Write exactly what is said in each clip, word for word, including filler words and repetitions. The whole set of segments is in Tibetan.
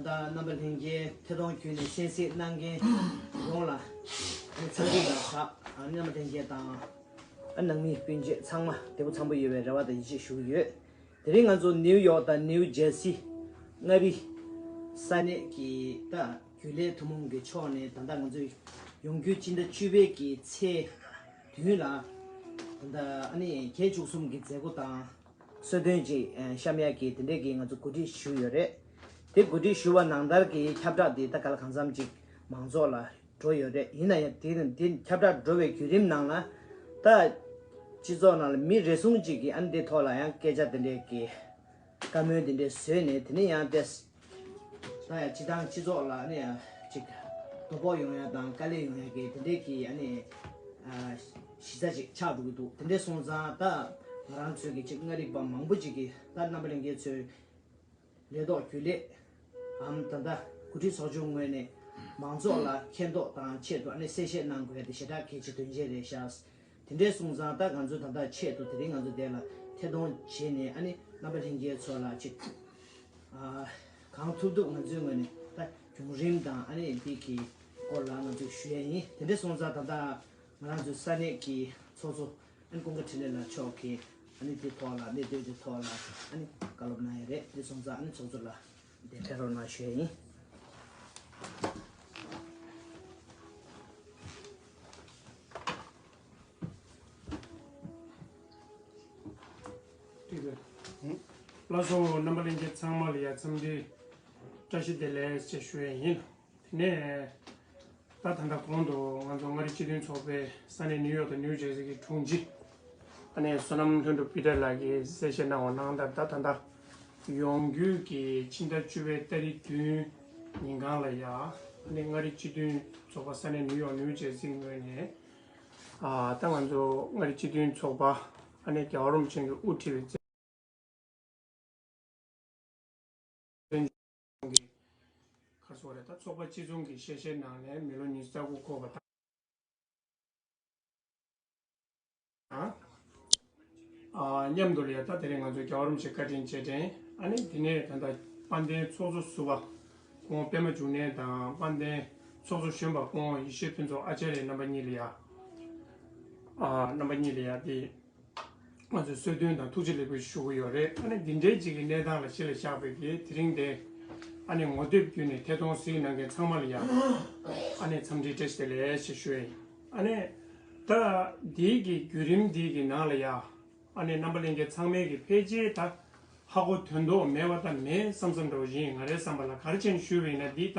རྣམ་པ་ལྷན་རྒྱས་ཐད་གཏོང་བརྒྱུད་ནས་གསན་གཟིགས་གནང་མཁན་ཡོངས་ལ་འཚམས་འདྲི་དང་སྦྲགས། རྣམ་པ་ལྷན་རྒྱས་དང་ནང་མི་སྤུན་མཆེད་ཚང་མ་བདེ་པོ་འཚམས་པོ་ཡོད་པའི་རེ་བ་དང་ཡིད་ཆེས་ཞུ་གི་ཡོད། དེ་རིང་ང་ཚོ་ནིའུ་ཡོག་དང་ནིའུ་ཇར་སི་མངའ་རིས་ས་གནས་ཀྱི་ད་རྒྱུན་ལས་ཐུན་མོང་གི་ཕྱོགས་ནས་ད་ལྟ་ང་ཚོས་ཡོང་རྒྱུའི་སྤྱི་ཟླ་བཅུ་པའི་གི་ཚེས་བདུན་ལ་ད་ལྟ་ཨ་ནི་གྱ་བཅུ་གསུམ་གི་མཛད་སྒོ་དང་། གསོལ་སྟོན་ཅིག་བཤམས་ཡག་གི་དེ་འདྲས་ཀྱི་ང་ཚོ་གོ་སྒྲིག་ཞུས་ཡོད་རེད། དེ་གོ་སྒྲིག་ཞུ་བ་ནང་ལྟར་གྱི་ཁྱབ་བསྒྲགས་དེ་ད་ག་ལ་གང་འཚམ་ཅིག་མང་ཚོགས་ལ་འགྲོ་ཡོད་རེད། ཡིན་ན་ཡང་དེ་དེ་ཁྱབ་བསྒྲགས་འགྲོ་བའི་བརྒྱུད་རིམ་ནང་ལ་ད་སྤྱི་ཚོགས་ནང་ལ་མི་རེ་ཟུང་ཅིག་གིས་ཨ་ནི་དེ་ཐོག་ལ་ཡང་སྐད་ཆ་དེ་འདྲས་ཀྱི་བཀའ་མོལ་དེ་འདྲས་བཟོས་ནས། དེ་ནས་ཡང་ཏེས་ད་ཡང་སྤྱི་བཏང་སྤྱི་ཚོགས་ལ་ནི་ཅིག་དོ་ཕོག་ཡོང་ཡ་དང་དཀའ་ལས་ཡོང་ཡ་གི་དེ་འདྲས་ཀྱི་ཨ་ནི་ཨ་གཞི་རྩ་ཅིག་ཆགས་འགྲོ་གི་འདུག་དེ་འདྲས་སོང་ཙང་ད་ང་རང་ཚོའི་གི་ཅིག་མངའ་རིས་པ་མང་པོ་ཅིག་གིས་ད་རྣམ་པ་ལྷན་རྒྱས་ཚོའི་ལས་ཐོག་རྒྱུན་ལས་འམ་ད་ལྟ་འགོ་ཁྲིད་ཚོགས་ཆུང་ངོས་ནས་མང་ཚོགས་ལ་མཁྱེན་རྟོགས་དང་ཆེད་དུ་ཨ་ནི་གསལ་བཤད་གནང་དགོས་ཡ་དེ་ཞེ་དྲག་གལ་ཆེ་དོན་ཆེན་རེད་ཤག་དེ་འདྲས་སོང་ཙང་ད་ང་ཚོས་ད་ལྟ་ཆེད་དུ་དེ་རིང་ང་ཚོ་དེ་ལ་ཐད་གཏོང་བྱས་ནས་ཨ་ནི་རྣམ་པ་ལྷན་རྒྱས་ཚོ་ལ་ཅིག་ཨ་གང་ཐུབ་ཐུབ་ང་ཚོའི་ངོས་ནས་ད་བྱུང་རིམ་དང་ཨ་ནི་འདི་གི་སྐོར་ལ་ང་ཚོས་ཞུ་ཡ་ཡིན། དེ་འདྲས་སོང་ཙང་ད་ལྟ་ང་རང་ཚོའི་ས་གནས་ཀྱི་ཚོགས་གཙོ་ཨ་ནི་ཀུན་དགའ་འཕྲིན་ལས་ལགས་མཆོག་གིས་ཨ་ནི་འདི་ཐོག་ལ་གནད་དོན་འདི་ཐོག་ལ་ཨ་ནི་བཀའ་སློབ་གནང་ཡ་རེད། འདི་སོང་ཙང་ཨ་ནི་ཚོགས་གཙོ་ལགས་འདི་ཕེབས་རོགས་གནང་ཞུ་ཡ་ཡིན། ལགས་སོ། རྣམ་པ་ལྷན་རྒྱས་ཚང་མ་ལ་ཡ་འཚམས་འདྲི་བཀྲ་ཤིས་བདེ་ལེགས་ཞེས་ཞུ་ཡ་ཡིན། དེ་ནས་ད་ད་ལྟ་གོང་དུ་ང་ཚོ་མངའ་རིས་སྤྱི་མཐུན་ཚོགས་པའི་ས་གནས་ནིའུ་ཡོག་དང་ནིའུ་ཇར་སི་གི་དྲུང་ཆེ་ཨ་ནེ་བསོད་ནམས་ལྷུན་གྲུབ་པི་ཏར་ལགས་ཀྱིས་གསལ་བཤད་གནང་བ་ནང་ལྟར། ད་ད་ལྟ་ཡོང་རྒྱུ་གི་ཕྱི་ཟླ་བཅུ་པའི་ཏ་རིག་བདུན་ཉིན་གང་ལ་ཡ་ཨ་ནེ་མངའ་རིས་སྤྱི་མཐུན་ཚོགས་པ་ས་གནས་ནིའུ་ཡོག་ནིའུ་ཇར་སི་ངོས་ནས་ཨ་ད་ང་ཚོ་མངའ་རིས་སྤྱི་མཐུན་ཚོགས་པ་ཨ་ནེ་རྒྱལ་བ་རིན་པོ་ཆེ་གིས་དབུ་ཁྲིད་པའི་བཙན་བྱོལ་གྱི་ག་རེ་ཟེར་དགོས་རེད། ད་ཚོགས་པ་སྤྱི་ཚོགས་ཀྱི་ཤེས་བྱའི་ནང་ནས་མི་ལོ་ཉི་ཤུ་རྩ་དགུ་འཁོར་བ་དང་། ཨ་མཉམ་དུ་ལ་ཡ་ད་དེ་རིང་ང་ཚོའི་རྒྱལ་བ་རིན་པོ་ཆེ་བཀའ་དྲིན་རྗེས་དྲན། ཨ་ནི་དེ་ནས་ད་ལྟ་དཔལ་ལྡན་ཚོགས་གཙོ་ཟུར་པ་སྐུ་ངོ་པད་མ་འབྱུང་གནས་དང་། དཔལ་ལྡན་ཚོགས་གཙོ་གཞོན་པ་སྐུ་ངོ་ཡེ་ཤེས་ཕུན་ཚོགས་ཨ་ཙརྱ་རྣམ་པ་གཉིས་ལ་ཡ། ཨ་རྣམ་པ་གཉིས་ལ་ཡ་དེ་ང་ཚོས་གསོལ་སྟོན་དང་ཐུགས་རྗེ་ལེགས་འབུལ་ཞུ་གི་ཡོད་རེད། ཨ་ནི་འདི་འདྲའི་ཅིག་གི་གནས་སྟངས་ལ་གཞི་ལ་བཞག་པའི་གི་དེ་རིང་དེ་ཨ་ནི་ངོ་དེབ་བརྒྱུད་ནས་ཐད་གཏོང་གཟིགས་གནང་མཁན་ཚང་མ་ལ་ཡ་ཨ་ནི་འཚམས་འདྲི་བཀྲ་ཤིས་བདེ་ལེགས་ཞེས་ཞུ་ཡ་ཡིན། ཨ་ནི་ད་འདིའི་གི་བརྒྱུད་རིམ་འདིའི་གི་ནང་ལ་ཡ་ཨ་ནི་རྣམ་པ་ལྷན་རྒྱས་ཚང་མའི་གི་ཕལ་ཆེར་ད་ཧ་གོ་དོན་དག་མེད་པ་ད་མེད་བསམ་བསམ་འདྲ་བོ་ཞིག་ཡིན། ང་རའི་བསམ་པ་ལ་ག་རེ་བྱས་ནས་ཞུས་པ་ཡིན་ན། འདི་ད་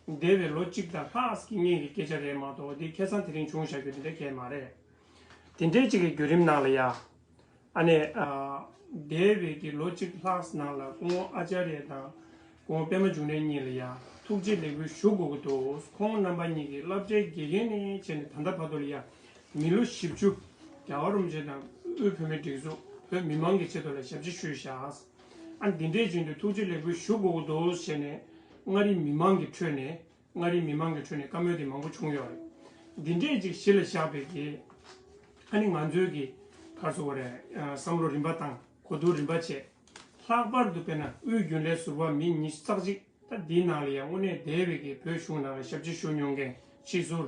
འདས་པའི་ལོ་གཅིག་དང་ལྷག་ཙམ་གྱི་སྔོན་གྱི་སྐད་ཆ་རེད་མ་གཏོགས་འདི་ཁ་སང་དེ་རིང་བྱུང་བཞག་རྒྱུ་དེ་འདྲ་གང་ཡང་མ་རེད། དེ་འདྲའི་ཅིག་གི་བརྒྱུད་རིམ་ནང་ལ་ཡ། ཨ་ནི་ཨ་འདས་པའི་གི་ལོ་གཅིག་ལྷག་ནང་ལ་སྐུ་ངོ་ཨ་ཙརྱ་དང་སྐུ་ངོ་པད་མ་འབྱུང་གནས་གཉིས་ལ་ཡ་ཐུགས་རྗེ་ལེགས་འབུལ་ཞུ་དགོས་ཀྱི་འདུག་ཁོང་རྣམ་པ་གཉིས་ཀྱིས་སློབ་གྲྭའི་དགེ་རྒན་ནས་བྱས་ནས་ད་ལྟ་བར་དུ་ལ་ཡ་མི་ལོ་བཞི་བཅུ་རྒྱལ་བ་རིན་པོ་ཆེ་དང་དབུས་བོད་མིའི་སྒྲིག་འཛུགས་བོད་མི་མང་གི་ཆེད་དུ་ལ་ཞབས་ཕྱི་ཞུས་བཞག་ཨ་འདི་འདྲའི་བྱས་ནས་ཐུགས་རྗེ་ལེགས་འབུལ་ཞུ་དགོས་ཀྱི་འདུག་བྱས་ནས་མངའ་རིས་མི་མང་གི་ཁྲོད་ནས། མངའ་རིས་མི་མང་གི་ཁྲོད་ནས་བཀའ་མོལ་དེ་མང་པོ་བྱུང་ཡོད་རེད། འདི་འདྲས་ཅིག་གཞི་ལ་བཞག་པའི་གི་ཨ་ནི་ང་ཚོའི་གི་ག་རེ་ཟེར་དགོས་རེད། བསམ་བློ་རིམ་པ་དང་གོ་བསྡུར་རིམ་པ་བྱས། ལྷག་པར་དུ་དཔེར་ན་དབུས་རྒྱུན་ལས་ཟུར་པ་མི་ཉི་ཤུ་རྩ་གཅིག་ད་འདིའི་ནང་ལ་ཡང་དངོས་གནས་འདས་པའི་གི་བོད་གཞུང་ནང་ལ་ཞབས་ཕྱི་ཞུ་མྱོང་མཁན་ཕྱི་ཟུར་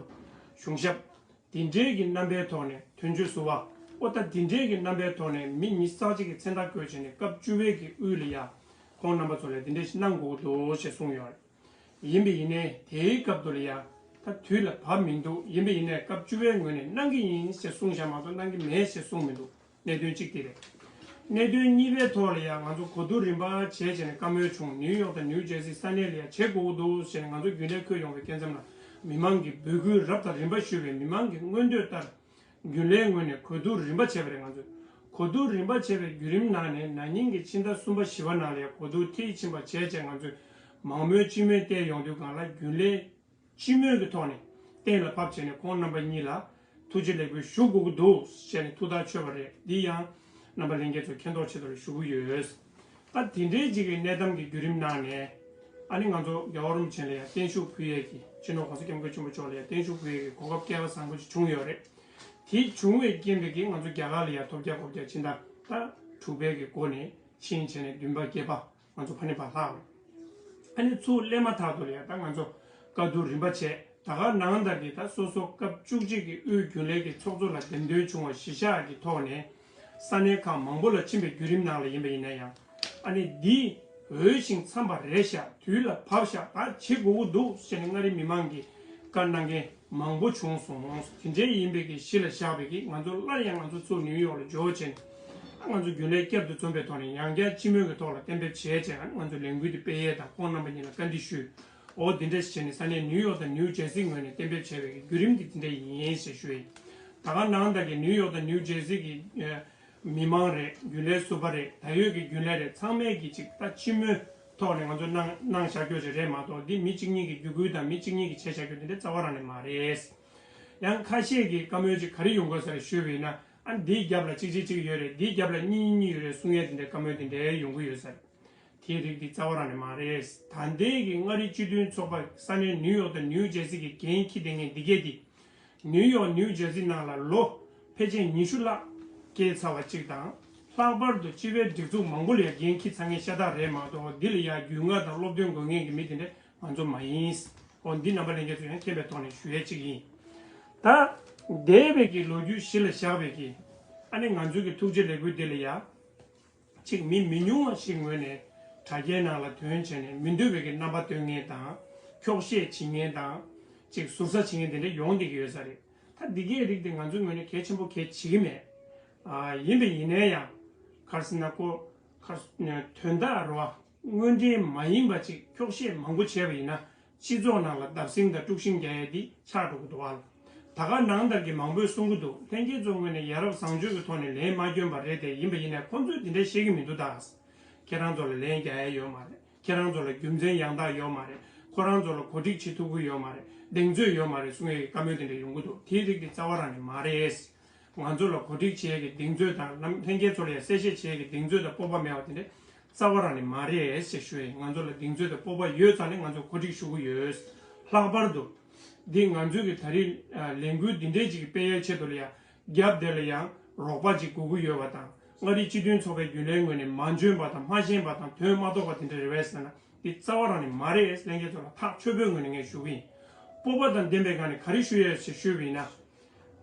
གཞུང་ཞབས་འདི་འདྲའི་གི་རྣམ་པའི་ཐོག་ནས་དོན་གཅོད་ཟུར་པ་ཨོ་ད་འདི་འདྲའི་གི་རྣམ་པའི་ཐོག་ནས་མི་ཉི་ཤུ་རྩ་གཅིག་གི་མཚན་རྟགས་བཀོད་བྱས་ནས་སྐབས་བཅུ་པའི་གི་དབུས་ལ་ཡང་ཁོང་རྣམ་པ་ཚོ་ལ་འདི་འདྲས་ཤིག་གནང་དགོས་འདུག་ཅེས་གསུངས་ཡོད་རེད། ཡིན་པ་ཡིན་ནའི་དེའི་སྐབས་དུ་ལ་ཡ་ད་དུས་ལ་བབ་མི་འདུག་ཡིན་པ་ཡིན་ནའི་སྐབས་བཅུ་པའི་ངོས་ནས་གནང་གི་ཡིན་ཞེས་གསུངས་བཞག་མ་གཏོགས་གནང་གི་མེད་ཞེས་གསུངས་མི་འདུག་གནད་དོན་གཅིག་དེ་རེད། གནད་དོན་གཉིས་པའི་ཐོག་ལ་ཡ་ང་ཚོ་གོ་བསྡུར་རིམ་པ་བྱས་བྱས་ནས་བཀའ་མོལ་བྱུང་། ནིའུ་ཡོག་དང་ནིའུ་ཇར་སི་ས་གནས་ལ་ཡ་བྱེད་དགོས་ཀྱི་འདུག་ཟེར་ནས་ང་ཚོ་རྒྱུན་ལས་འཁོད་ཡོང་བའི་སྐབས་མཚམས་ལ་མི་མང་གི་འབོད་སྐུལ་རབ་དང་རིམ་པ་ཞུས་པས་མི་མང་གི་མངོན་འདོད་ལྟར། རྒྱུན་ལས་ངོས་ནས་གོ་བསྡུར་རིམ་པ་བྱས་པ་རེད། ང་ཚོས་གོ་བསྡུར་རིམ་པ་བྱས་པའི་བརྒྱུད་རིམ་ནང་ནས་ན་ནིང་གི་ཕྱི་ཟླ་གསུམ་པ་བཞི་པ་ནང་ལ་ཡང་གོ་བསྡུར་མཐིལ་ཕྱིན་པ་བྱས་རྗེས་ང་ཚོས་མང་མོས་སྤྱི་མོས་བསྟན་ཡོང་དུས་སྒང་ལ་རྒྱུན་ལས་སྤྱི་མོས་ཀྱི་ཐོག་ནས་གཏན་ལ་ཕབ་བྱས་ནས་ཁོང་རྣམ་པ་གཉིས་ལ་ཐུགས་རྗེ་ལེགས་འབུལ་ཞུ་དགོས་ཀྱི་འདུག་ཟེར་ནས་ཐུགས་ཐག་ཆོད་པ་རེད། འདི་ཡང་རྣམ་པ་ལྷན་རྒྱས་ཚོ་མཁྱེན་རྟོགས་ཆེད་དུ་ཞུ་གི་ཡོད། ད་དེ་འདྲའི་ཅིག་གི་གནས་སྟངས་ཀྱི་བརྒྱུད་རིམ་ནང་ནས་ཨ་ནི་ང་ཚོ་རྒྱལ་བ་རིན་པོ་ཆེ་ལ་ཡང་བརྟན་བཞུགས་ཕུལ་ཡས་ཀྱི་སྤྱི་ནོར་༸གོང་ས་༸སྐྱབས་མགོན་ཆེན་པོ་མཆོག་ལ་ཡང་བརྟན་བཞུགས་ཕུལ་ཡས་ཀྱི་གོ་སྐབས་སྐལ་བ་བཟང་པོ་ཅིག་བྱུང་ཡོད་རེད། དེ་བྱུང་བའི་རྐྱེན་པས་ཀྱི་ང་ཚོ་རྒྱ་གར་ལ་ཡང་ཐོབ་རྒྱག་གོ་རྒྱག་ཕྱིན་ད་ད་དྲུག་པའི་གི་སྒོ་ནས་ཕྱིན་བྱས་ནས་བདུན་པ་བརྒྱད་པ་ང་ཚོ་ཕ་ནི་བར་ལྷག་རེད། ཨ་ནི་ཚུར་སླེབས་མ་ཐག་ཏུ་ལ་ཡང་ད་ང་ཚོ་བཀའ་བསྡུར་རིམ་པ་བྱས། ད་ག་ནང་ལྟར་གྱི་ད་སོ་སོ་སྐབས་བཅུ་གཅིག་གི་དབུས་རྒྱུན་ལས་ཀྱི་ཚོགས་གཙོ་ལ་འདེམས་ཐོན་བྱུང་བ་གཞིར་བཞག་གི་ཐོག་ནས། ས་གནས་ཁག་མང་པོ་ལ་ཕྱིན་པའི་བརྒྱུད་རིམ་ནང་ལ་ཡིན་པ་ཡིན་ན་ཡང་། ཨ་ནི་འདི་འོས་ཤིང་འཚམས་པ་རེད་ཤག་དུས་ལ་བབ་ཤག་ད་བྱེད་དགོས་ཀྱི་འདུག་ཟེར་ནས་མངའ་རིས་མི་མང་གིས་བཀའ་གནང་མཁན་མང་པོ་བྱུང་སོང་། དེ་འདྲའི་ཡིན་པའི་གི་གཞི་ལ་བཞག་པའི་གི་ང་ཚོ་སླར་ཡང་ང་ཚོ་ཚུར་ནིའུ་ཡོག་ལ་འབྱོར་བྱས་ནས། ང་ཚོ་རྒྱུན་ལས་བསྐྱར་དུ་འཛོམས་པའི་ཐོག་ནས་ཡང་བསྐྱར་སྤྱི་མོས་ཀྱི་ཐོག་ལ་གཏན་འབེབས་བྱས་བྱས། ང་ཚོ་ལས་འགུལ་འདི་སྤེལ་ཡས་དང་ཁོང་རྣམ་པ་གཉིས་ལ་བཀའ་འདྲི་ཞུས། འོ་འདི་འདྲ་བྱས་ནས་ས་གནས་ནིའུ་ཡོག་དང་ནིའུ་ཇེར་སི་ངོས་ནས་གཏན་འབེབས་བྱས་པའི་བརྒྱུད་རིམ་འདི་འདི་འདྲ་ཡིན་ཞེས་ཞུས་ཡིན། ད་ག་ནང་ལྟར་གྱི་ནིའུ་ཡོག་དང་ནིའུ་ཇེར་སི་གི་ཨ་མི་མང་རེད། རྒྱུན་ལས་ཟུར་པ་རེད། ད་ཡོད་ཀྱི་རྒྱུན་ལས་རེད། ཚང་མས་ཀྱི་ཅིག་ད་སྤྱི་མོས་ཐོག་ནས་ང་ཚོ་གནང་གནང་བཞག་རྒྱུ་ཅིག་རེད་མ་གཏོགས། འདི་མི་གཅིག་གཉིས་ཀྱི་བརྒྱུད་སྐུལ་དང་མི་གཅིག་གཉིས་ཀྱི་བྱས་བཞག་རྒྱུ་འདི་འདྲ་རྩ་བ་རང་ནས་མ་རེད། ཡང་ཁ་ཤས་ཀྱིས་བཀའ་མོལ་ཅིག་ག་རེ་ཡོང་དགོས་ས་རེད་ཞུས་པ་ཡིན་ན། ཨ་འདིའི་རྒྱབ་ལ་གཅིག་གཅིག་གཅིག་ཡོད་རེད། འདིའི་རྒྱབ་ལ་གཉིས་གཉིས་ཡོད་རེད་གསུང་ཡས་དེ་འདྲའི་བཀའ་མོལ་དེ་འདྲའི་ཡོང་གི་ཡོད་ས་རེད། དེའི་རིགས་འདི་རྩ་བ་རང་ནས་མ་རེད། ད་ལྟའི་གི་མངའ་རིས་སྤྱི་མཐུན་ཚོགས་པ་ས་གནས་ནིའུ་ཡོག་དང་ནིའུ་ཇེར་སི་གི་འགན་འཁྱེར་བསྡད་མཁན་འདི་གས་འདི། ནིའུ་ཡོག་ནིའུ་ཇེར་སི་ནང་ལ་ལོ་ཕལ་ཆེར་ཉི་ཤུ་ལྷག་སྐྱེས་ཚར་བ་གཅིག་དང་། ལྷག་པར་དུ་སྤྱི་པའི་སྒྲིག་འཛུགས་མང་པོ་ལ་ཡང་འགན་འཁྱེར་ཚར་མཁན་ཤ་སྟག་རེད་མ་གཏོགས། འདི་ལ་ཡང་རྒྱུས་མངའ་དང་སློབ་སྟོན་དགོས་མཁན་གྱི་མི་དེ་འདྲ་ང་ཚོ་མ་ཡིན། འོ་འདི་རྣམ་པ་ལྷན་རྒྱས་ཚོ་ཡང་མཁྱེན་པའི་ཐོག་ནས་ཞུ་ཡས་གཅིག་ཡིན། ད་འདས་པའི་གི་ལོ་རྒྱུས་གཞི་ལ་བཞག་པའི་གི། ཨ་ནི་ང་ཚོའི་གི་ཐུགས་རྗེ་ལས་འགུལ་འདི་ལ་ཡ། གཅིག་མི་མི་ཉུང་བ་ཞིག་ངོས་ནས་དྲ་རྒྱའི་ནང་ལ་ཐོན་བྱས་ནས་མི་འདོད་པའི་གི་རྣམ་པ་སྟོན་མཁན་དང་། འཁྱོག་བཤད་བྱེད་མཁན་དང་། གཅིག་ཟུར་ཟ་བྱེད་མཁན་དེ་འདྲ་ཡོང་བསྡད་ཀྱི་ཡོད་ས་རེད། ད་འདི་གའི་རིགས་དེ་ང་ཚོའི་ངོས་ནས་གལ་ཆེན་པོ་གལ་བྱེད་ཀྱི་མེད། ཨ་ཡིན་པས་ཡིན་ནའི་ཡང་། ག་རེ་ཟེར་ན་ཁོ། ག་རེ་དོན་དག་རེད་བ། དངོས་འབྲེལ་མ་ཡིན་པ་ཅིག་འཁྱོག་བཤད་མང་པོ་བྱས་པ་ཡིན་ན། སྤྱི་ཚོགས་ནང་ལ་བརྡབ་གསིག་དང་དཀྲུག་ཤིང་རྒྱག་ཡས་འདི་ཆགས་འགྲོ་གི་འདུག་བ་ལ། ད་ག་ནང་ལྟར་གྱི་མང་པོས་གསུང་གི་འདུག་ལྷན་རྒྱས་ཚོ་ངོས་ནས་ཡ་རབས་བཟང་སྤྱོད་ཀྱི་ཐོག་ནས་ལན་མ་བསྐྱོན་པ་རེད་དེ། ཡིན་པ་ཡིན་ནའི་ཁོང་ཚོས་འདི་འདྲ་བཤད་ཀྱི་མི་འདུག་ད། ཁྱེད་རང་ཚོ་ལ་ལན་རྒྱག་ཡས་ཡོད་མ་རེད། ཁྱེད་རང་ཚོ་ལ་རྒྱུ་མཚན་ཡང་དག་ཡོད་མ་རེད། ཁོ་རང་ཚོ་ལ་གོ་སྒྲིག་བྱེད་ཐུབ་ཀྱི་ཡོད་མ་རེད། གདེང་ཚོད་ཡོད་མ་རེད་གསུང་ཡས་ཀྱི་བཀའ་མོལ་དེ་འདྲ་ཡོང་གི་འདུག་དེའི་རིགས་དེ་རྩ་བ་རང་ནས་མ་རེད། ང་ཚོ་ལ་གོ་སྒྲིག་བྱེད་ཡས་ཀྱི་གདེང་ཚོད་དང་། ལྷན་རྒྱས་ཚོ་ལ་ཡང་གསལ་བཤད་བྱེད་ཡས་ཀྱི་གདེང་ཚོད་དང་སྤོབས་པ་མེད་པ་དེ་འདྲ་རྩ་བ་རང་ནས་མ་རེད་ཞེས་ཞུ་ཡིན། ང་ཚོ་ལ་གདེང་ཚོད་དང་སྤོབས་པ་ཡོད་ཙང་ནས་ང་ཚོས་གོ་སྒྲིག་ཞུ་གི་ཡོད། ལྷག་པར་དུ། འདི་ང་ཚོའི་གི་ད་རེས་ལས་འགུལ་འདི་འདྲའི་ཅིག་སྤེལ་ཡའི་ཆེད་དུ་ལ་ཡང་རྒྱབ་དེ་ལ་ཡང་རོགས་པ་ཅིག་དགོས་ཀྱི་ཡོད་པ་དང་། མངའ་རིས་སྤྱི་མཐུན་ཚོགས་པའི་རྒྱུན་ལས་ངོས་ནས་མ་འཇོན་པ་དང་། མ་ཤེས་པ་དང་། དོན་མ་རྟོགས་པ་དེ་འདྲ་རེད་པས་ཟེར་ན། འདི་རྩ་བ་རང་ནས་མ་རེད། ལྷན་རྒྱས་ཚོ་ལ་ཐག་ཆོད་པོའི་ངོས་ནས་ངས་ཞུ་གི་ཡིན། སྤོབས་པ་དང་ལྡན་པའི་སྒང་ནས་ག་རེ་ཞུ་ཡས་ཞེས་ཞུས་པ་ཡིན་ན།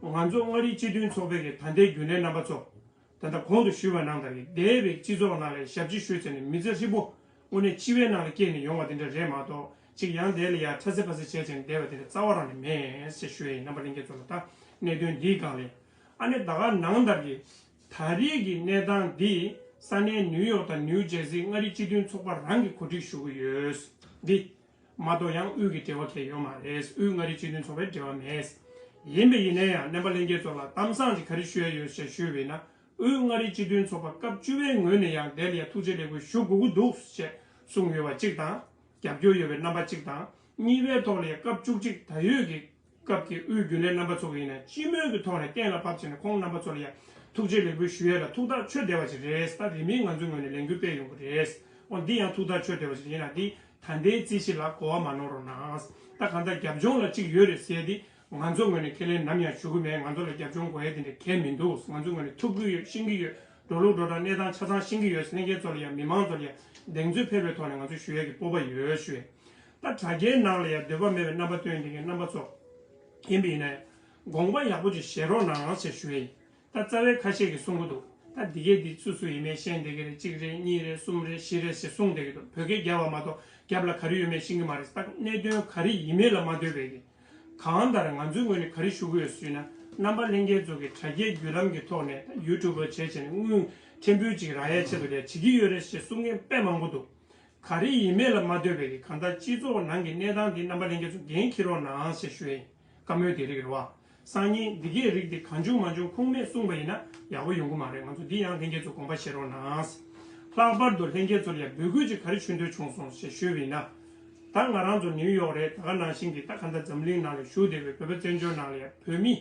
ང་ཚོ་མངའ་རིས་སྤྱི་མཐུན་ཚོགས་པའི་གི་ད་ལྟའི་རྒྱུན་ལས་རྣམ་པ་ཚོ། ད་ལྟ་གོང་དུ་ཞུས་པ་ནང་ལྟར་གྱི་འདས་པའི་སྤྱི་ཚོགས་ནང་ལ་ཞབས་ཕྱི་ཞུས་ཚེ་ནི་མི་ཚེ་ཧྲིལ་པོ་དངོས་གནས་སྤྱི་བའི་ནང་ལ་སྐྱེས་ནས་ཡོང་བ་དེ་འདྲ་རེད་མ་གཏོགས། ཅིག་ཡང་དེ་ལ་ཡང་ཁྲ་ཚེ་ཕ་ཚེ་བྱས་བྱས་ནས་བསྡད་པ་དེ་འདྲ་རྩ་བ་རང་ནས་མེད་ཟེར་ཞུ་ཡ་ཡིན། རྣམ་པ་ལྷན་རྒྱས་ཚོ་ལ་ད་གནད་དོན་འདིའི་སྒང་ལ། ཨ་ནི་ད་ག་ནང་ལྟར་གྱི་ད་རེས་ཀྱི་གནས་སྟངས་འདི་ས་གནས་ནིའུ་ཡོག་དང་ནིའུ་ཇེར་སི་མངའ་རིས་སྤྱི་མཐུན་ཚོགས་པ་རང་གིས་གོ་སྒྲིག་ཞུ་གི་ཡོད། འདི། མ་གཏོགས་ཡང་དབུས་ཀྱི་འབྲེལ་བ་གང་ཡང་ཡོད་མ་རེད། དབུས་མངའ་རིས་སྤྱི་མཐུན་ཚོགས་པའི་འབྲེལ་བ་མེད། ཡིན་པས་ཡིན་ན་ཡང་རྣམ་པ་ལྷན་རྒྱས་ཚོ་ལ་གཏམ་བཟང་ཅིག་ག་རེ་ཞུ་ཡ་ཡོད་ཞེས་ཞུས་པས་ན། དབུས་མངའ་རིས་སྤྱི་མཐུན་ཚོགས་པ་སྐབས་བཅུ་པའི་ངོས་ནས་ཡང་དེ་ལ་ཡང་ཐུགས་རྗེ་ལེགས་འབུལ་ཞུ་དགོས་ཀྱི་འདུག་ཅེས་གསུངས་ཡོད་པ་གཅིག་དང་། རྒྱབ་སྐྱོར་ཡོད་པའི་རྣམ་པ་གཅིག་དང་། གཉིས་པའི་ཐོག་ལ་ཡང་སྐབས་བཅུ་གཅིག་ད་ཡོད་ཀྱི་སྐབས་ཀྱི་དབུས་རྒྱུན་ལས་རྣམ་པ་ཚོ་གིས་ཡིན་ན་སྤྱི་མོས་ཀྱི་ཐོག་ནས་གཏན་ལ་ཕབ་བྱས་ནས་ཁོང་རྣམ་པ་ཚོ་ལ་ཡང་ཐུགས་རྗེ་ལེགས་འབུལ་ཞུ་ཡས་ལ་ཐུགས་ཐག་ཆོད་བསྡད་པ་ཞིག་རེད། ད་རིང་མིན་ང་ཚོའི་ངོས་ནས་ལས་འགུལ་སྤེལ་ཡོང་གི་རེད། འོ་འདི་ཡང་ཐུགས་ཐག་ཆོད་བསྡད་པ་ཞིག་ཡིན་ན། འདི་ད་ལྟའི་རྩིས་གཞི་ལ་གོ་བ་མ་ནོར་རོགས་གནང་། ད་གང་ལྟར་རྒྱབ་ལྗོངས་ལ་གཅིག་ཡོད་རེད་ཟེར་ཡས་འདི་ང་ཚོ་ངོས་ནས་ཁས་ལེན་ནམ་ཡང་ཞུ་གི་མེད། ང་ཚོ་ལ་རྒྱབ་ལྗོངས་དགོས་ཡས་དེ་འདྲ་གང་ཡང་མི་འདུག་ང་ཚོའི་ངོས་ནས་ཐུབ་ཀྱི་ཡོད། ཤེས་ཀྱི་ཡོད། འགྲོ་ལུགས་འགྲོ་གྲངས་གནས་སྟངས་ཆ་ཚང་ཤེས་ཀྱི་ཡོད། ལྷན་རྒྱས་ཚོ་ལ་ཡང་མི་མང་ཚོ་ལ་ཡང་གདེང་ཚོད་ཕེབས་པའི་ཐོག་ནས་ང་ཚོས་ཞུ་ཡས་ཀྱི་སྤོབས་པ་ཡོད་ཞུ་ཡས། ད་དྲ་རྒྱའི་ནང་ལ་ཡང་འདོད་པ་མེད་པའི་རྣམ་པ་སྟོན་བསྡད་མཁན་རྣམ་པ་ཚོ། ཡིན་པ་ཡིན་ན་ཡང་དགོངས་པ་ཡག་པོ་ཅིག་བཞེས་རོགས་གནང་ཞེས་ཞུ་ཡས་ཡིན། ད་རྩ་བའི་ཁ་ཤས་ཀྱིས་གསུང་གི་འདུག་ད་འདི་གས་འདི་སུ་སུ་ཡིན་མིན་ཤེས་བསྡད་ཀྱི་རེད། གཅིག་རེད། གཉིས་རེད། གསུམ་རེད། བཞི་རེད་ཞེས་གསུངས་བསྡད་ཀྱི་འདུག་བོད་སྐད་རྒྱབ་པ་མ་གཏོགས་རྒྱབ་ལ་ག་རེ་ཡོད་མེད་ཤེས་ཀྱི་མ་རེད། ད་གནད་དོན་ག་རེ་ཡིན་མིན་ལ་མ་ལྟོས་པའི་གི། གང་ལྟར་ང་ཚོའི་ངོས་ནས་ག་རེ་ཞུ་གི་ཡོད་ཞུས་ན། རྣམ་པ་ལྷན་རྒྱས་ཚོ་གིས་དྲ་རྒྱའི་བརྒྱུད་ལམ་གྱི་ཐོག་ནས་ཡུ་ཊུབ་བྱས་བྱས་ནས་དངུལ་ཕྲན་བུ་ཅིག་རག་ཡའི་ཆེད་དུ་ལས་བྱེད་ཀྱི་ཡོད་རེད་ཞེས་གསུང་མཁན་དཔེ་མང་པོ་འདུག་ག་རེ་ཡིན་མིན་ལ་མ་ལྟོས་པའི་གི། གང་ལྟར་སྤྱི་ཚོགས་ནང་གི་གནས་སྟངས་འདི་རྣམ་པ་ལྷན་རྒྱས་ཚོ་འགན་འཁྱེར་རོགས་གནང་ཞེས་ཞུ་ཡ་ཡིན། བཀའ་མོལ་དེ་རིགས་རེད་བ། སང་ཉིན་འདི་གའི་རིགས་འདི་གང་བྱུང་མང་བྱུང་ཁུངས་མེད་གསུངས་པ་ཡིན་ན་ཡག་པོ་ཡོང་གི་མ་རེད། ང་ཚོ་འདི་ཡང་ལྷན་རྒྱས་ཚོ་དགོངས་པ་བཞེས་རོགས་གནང་། ལྷག་པར་དུ་ལྷན་རྒྱས་ཚོ་ལ་ཡང་འབོད་སྐུལ་ཅིག་ག་རེ་ཞུ་འདོད་བྱུང་སོང་ཞེས་ཞུས་པ་ཡིན་ན། ད་ང་རང་ཚོ་ནིའུ་ཡོག་རེད། ད་ག་ནང་བཞིན་གྱི་ད་ག་འདྲ་འཛམ་གླིང་ནང་ལ་བཞུགས་བསྡད་པའི་བོད་པ་བཙན་བྱོལ་ནང་ལ་ཡང་བོད་མི།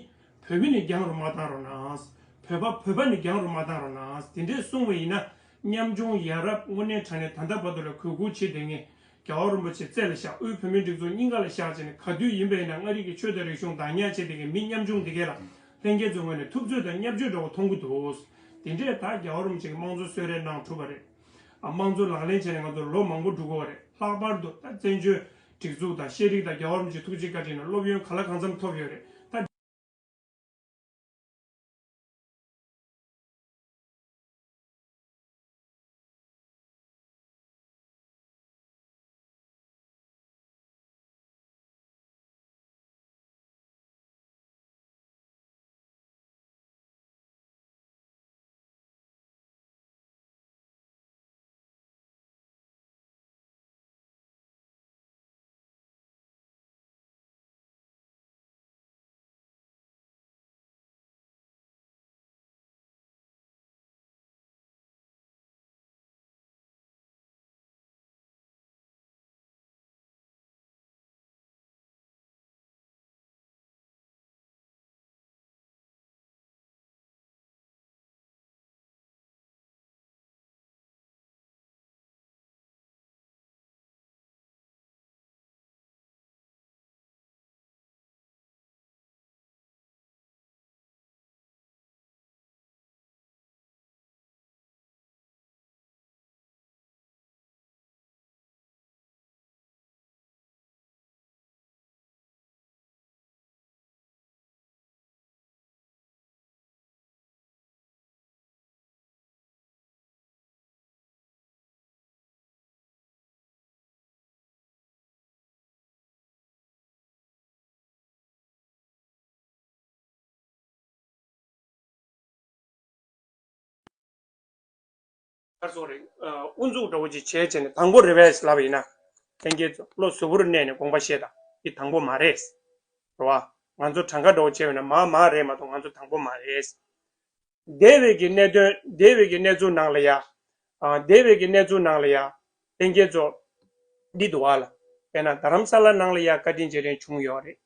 བོད་མི་ནི་རྒྱང་རུ་མ་བཏང་རོགས་གནང་། བོད་པ་བོད་པ་ནི་རྒྱང་རུ་མ་བཏང་རོགས་གནང་། དེ་འདྲས་གསུངས་པ་ཡིན་ན། ཉམ་ཆུང་ཡ་རབས་དངོས་གནས་དྲང་གནས་ད་ལྟ་བར་དུ་ལ་གུས་བཀུར་བྱེད་བསྡད་མཁན། རྒྱལ་བ་རིན་པོ་ཆེ་རྩེ་ལ་བཞག་དབུས་བོད་མིའི་སྒྲིག་འཛུགས་སྙིང་ག་ལ་བཞག་བྱས་ནས། ག་དུས་ཡིན་པ་ཡིན་ན་མངའ་རིས་ཀྱི་ཆོས་དང་རིག་གཞུང་བདག་ཉར་བྱེད་བསྡད་མཁན་མི་ཉམ་ཆུང་འདི་གས་ལ་ལྷན་རྒྱས་ཚོའི་ངོས་ནས་ཐུབ་ཚོད་དང་བརྙས་བཅོས་འདྲ་བོ་མཐོང་གི་འདུག་དེ་འདྲས་ད་རྒྱལ་བ་རིན་པོ་ཆེ་གིས་དམངས་གཙོ་གསོལ་རས་གནང་གྲུབ་པ་རེད། ཨ། དམངས་གཙོ་ལག་ལེན་བྱས་ནས་ང་ཚོ་ལོ་མང་པོ་འགྲོ་གི་ཡོད་རེད། ལྷག་པར་དུ་ད་བཙན་བྱོལ་སྒྲིག་འཛུགས་དང་ཤེས་རིག་དང་རྒྱལ་བ་རིན་པོ་ཆེའི་ཐུགས་རྗེ་བཀའ་དྲིན་ལ་སློབ་ཡོན་གང་ལ་གང་འཚམ་ཐོབ་ཡོད་རེད། ད། ཁར་སོང་རེད། ཨ། དབུ་འཛུགས་འདྲ་བོ་ཅིག་བྱས་བྱས་ནས་དང་པོ་རེད་པས་ལབ་པ་ཡིན་ན། ལྷན་རྒྱས་ཚོ་བློ་གཟུ་བོར་གནས་ནས་དགོངས་པ་བཞེས་དང་། འདི་དང་པོ་མ་རེད། རེད་བ། ང་ཚོ་གྲངས་ཀ་འདྲ་བོ་བྱས་པ་ཡིན་ན་མ་མ་རེད་མ་གཏོགས་ང་ཚོ་དང་པོ་མ་རེད། འདས་པའི་གི་གནད་དོན། འདས་པའི་གི་གནས་ཚུལ་ནང་ལ་ཡ། ཨ། འདས་པའི་གི་གནས་ཚུལ་ནང་ལ་ཡ། ལྷན་རྒྱས་ཚོ། འདི་འདུག་བ་ལ། དཔེར་ན་རྡ་རམ་ས་ལ་ནང་ལ་ཡ་བཀའ་དྲིན་རྗེས་དྲན་བྱུང་ཡོད་རེད།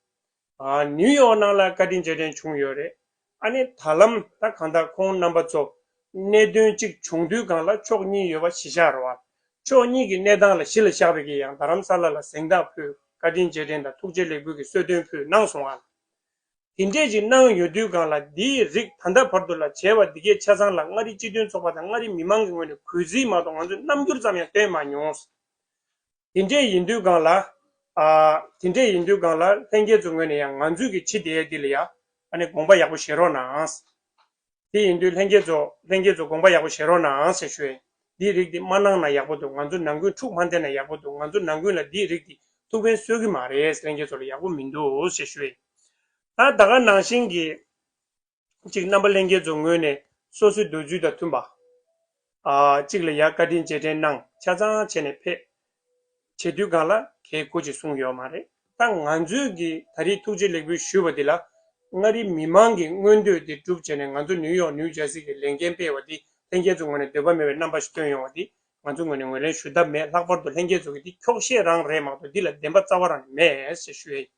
ཨ། ནིའུ་ཡོག་ནང་ལ་བཀའ་དྲིན་རྗེས་དྲན་བྱུང་ཡོད་རེད། ཨ་ནི་ད་ལམ་ད་གང་ལྟར་ཁོང་རྣམ་པ་ཚོ་གནད་དོན་གཅིག་བྱུང་དུས་སྒང་ལ་ཕྱོགས་གཉིས་ཡོད་པ་གཞི་བཞག་རེད་བ། ཕྱོགས་གཉིས་ཀྱི་གནས་སྟངས་ལ་གཞི་ལ་བཞག་པའི་གི་ཡང་རྡ་རམ་ས་ལ་ལ་གཟེངས་རྟགས་ཕུལ། བཀའ་དྲིན་རྗེས་དྲན་དང་ཐུགས་རྗེ་ལེགས་འབུལ་གྱི་གསོལ་སྟོན་ཕུལ་གནང་སོང་བ་ལ། དེ་འདྲས་ཅིག་གནང་ཡོད་དུས་སྒང་ལ་འདིའི་རིགས་ད་ལྟ་བར་དུ་ལ་བྱས་པ་འདི་གའི་ཆ་ཚང་ལ་མངའ་རིས་སྤྱི་མཐུན་ཚོགས་པ་དང་མངའ་རིས་མི་མང་གི་ངོས་ནས་གུས་བརྩི་མ་གཏོགས་ང་ཚོས་རྣམ་འགྱུར་ཙམ་ཡང་སྟོན་མ་མྱོང་། དེ་འདྲས་ཡིན་དུས་སྒང་ལ། ཨ། དེ་འདྲས་ཡིན་དུས་སྒང་ལ་ལྷན་རྒྱས་ཚོའི་ངོས་ནས་ཡང་ང་ཚོའི་གི་ཕྱི་དེ་འདི་ལ་ཡ། ཨ་ནི་དགོངས་པ་ཡག་པོ་བཞེས་རོགས་གནང་། དེ་ཡིན་དུས་ལྷན་རྒྱས་ཚོ། ལྷན་རྒྱས་ཚོ་དགོངས་པ་ཡག་པོ་བཞེས་རོགས་གནང་ཞེས་ཞུ་ཡིན། འདིའི་རིགས་འདི་མ་གནང་ན་ཡག་པོ་འདུག་ང་ཚོ་ནང་ཁུལ་འཁྲུག་མ་འདེད་ན་ཡག་པོ་འདུག་ང་ཚོ་ནང་ཁུལ་ལ་འདིའི་རིགས་འདི་ཐུགས་ཕན་གསོས་ཀྱི་མ་རེད། ལྷན་རྒྱས་ཚོ་ལ་ཡག་པོ་མི་འདུག་ཞེས་ཞུ་ཡིན། ད་ད་ག་ནང་བཞིན་གྱི། གཅིག་རྣམ་པ་ལྷན་རྒྱས་ཚོའི་ངོས་ནས་སོ་སོའི་འདོད་ཚུལ་དང་མཐུན་པ། ཨ། གཅིག་ལ་ཡ་བཀའ་དྲིན་རྗེས་དྲན་གནང་ཆ་ཚང་བྱས་ནས་ཕེབས། བྱེད་དུས་སྒང་ལ་གལ་དགོས་ཅེས་གསུངས་ཡོད་མ་རེད། ད་ང་ཚོས་ཀྱི་ད་རེས་ཐུགས་རྗེ་ལེགས་འབུལ་ཞུས་པ་འདི་ལ། མངའ་རིས་མི་མང་གི་མངོན་འདོད་འདི་སྒྲུབ་བྱས་ནས་ང་ཚོ་ནིའུ་ཡོག་ནིའུ་ཇར་སི་གི་ལས་འགན་སྤེལ་བ་འདི་ལྷན་རྒྱས་ཚོའི་ངོས་ནས་འདོད་པ་མེད་པའི་རྣམ་པ་ཞིག་སྟོན་ཡོང་བ་འདི་ང་ཚོའི་ངོས་ནས་ངོས་ལེན་ཞུ་ཐབས་མེད། ལྷག་པར་དུ་ལྷན་རྒྱས་ཚོ་གི་འདི་འཁྱོག་བཤད་རང་རེད་མ་གཏོགས་འདི་ལ་བདེན་པ་རྩ་བ་རང་ནས་མེད་ཞེས་ཞུ་ཡ་ཡིན།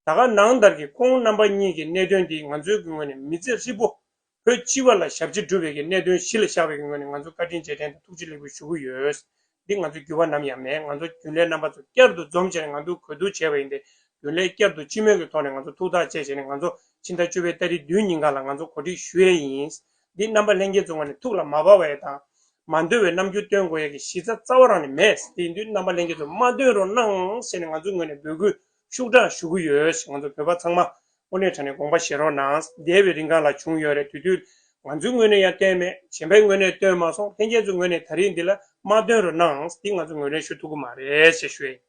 ད་ག་ནང་ལྟར་གྱི་ཁོང་རྣམ་པ་གཉིས་ཀྱི་གནད་དོན་འདི་ང་ཚོའི་གི་ངོས་ནས་མི་ཚེ་ཧྲིལ་པོ་བོད་སྤྱི་བ་ལ་ཞབས་ཕྱི་སྒྲུབ་པའི་གི་གནད་དོན་གཞི་ལ་བཞག་པའི་གི་ངོས་ནས་ང་ཚོ་བཀའ་དྲིན་རྗེས་དྲན་དང་ཐུགས་རྗེ་ལེགས་འབུལ་ཞུ་གི་ཡོད། འདི་ང་ཚོ་འགྱུར་བ་ནམ་ཡང་མེད། ང་ཚོ་རྒྱུན་ལས་རྣམ་པ་ཚོ་བསྐྱར་དུ་འཛོམས་བྱས་ནས་ང་ཚོ་གོ་བསྡུར་བྱས་པ་ཡིན་ཏེ། རྒྱུན་ལས་བསྐྱར་དུ་སྤྱི་མོས་ཀྱི་ཐོག་ནས་ང་ཚོ་ཐུགས་ཐག་བཅད་བྱས་ནས་ང་ཚོ་ཕྱི་ཟླ་བཅུ་པའི་ཏ་རིག་བདུན་ཉིན་གང་ལ་ང་ཚོ་གོ་སྒྲིག་ཞུ་ཡས་ཡིན། འདི་རྣམ་པ་ལྷན་རྒྱས་ཚོ་ངོས་ནས་ཐུགས་ལ་མ་བབས་པ་ཡས་དང་། མ་འདོད་པའི་རྣམ་འགྱུར་སྟོན་དགོས་ཡས་ཀྱི་གཞི་རྩ་རྩ་བ་རང་ནས་མེད། དེ་ཡིན་དུས་རྣམ་པ་ལྷན་རྒྱས་ཚོ་མ་འདོན་རོགས་གནང་ཟེར་ནས་ང་ཚོའི་ངོས་ནས་འབོད་སྐུལ་ཤུགས་དྲག་ཞུ་གི་ཡོད། ང་ཚོ་བོད་པ་ཚང་མ་དངོས་གནས་དྲང་གནས་དགོངས་པ་བཞེས་རོགས་གནང་། འདས་པའི་རིང་གང་ལ་བྱུང་ཡོད་རེད། དེ་དུས་ང་ཚོའི་ངོས་ནས་ཡང་བསྟན་མེད། གཞན་པའི་ངོས་ནས་བསྟན་མ་སོང་། ལྷན་རྒྱས་ཚོའི་ངོས་ནས་ད་རེས་འདི་ལ་མ་འདོན་རོགས་གནང་། འདི་ང་ཚོ་ངོས་ལེན་ཞུ་ཐུབ་ཀྱི་མ་རེད་ཅེས་ཞུ་ཡིན།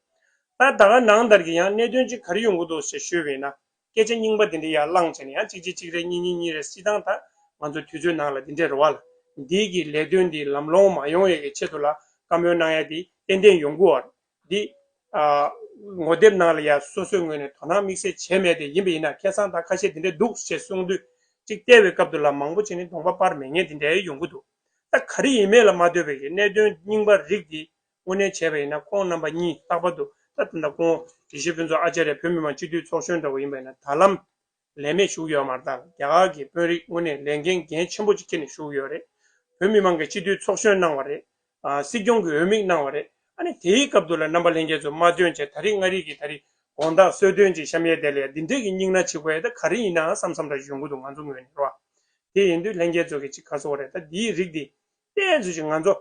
ད་ད་ག་ནང་ལྟར་གྱི་ཡང་གནད་དོན་ཅིག་ག་རེ་ཡོང་གི་འདུག་ཅེས་ཞུས་པ་ཡིན་ན། སྐད་ཆ་རྙིང་པ་འདི་འདྲ་ཡར་བླངས་བྱས་ནས་ཡང་གཅིག་གཅིག་གཅིག་རེ་གཉིས་གཉིས་གཉིས་རེ་སྤྱིར་བཏང་ད་ང་ཚོ་དུས་ཚོད་ནང་ལ་འདི་འདྲས་རེད་བ་ལ། འདི་གི་ལས་དོན་འདི་ལམ་ལྷོང་མ་ཡོང་ཡས་ཀྱི་ཆེད་དུ་ལ་བཀའ་མོལ་གནང་ཡས་འདི་ཏན་ཏན་ཡོང་གི་ཡོད་རེད། འདི། ཨ། ངོ་དེབ་ནང་ལ་ཡ་སོ་སོའི་ངོས་ནས་དོ་སྣང་དམིགས་བསལ་བྱས་མེད་དེ་ཡིན་པ་ཡིན་ན་ཁ་སང་ད་ཁ་ཤས་འདི་འདྲས་འདུག་ཅེས་གསུངས་དུས་གཅིག་བལྟས་པའི་སྐབས་དུ་ལ་མང་པོ་བྱས་ནས་གདོང་པ་སྤར་མེད་མཁན་འདི་འདྲས་ཡོང་གི་འདུག་ད་ག་རེ་ཡིན་མེད་ལ་མ་ལྟོས་པའི་གི་གནད་དོན་རྙིང་པ་རིགས་འདི་དངོས་གནས་བྱས་པ་ཡིན་ན་ཁོང་རྣམ་པ་གཉིས་ལྷག་པར་དུ་ད་ད་ལྟ་ཁོང་དགེ་བཤེས་ཕུན་ཚོགས་ཨ་ཅཱརྱ་བོད་མི་མང་སྤྱི་འཐུས་ཚོགས་གཞོན་འདྲ་བོ་ཡིན་པ་ཡིན་ན་ད་ལམ་ལས་མེད་བཞུགས་ཡོད་མ་རེད། ད་རྒྱ་གར་གྱི་དཔོན་རིགས་དངོས་གནས་ལས་འགན་འགན་ཆེན་པོ་ཅིག་འཁྱེར་ནས་བཞུགས་ཡོད་རེད། བོད་མི་མང་གི་སྤྱི་འཐུས་ཚོགས་གཞོན་གནང་བ་རེད། ཨ། སྲིད་སྐྱོང་གི་འོས་མི་གནང་བ་རེད། ཨ་ནི་དེའི་སྐབས་དུ་ལ་རྣམ་པ་ལྷན་རྒྱས་ཚོ་མ་འདོན་བྱས་ད་རེས་མངའ་རིས་ཀྱི་ད་རེས་དགོང་དག་གསོལ་སྟོན་ཅིག་བཤམས་ཡས་དེ་ལ་ཡ་འདི་འདྲས་ཀྱི་སྙིང་ན་ཆེ་དགོས་ཡ་ད་ག་རེ་ཡིན་ན་བསམ་བསམ་འདྲ་ཡོང་གི་འདུག་ང་ཚོ་ངོས་ནས་རོ། དེ་ཡིན་དུས་ལྷན་རྒྱས་ཚོ་གི་ཅིག་ག་ཟེར་དགོས་རེད། ད་འདིའི་རིགས་འདི་ཏོག་ཙམ་ཅིག་ང་ཚོ་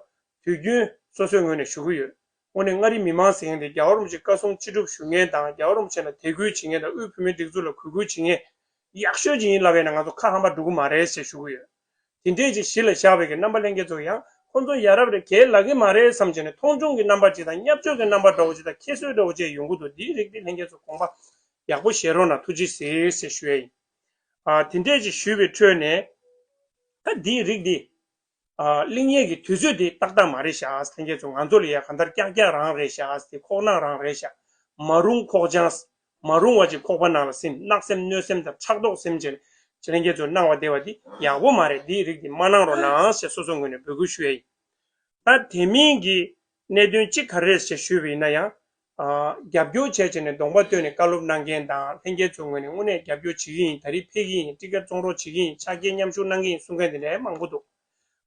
དུས་རྒྱུན་སོ་སོའི་ངོས་ནས་ཞུ་གི་ཡོད། དངོས་གནས་མངའ་རིས་མི་མང་ཟེར་མཁན་དེ་རྒྱལ་བ་རིན་པོ་ཆེ་བཀའ་གསུང་ཅི་སྒྲུབ་ཞུ་མཁན་དང་རྒྱལ་བ་རིན་པོ་ཆེ་ལ་དད་གུས་བྱེད་མཁན་དང་དབུས་བོད་མིའི་སྒྲིག་འཛུགས་ལ་གུས་བཀུར་བྱེད་མཁན་ཡག་ཤོས་ཅིག་ཡིན་ལབ་པས་ན་ང་ཚོ་ཁ་ཧམ་པ་འགྲོ་གི་མ་རེད་ཞེས་ཞུ་གི་ཡོད། དེ་འདྲས་ཅིག་གཞི་ལ་བཞག་པའི་གི་རྣམ་པ་ལྷན་རྒྱས་ཚོ་ཡང་ཁོང་ཚོ་ཡ་རབས་རེད་གལ་ལ་གི་མ་རེད་བསམ་བྱས་ནས་མཐོང་ཆུང་གི་རྣམ་པ་ཅིག་དང་བརྙས་བཅོས་ཀྱི་རྣམ་པ་འདྲ་བོ་ཅིག་དང་ཁྱད་གསོད་འདྲ་བོ་ཅིག་ཡོང་གི་འདུག་འདིའི་རིགས་འདི་ལྷན་རྒྱས་ཚོ་དགོངས་པ་ཡག་པོ་བཞེས་རོགས་གནང་ཐུགས་རྗེ་ཆེ་ཞེས་ཞུ་ཡ་ཡིན། ཨ་དེ་འདྲས་ཅིག་ཞུས་པའི་ཁྲོད་ནས་ད་འདིའི་རིགས་འདི། ཨ་གླེང་ཡས་ཀྱི་དུས་ཚོད་དེ་ཏག་ཏག་མ་རེད་ཤག་ལྷན་རྒྱས་ཚོ་ང་ཚོ་ལ་ཡ་གང་ལྟར་ཀྱག་ཀྱག་རང་རེད་ཤག་དེ་ཁོག་ནག་རང་རེད་ཤག་མ་རུང་ཁོག་བཅངས། མ་རུང་བ་ཅིག་ཁོག་པ་ནང་ལ་སིམ་གནག་སེམས་གནོད་སེམས་དང་ཕྲག་དོག་སེམས་ཅན་ཅི་ལྷན་རྒྱས་ཚོ་གནང་བ་བདེ་བ་འདི་ཡག་པོ་མ་རེད། འདིའི་རིགས་འདི་མ་གནང་རོགས་གནང་ཞེས་སོ་སོ་ངོས་ནས་འབོད་སྐུལ་ཞུ་ཡ་ཡིན། ད་དེ་མིན་གྱི་གནད་དོན་གཅིག་ག་རེ་རེད་ཞེས་ཞུས་པ་ཡིན་ན་ཡང་། ཨ་རྒྱབ་སྐྱོར་བྱས་བྱས་ནས་གདོང་པ་སྟོན་ནས་བཀའ་སློབ་གནང་མཁན་དང་ལྷན་རྒྱས་ཚོ་ངོས་ནས་དངོས་གནས་རྒྱབ་སྐྱོར་བྱེད་ཀྱི་ཡིན། ད་རེས་ཕེབས་ཀྱི་ཡིན། ཊི་ཀེ་ཊི་བཙོང་རོགས་བྱེད་ཀྱི་ཡིན། ཆ་རྐྱེན་མཉམ་ཞུགས་གནང་གི་ཡིན་གསུང་མཁན་དེ་འདྲ་མང་པོ་འདུག་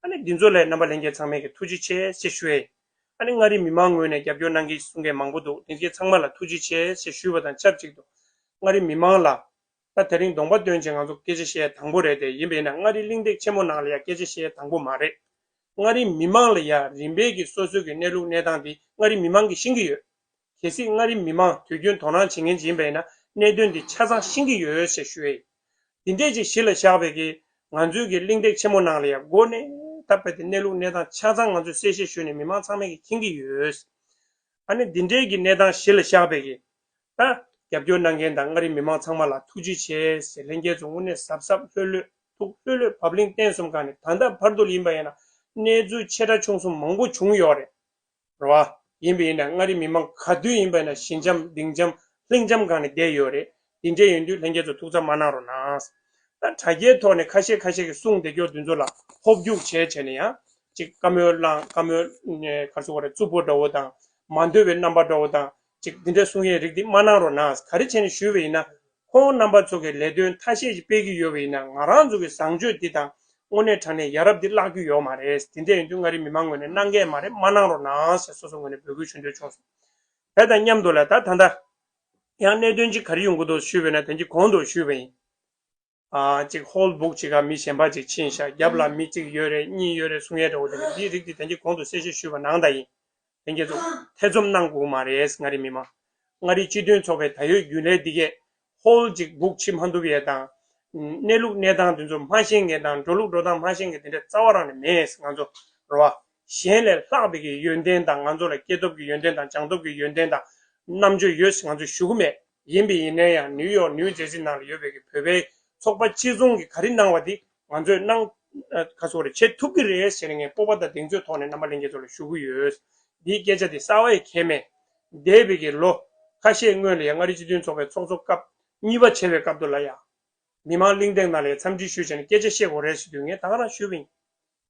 ཨ་ནི་འདི་ཚོ་ལ་རྣམ་པ་ལྷན་རྒྱས་ཚང་མས་ཀྱི་ཐུགས་རྗེ་ཆེ་ཞེས་ཞུ་ཡ་ཡིན། ཨ་ནི་མངའ་རིས་མི་མང་ངོས་ནས་རྒྱབ་སྐྱོར་གནང་གི་གསུང་མཁན་མང་པོ་འདུག་དེ་ཚོ་ཚང་མ་ལ་ཐུགས་རྗེ་ཆེ་ཞེས་ཞུས་པ་དང་ཆབས་ཅིག་ཏུ། མངའ་རིས་མི་མང་ལ། ད་དེ་རིང་གདོང་པ་སྟོན་བྱས་ང་ཚོ་སྐད་ཆ་བཤད་དང་པོ་རེད་དེ། ཡིན་པས་ན་མངའ་རིས་གླེང་སྟེགས་ཆེན་མོ་ནང་ལ་ཡ་སྐད་ཆ་བཤད་དང་པོ་མ་རེད། མངའ་རིས་མི་མང་ལ་ཡ་རིམ་པས་ཀྱི་སོ་སོའི་གི་གནས་ལུགས་གནས་སྟངས་འདི་མངའ་རིས་མི་མང་གིས་ཤེས་ཀྱི་ཡོད། གལ་སྲིད་མངའ་རིས་མི་མང་དུས་རྒྱུན་དོ་སྣང་བྱེད་མཁན་ཅིག་ཡིན་པས་ན་གནད་དོན་འདི་ཆ་ཚང་ཤེས་ཀྱི་ཡོད་ཞེས་ཞུ་ཡ་ཡིན། འདི་འདྲས་ཅིག་གཞི་ལ་བཞག་པའི་གི་ང་ཚོའི་གི་གླེང་སྟེགས་ཆེན་མོ་ནང་ལ་ཡ་འགོ་ནས་ད་བར་དེ་གནས་ལུགས་གནས་སྟངས་ཆ་ཚང་ང་ཚོས་གསལ་བཤད་ཞུས་ནས་མི་མང་ཚང་མས་ཀྱིས་མཁྱེན་གྱི་ཡོད། ཨ་ནི་འདི་འདྲས་ཀྱི་གནས་སྟངས་གཞི་ལ་བཞག་པའི་གི་ད་རྒྱབ་སྐྱོར་གནང་མཁན་དང་མངའ་རིས་མི་མང་ཚང་མ་ལ་ཐུགས་རྗེ་ཆེ་ཟེར། ལྷན་རྒྱས་ཚོ་དངོས་གནས་གཟབ་གཟབ་ལྷོད་ལྷོད་ཐུགས་ལྷོད་ལྷོད་བབ་བརླིང་བརྟན་གསུམ་སྒང་ནས་ད་ལྟ་བར་དུ་ཡིན་པ་ཡིན་ན་གནས་ཚུལ་ཆེ་ཕྲ་ཆུང་གསུམ་མང་པོ་བྱུང་ཡོད་རེད། རེད་བ། ཡིན་པ་ཡིན་ན་མངའ་རིས་མི་མང་ག་དུས་ཡིན་པ་ཡིན་ན་ཞི་འཇམ་ལྡིང་འཇམ་ལྷིང་འཇམ་སྒང་ནས་བསྡད་ཡོད་རེད། དེ་འདྲས་ཡིན་དུས་ལྷན་རྒྱས་ཚོ་ཐུགས་འཚབ་མ་གནང་རོགས་གནང་། ད་དྲ་རྒྱའི་ཐོག་ནས་ཁ་ཤས་ཁ་ཤས་ཀྱིས་གསུངས་བསྡད་རྒྱུ་དེ་ཚོ་ལ་ཧོབ་རྒྱུག་བྱས་བྱས་ནས་ཡང་ཅིག་བཀའ་མོལ་བླངས། བཀའ་མོལ་ག་རེ་ཟེར་དགོས་རེད། རྩུབ་པོ་འདྲ་བོ་དང་མ་འདོད་པའི་རྣམ་པ་འདྲ་བོ་དང་ཅིག་འདི་འདྲ་གསུང་ཡས་རིགས་འདི་མ་གནང་རོགས་གནང་། ག་རེ་བྱས་ནས་ཞུས་པ་ཡིན་ན། ཁོང་རྣམ་པ་ཚོ་གིས་ལས་དོན་ཐ་ཤལ་ཞིག་སྤེལ་གྱི་ཡོད་པ་ཡིན་ན་ང་རང་ཚོ་གི་བཟང་སྤྱོད་འདི་དང་དངོས་གནས་དྲང་གནས་ཡ་རབས་འདི་བརླག་རྒྱུ་ཡོད་མ་རེད། དེ་འདྲ་ཡིན་དུས་མངའ་རིས་མི་མང་ངོས་ནས་གནང་གི་མ་རེད། མ་གནང་རོགས་གནང་ཞེས་སོ་སོ་ངོས་ནས་འབོད་སྐུལ་ཞུ་འདོད་བྱུང་སོང་། དེ་དང་མཉམ་དུ་ལ་ད་ད་ལྟ་ཡང་གནད་དོན་ཅིག་ག་རེ་ཡོང་གི་འདུག་ཞུས་པ་ཡིན་ན་དེང་གི་གོང་དུ་ཞུས་པ་ཡིན། ཨ་ཅིག་ཧོལ་སྦུག་ཅིག་ག་མི་གཞན་པ་ཅིག་ཕྱིན་ཤག་རྒྱབ་ལ་མི་གཅིག་ཡོད་རེད། གཉིས་ཡོད་རེད་གསུང་ཡས་འདྲ་བོ་དེ་རེད། འདིའི་རིགས་འདི་དེང་གི་གོང་དུ་གསལ་བཤད་ཞུས་པ་ནང་ལྟར་ཡིན། དེང་གི་ཚོ་ཐེ་ཚོམ་གནང་དགོས་མ་རེད། མངའ་རིས་མི་མང་། མངའ་རིས་སྤྱི་མཐུན་ཚོགས་པའི་ད་ཡོད་རྒྱུན་ལས་འདི་གས་ཧོལ་ཅིག་སྦུག་ཕྱི་མ་འདུག་ཡས་དང་། གནས་ལུགས་གནས་སྟངས་དེ་ཚོ་མ་ཤེས་མཁན་དང་འགྲོ་ལུགས་འགྲོ་སྟངས་མ་ཤེས་མཁན་དེ་འདྲ་རྩ་བ་རང་ནས་མེད། ང་ཚོ་རེད་བ། གཞན་ལས་ལྷག་པའི་གི་ཡོན་ཏན་དང་ང་ཚོ་ལ་སྐྱེ་སྟོབས་ཀྱི་ཡོན་ཏན་དང་སྦྱངས་སྟོབས་ཀྱི་ཡོན་ཏན་དང་རྣམ་དཔྱོད་ཡོད་ཞེས་ང་ཚོས་ཞུ་གི་མེད། ཡིན་པས་ཡིན་ནའི་ཡང་ནིའུ་ཡོག་ནིའུ་ཇེར་སི་ནང་ལ་ཡོད་པའི་གི་བོད་པའི་ཚོགས་པ་སྤྱི་ཚོགས་ཀྱིས་ག་རེ་གནང་བ་འདི་ང་ཚོས་གནང་ཨ་ག་ཚོད་རེ་བྱེད་ཐུབ་ཀྱི་རེད་ཟེར་ནས་ངས་སྤོབས་པ་དང་གདེང་ཚོད་ཐོག་ནས་རྣམ་པ་ལྷན་རྒྱས་ཚོ་ལ་ཞུ་གི་ཡོད། འདིའི་སྐད་ཆ་འདི་གསར་པ་ཡི་ཁེལ་མེད། འདས་པའི་གི་ལོ་ཁ་ཤས་སྔོན་ལ་ཡང་མངའ་རིས་སྤྱི་མཐུན་ཚོགས་པའི་ཚོགས་གཙོ་སྐབས་གཉིས་པ་བྱས་པའི་སྐབས་དུ་ལ་ཡང་། མི་མང་གླེང་སྟེགས་ནང་ལ་ཡང་འཚམས་འདྲི་ཞུས་བྱས་ནས་སྐད་ཆ་བཤད་དགོས་རེད་ཟེར་དུས་ངས་ད་ག་རང་ཞུས་པ་ཡིན།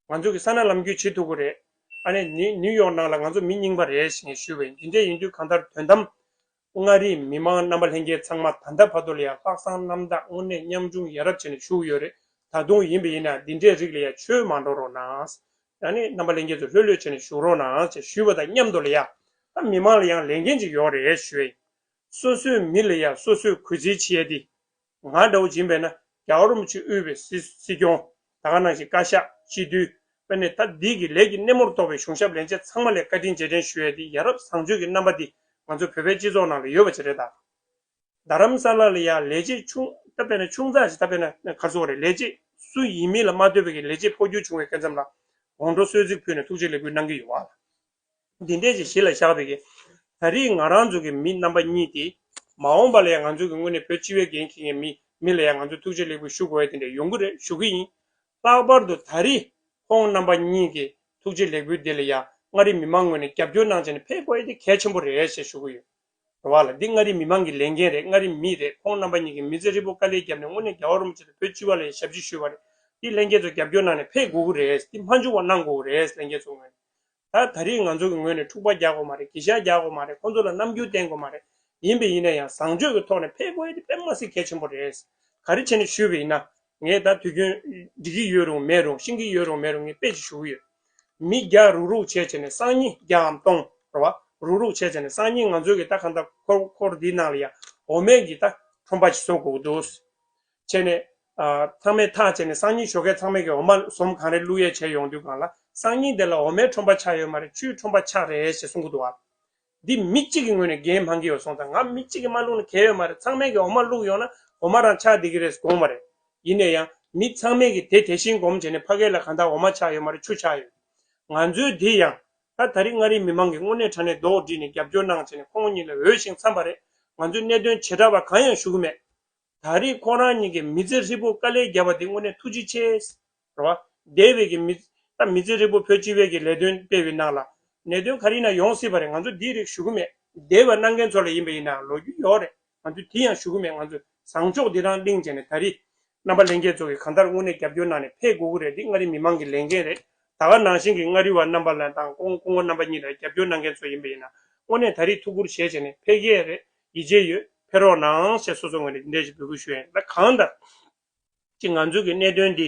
ང་ཚོ་གི་ས་ན་ལམ་རྒྱུས་བྱེད་ཐུབ་ཀྱི་རེད། ཨ་ནི་ནི་ནིའུ་ཡོག་ནང་ལ་ང་ཚོ་མི་རྙིང་པ་རེད་ཞེས་ངས་ཞུས་པ་ཡིན། འདི་འདྲས་ཡིན་དུས་གང་ལྟར་དོན་དམ། མངའ་རིས་མི་མང་རྣམ་པ་ལྷན་རྒྱས་ཚང་མ་ད་ལྟ་བར་དུ་ལ་ཡང་ལྷག་བསམ་རྣམ་དག་དངོས་གནས་ཉམ་ཆུང་ཡ་རབས་བྱས་ནས་བཞུགས་ཡོད་རེད། ད་དུང་ཡིན་པ་ཡིན་ན་འདི་འདྲས་རིགས་ལ་ཡང་ཆོས་མ་འགྲོ་རོགས་གནང་། ཨ་ནི་རྣམ་པ་ལྷན་རྒྱས་ཚོ་ལྷོད་ལྷོད་བྱས་ནས་བཞུགས་རོགས་གནང་ཞེས་ཞུས་པ་དང་མཉམ་དུ་ལ་ཡང་། ད་མི་མང་ལ་ཡང་ལས་འགན་ཅིག་ཡོད་རེད་ཞུ་ཡ་ཡིན། སོ་སོའི་མི་ལ་ཡང་སོ་སོས་གུས་བརྩི་བྱེད་ཡ་དེ། ང་འདྲ་བོ་ཅིག་ཡིན་པས་ན་རྒྱལ་བ་རིན་པོ་ཆེ་དབུས་པའི་སྲིད་སྲིད་སྐྱོང་། ད་ག་ནང་བཞིན་བཀའ་ཤག་སྤྱི་འཐུས། དཔེར་ན་ད་འདི་གི་ལས་ཀྱི་སྣེ་མོར་གཏོགས་པའི་གཞུང་ཞབས་ལས་བྱེད་ཚང་མ་ལ་བཀའ་དྲིན་རྗེས་དྲན་ཞུ་ཡས་འདི་ཡ་རབས་བཟང་སྤྱོད་ཀྱི་རྣམ་པ་འདི་ང་ཚོ་བོད་པའི་སྤྱི་ཚོགས་ནང་ལ་ཡོད་པ་ཅིག་རེད་ད། རྡ་རམ་ས་ལ་ལ་ཡ་ལས་བྱེད་ཆུང་ད་དཔེར་ན་ཆུང་ཙག་ཅིག་ད་དཔེར་ན་ག་རེ་ཟེར་དགོས་རེད། ལས་བྱེད་སུ་ཡིན་མིན་ལ་མ་ལྟོས་པའི་གི་ལས་བྱེད་འཕོ་འགྱུར་བྱུང་བའི་སྐབས་མཚམས་ལ་དགོང་དྲོ་གསོལ་ཚིགས་ཕུལ་ནས་ཐུགས་རྗེ་ལེགས་འབུལ་གནང་གི་ཡོད་པ། འདི་འདྲས་ཀྱི་གཞི་ལ་བཞག་པའི་གི། ད་རེས་ང་རང་ཚོ་གི་མི་རྣམ་པ་གཉིས་དེ། མ་འོངས་པ་ལ་ཡང་ང་ཚོ་གི་དངོས་གནས་བོད་སྤྱི་པའི་འགན་འཁྱེར་མཁན་མི་མི་ལ་ཡང་ང་ཚོ་ཐུགས་རྗེ་ལེགས་འབུལ་ཞུ་དགོས་ཡ་དེ་འདྲ་ཡོང་གི་རེད། ཞུ་གི་ཡིན། ལྷག་པར་དུ་ད་རེས་ཁོང་རྣམ་པ་གཉིས་ཀྱི་ཐུགས་རྗེ་ལེགས་འབུལ་འདི་ལ་ཡང་མངའ་རིས་མི་མང་ངོས་ནས་རྒྱབ་སྐྱོར་གནང་བྱས་ནས་ཕེབས་དགོས་ཡ་དེ་གལ་ཆེན་པོ་རེད་ཞེས་ཞུ་གི་ཡོད། རེད་བ་ལ། འདི་མངའ་རིས་མི་མང་གི་ལས་འགན་རེད། མངའ་རིས་མི་རེད། ཁོང་རྣམ་པ་གཉིས་ཀྱིས་མི་ཚེ་ཧྲིལ་པོ་དཀའ་ལས་བརྒྱབ་ནས་དངོས་གནས་རྒྱལ་བ་རིན་པོ་ཆེ་དང་བོད་སྤྱི་པ་ལ་ཡང་ཞབས་ཕྱི་ཞུས་པ་རེད། འདི་ལྷན་རྒྱས་ཚོ་རྒྱབ་སྐྱོར་གནང་ནས་ཕེབས་དགོས་ཀྱི་རེད། འདི་མ་འཇུག་པ་གནང་དགོས་ཀྱི་རེད་ལྷན་རྒྱས་ཚོ་ངོས་ནས། ད་ད་རེས་ང་ཚོ་གི་ངོས་ནས་འཁྲུག་པ་རྒྱག་དགོས་མ་རེད། གུས་ཞབས་རྒྱག་དགོས་མ་རེད། ཁོང་ཚོ་ལ་རྣམ་འགྱུར་བསྟན་དགོས་མ་རེད། ཡིན་པས་ཡིན་ན་ཡང་བཟང་སྤྱོད་ཀྱི་ཐོག་ནས་ཕེབས་དགོས་ཡ་དེ་དཔེ་མ་སྲིད་གལ་ཆེན་པོ་རེད། ག་རེ་བྱས་ནས་ཞུས་པ་ཡིན་ན། ངས་ད་དུས་རྒྱུན་འགྲིག་གི་ཡོད་རུང་མེད་རུང་། ཤེས་ཀྱི་ཡོད་རུང་མེད་རུང་། ངས་དཔེ་ཅིག་ཞུ་གི་ཡོད། མི་བརྒྱ་རུག་རུག་བྱས་བྱས་ནས་སང་ཉིན་བརྒྱའམ་སྟོང་། རེད་བ། རུག་རུག་བྱས་བྱས་ནས་སང་ཉིན་ང་ཚོའི་གི་ད་གང་ལྟར་འཁོར་འཁོར་འདིའི་ནང་ལ་ཡ་འོ་མའི་གི་ད་ཁྲོམ་པ་ཅིག་བཟོ་དགོས་ཀྱི་འདུག་བྱས་ནས། ཨ། ཚང་མས་ཐག་བཅད་ནས་སང་ཉིན་ཞོགས་ཀས་ཚང་མས་ཀྱི་འོ་མ་ཟོམ་གང་རེ་བླུག་ཡས་བྱས་ཡོང་དུས་སྒང་ལ། སང་ཉིན་དེ་ལ་འོ་མའི་ཁྲོམ་པ་ཆགས་ཡོད་མ་རེད། ཆུའི་ཁྲོམ་པ་ཆགས་རེད་ཞེས་གསུང་གི་འདུག་བ། འདི་མི་གཅིག་གི་ངོས་ནས་འགན་འཕང་གི་ཡོད་སོང་ཙང་། ང་མི་གཅིག་གིས་མ་བླུགས་ན་གལ་ཡོད་མ་རེད། ཚང་མས་ཀྱི་འོ་མ་བླུགས་ཡོང་ན་འོ་མ་རང་ཆགས་བསྡད་ཀྱི་རེད་དགོངས་པ་རེད། ཡིན་ན་ཡང་མི་ཚང་མས་ཀྱི་དེ་དེ་བཞིན་སྒོམ་བྱས་ནས་ཕ་གི་ལ་གང་ལྟར་འོ་མ་ཆགས་ཡོད་མ་རེད། ཆུ་ཆགས་ཡོད། ང་ཚོའི་འདི་ཡང་ད་ད་རེས་མངའ་རིས་མི་མང་གིས་དངོས་གནས་དྲང་གནས་རྡོག་བསྒྲིལ་ནས་རྒྱབ་སྐྱོར་གནང་བྱས་ནས་ཁོང་གཉིས་ལ་འོས་ཤིང་འཚམས་པ་རེད། ང་ཚོས་གནད་དོན་བྱེ་བྲག་པ་གང་ཡང་ཞུ་གི་མེད། ད་རེས་ཁོ་རང་གཉིས་ཀྱིས་མི་ཚེ་ཧྲིལ་པོ་དཀའ་ལས་བརྒྱབ་པ་དེ་དངོས་གནས་ཐུགས་རྗེ་ཆེ། རེད་བ། འདས་པའི་གི་མི་ད་མི་ཚེ་ཧྲིལ་པོ་བོད་སྤྱི་བའི་གི་ལས་དོན་སྤེལ་བའི་ནང་ལ་གནད་དོན་ག་རེ་ཡིན་ན་ཡོང་སྲིད་པ་རེད། ང་ཚོ་འདིའི་རིགས་ཞུ་གི་མེད། འདས་པ་གནང་མཁན་ཚོ་ལ་ཡིན་པ་ཡིན་ན་ལོ་རྒྱུས་ཡོད་རེད། ང་ཚོ་དེ་ཡང་ཞུ་གི་མེད། ང་ཚོ་བཟང་ཕྱོགས་འདི་རང་གླེང་བྱས་ནས་ད་རེས་རྣམ་པ་ལྷན་རྒྱས་ཚོ་གིས་གང་ལྟར་དངོས་གནས་རྒྱབ་སྐྱོར་གནང་ནས་ཕེབས་དགོས་ཀྱི་རེད། འདི་མངའ་རིས་མི་མང་གི་ལས་འགན་རེད། ད་ག་ནང་བཞིན་གྱི་མངའ་རིས་པ་རྣམ་པ་ལ་དང་སྐུ་ངོ་རྣམ་པ་གཉིས་ལ་རྒྱབ་སྐྱོར་གནང་མཁན་ཚོ་ཡིན་པ་ཡིན་ན་དངོས་གནས་ད་རེས་ཐུགས་ཁུར་བཞེས་བྱས་ནས་ཕེབས་ཀྱི་རེད། ཡིད་ཆེས་ཡོད། ཕེབས་རོགས་གནང་ཞེས་སོ་སོའི་ངོས་ནས་འདི་འདྲ་ཞིག་འབོད་སྐུལ་ཞུ་ཡ་ཡིན། ད་གང་ལྟར་ཅིག་ང་ཚོའི་གི་གནད་དོན་འདི་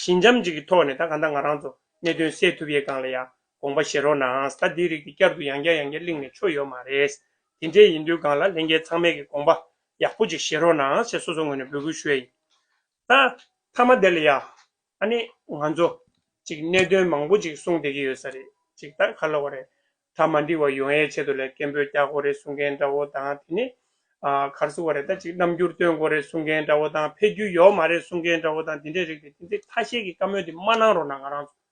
ཞི་འཇམ་ཅིག་གི་ཐོག་ནས་ད་གང་ལྟར་ང་རང་ཚོ་གནད་དོན་སེལ་ཐུབ་ཡས་སྒང་ལ་ཡ་དགོངས་པ་བཞེས་རོགས་གནང་། ད་འདིའི་རིགས་འདི་བསྐྱར་དུ་ཡང་བསྐྱར་ཡང་བསྐྱར་གླེང་ནས་ཆོ་ཡོད་མ་རེད། དེ་འདྲས་ཡིན་དུས་སྒང་ལ་ལྷན་རྒྱས་ཚང་མས་ཀྱི་དགོངས་པ་ཡག་པོ་ཅིག་བཞེས་རོགས་གནང་ཞེས་སོ་སོའི་ངོས་ནས་འབོད་སྐུལ་ཞུ་ཡ་ཡིན། ད་མཐའ་མ་དེ་ལ་ཡ། ཨ་ནི་ང་ཚོ་ཅིག་གནད་དོན་མང་པོ་ཅིག་གསུངས་བསྡད་ཀྱི་ཡོད་ས་རེད། ཅིག་ད་ག་ལ་བ་རེད། གྲ་མ་འགྲིག་པ་ཡོང་ཡའི་ཆེད་དུ་ལ་སྐད་འབོད་རྒྱག་དགོས་རེད་གསུང་མཁན་འདྲ་བོ་དང་། དེ་ནི་ཨ་ག་རེ་ཟེར་དགོས་རེད། ད་ཅིག་རྣམ་འགྱུར་སྟོན་དགོས་རེད་གསུང་མཁན་འདྲ་བོ་དང་། ཕེབས་རྒྱུ་ཡོད་མ་རེད་གསུང་མཁན་འདྲ་བོ་དང་། དེ་འདྲའི་རིགས་དེ་དེ་འདྲའི་ཐ་ཤལ་གྱི་བཀའ་མོལ་དེ་མ་གནང་རོགས་གནང་། ང་རང་ཚོ་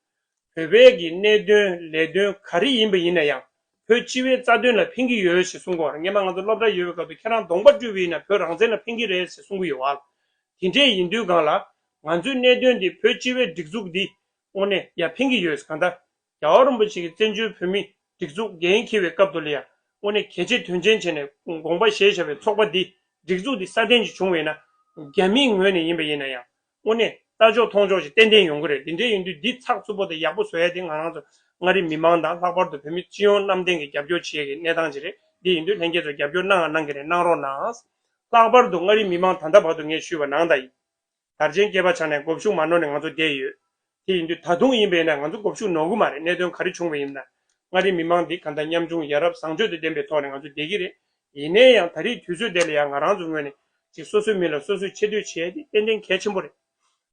བོད་པའི་གི་གནད་དོན་ལས་དོན་ག་རེ་ཡིན་པ་ཡིན་ན་ཡང་བོད་སྤྱི་བའི་རྩ་དོན་ལ་ཕན་གྱི་ཡོད་ཞེས་གསུང་གི་ཡོད་རེད། སྔོན་མ་ང་ཚོ་སློབ་གྲྭ་ཡོད་པའི་སྐབས་དུ་ཁྱེད་རང་གདོང་པ་བཀྲུས་པ་ཡིན་ན་བོད་རང་བཙན་ལ་ཕན་གྱི་རེད་ཞེས་གསུང་གི་ཡོད་པ། དེ་འདྲས་ཡིན་དུས་སྒང་ལ་ང་ཚོའི་གནད་དོན་འདི་བོད་སྤྱི་བའི་སྒྲིག་འཛུགས་འདི་དངོས་གནས་ཡ་ཕན་གྱི་ཡོད། གང་ལྟར་རྒྱལ་བ་རིན་པོ་ཆེ་གིས་བཙན་བྱོལ་བོད་མི་སྒྲིག་འཛུགས་འགན་འཁྱེར་བའི་སྐབས་དུ་ལ་ཡ་དངོས་གནས་གལ་ཆེ་དོན་ཆེན་བྱས་ནས་དགོངས་པ་བཞེས་བཞག་པའི་ཚོགས་པ་འདི་སྒྲིག་འཛུགས་འདི་སྲ་བརྟན་ཅིག་བྱུང་བས་ན་རྒྱ་མིའི་ངོས་ནས་ཡིན་པ་ཡིན་ན་ཡང་དངོས་གནས་ལྟ་ཕྱོགས་མཐོང་ཕྱོགས་ཅིག་ཏན་ཏན་ཡོང་གི་རེད། འདི་འདྲས་ཡིན་དུས་འདི་ཚགས་ཚུད་པོ་དང་ཡག་པོ་བཟོ་ཡ་དེ་ང་རང་ཚོ་མངའ་རིས་མི་མང་དང་ལྷག་པར་དུ་བོད་མི་སྤྱི་ཡོངས་གནམ་བསྟན་གྱི་རྒྱབ་སྐྱོར་བྱེད་ཡ་གི་གནས་སྟངས་ཅིག་རེད། འདི་ཡིན་དུས་ལྷན་རྒྱས་ཚོ་རྒྱབ་སྐྱོར་གནང་ཡ་གནང་གི་རེད། གནང་རོགས་གནང་། ལྷག་པར་དུ་མངའ་རིས་མི་མང་ད་ལྟ་བར་དུ་ངས་ཞུས་པ་ནང་ལྟར་ཡིན། དར་ཆེན་སྐྱེས་པ་ཆགས་ནས་མགོ་གཞུག་མ་ནོར་ནས་ང་ཚོ་བསྡད་ཡོད། དེ་ཡིན་དུས་ད་དུང་ཡིན་པས་ན་ང་ཚོ་མགོ་གཞུག་ནོར་གི་མ་རེད། གནད་དོན་ག་རེ་བྱུང་བ་ཡིན་ན། མངའ་རིས་མི་མང་འདི་གང་ལྟར་ཉམ་ཆུང་ཡ་རབས་བཟང་སྤྱོད་དང་ལྡན་པའི་ཐོག་ནས་ང་ཚོ་བསྡད་ཀྱི་རེད། ཡིན་ན་ཡང་ད་རེས་དུས་ཚོད་འདི་ལ་ཡང་ང་རང་ཚོ་ངོས་ནས་ཅིག་སོ་སོའི་མི་ལ་སོ་སོས་ཆེ་བསྟོད་བྱེད་ཡ་འདི་ཏན་ཏན་གལ་ཆེན་པོ་རེད།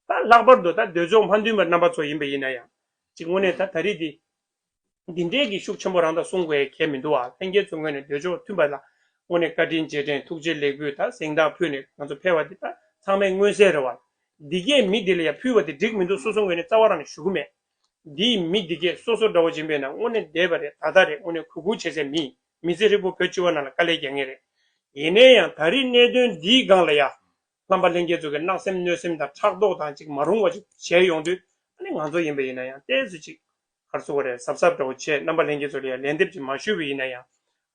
ད་ལྷག་པར་དུ་ད་འདོད་ཕྱོགས་མ་མཐུན་པ་རྣམ་པ་ཚོ་ཡིན་པ་ཡིན་ན་ཡང་ཅིག་དངོས་གནས་ད་ད་རེས་འདི་འདི་འདྲའི་གི་ཤུགས་ཆེན་པོ་རང་ད་གསུང་དགོས་ཡ་གལ་མི་འདུག་ཨ། ལྷན་རྒྱས་ཚོ་ངོས་ནས་འདོད་ཕྱོགས་མཐུན་པ་ལ་དངོས་གནས་བཀའ་དྲིན་རྗེས་དྲན་ཐུགས་རྗེ་ལེགས་འབུལ་དང་གཟེངས་རྟགས་ཕུལ་ནས་ང་ཚོ་ཕེབས་པ་འདི་ད་ཚང་མས་མངོན་གསལ་རེད་བ། འདི་གས་མི་འདི་ལ་ཡ་ཕུལ་བ་དེ་འགྲིག་མི་འདུག་སོ་སོ་ངོས་ནས་རྩ་བ་རང་ནས་ཞུ་གི་མེད། འདིའི་མི་འདི་གས་སོ་སོ་འདྲ་བོ་ཅིག་ཡིན་པས་ན་དངོས་གནས་འདས་པ་རེད། ད་ལྟ་རེད། དངོས་གནས་གུས་བཀུར་བྱེད་སའི་མི་ཡིན། མི་ཚེ་ཧྲིལ་པོ་བོད་སྤྱི་བ་ནང་ལ་དཀའ་ལས་རྒྱག་མཁན་རེད། ཡིན་ན་ཡང་ད་རེས་གནད་དོན་འདིའི་སྒང་ལ་ཡ། རྣམ་པ་ལྷན་རྒྱས་ཚོ་གི་གནག་སེམས་གནོད་སེམས་དང་ཕྲག་དོག་དང་ཅིག་མ་རུང་བ་ཅིག་བྱས་ཡོང་དུས་ཨ་ནི་ང་ཚོ་ཡིན་པ་ཡིན་ན་ཡང་ཏོག་ཙམ་ཅིག་ག་རེ་ཟེར་དགོས་རེད། གཟབ་གཟབ་འདྲ་བོ་བྱས་རྣམ་པ་ལྷན་རྒྱས་ཚོ་ལ་ཡང་ལན་འདེབས་ཅིག་མ་ཞུས་པ་ཡིན་ན་ཡང་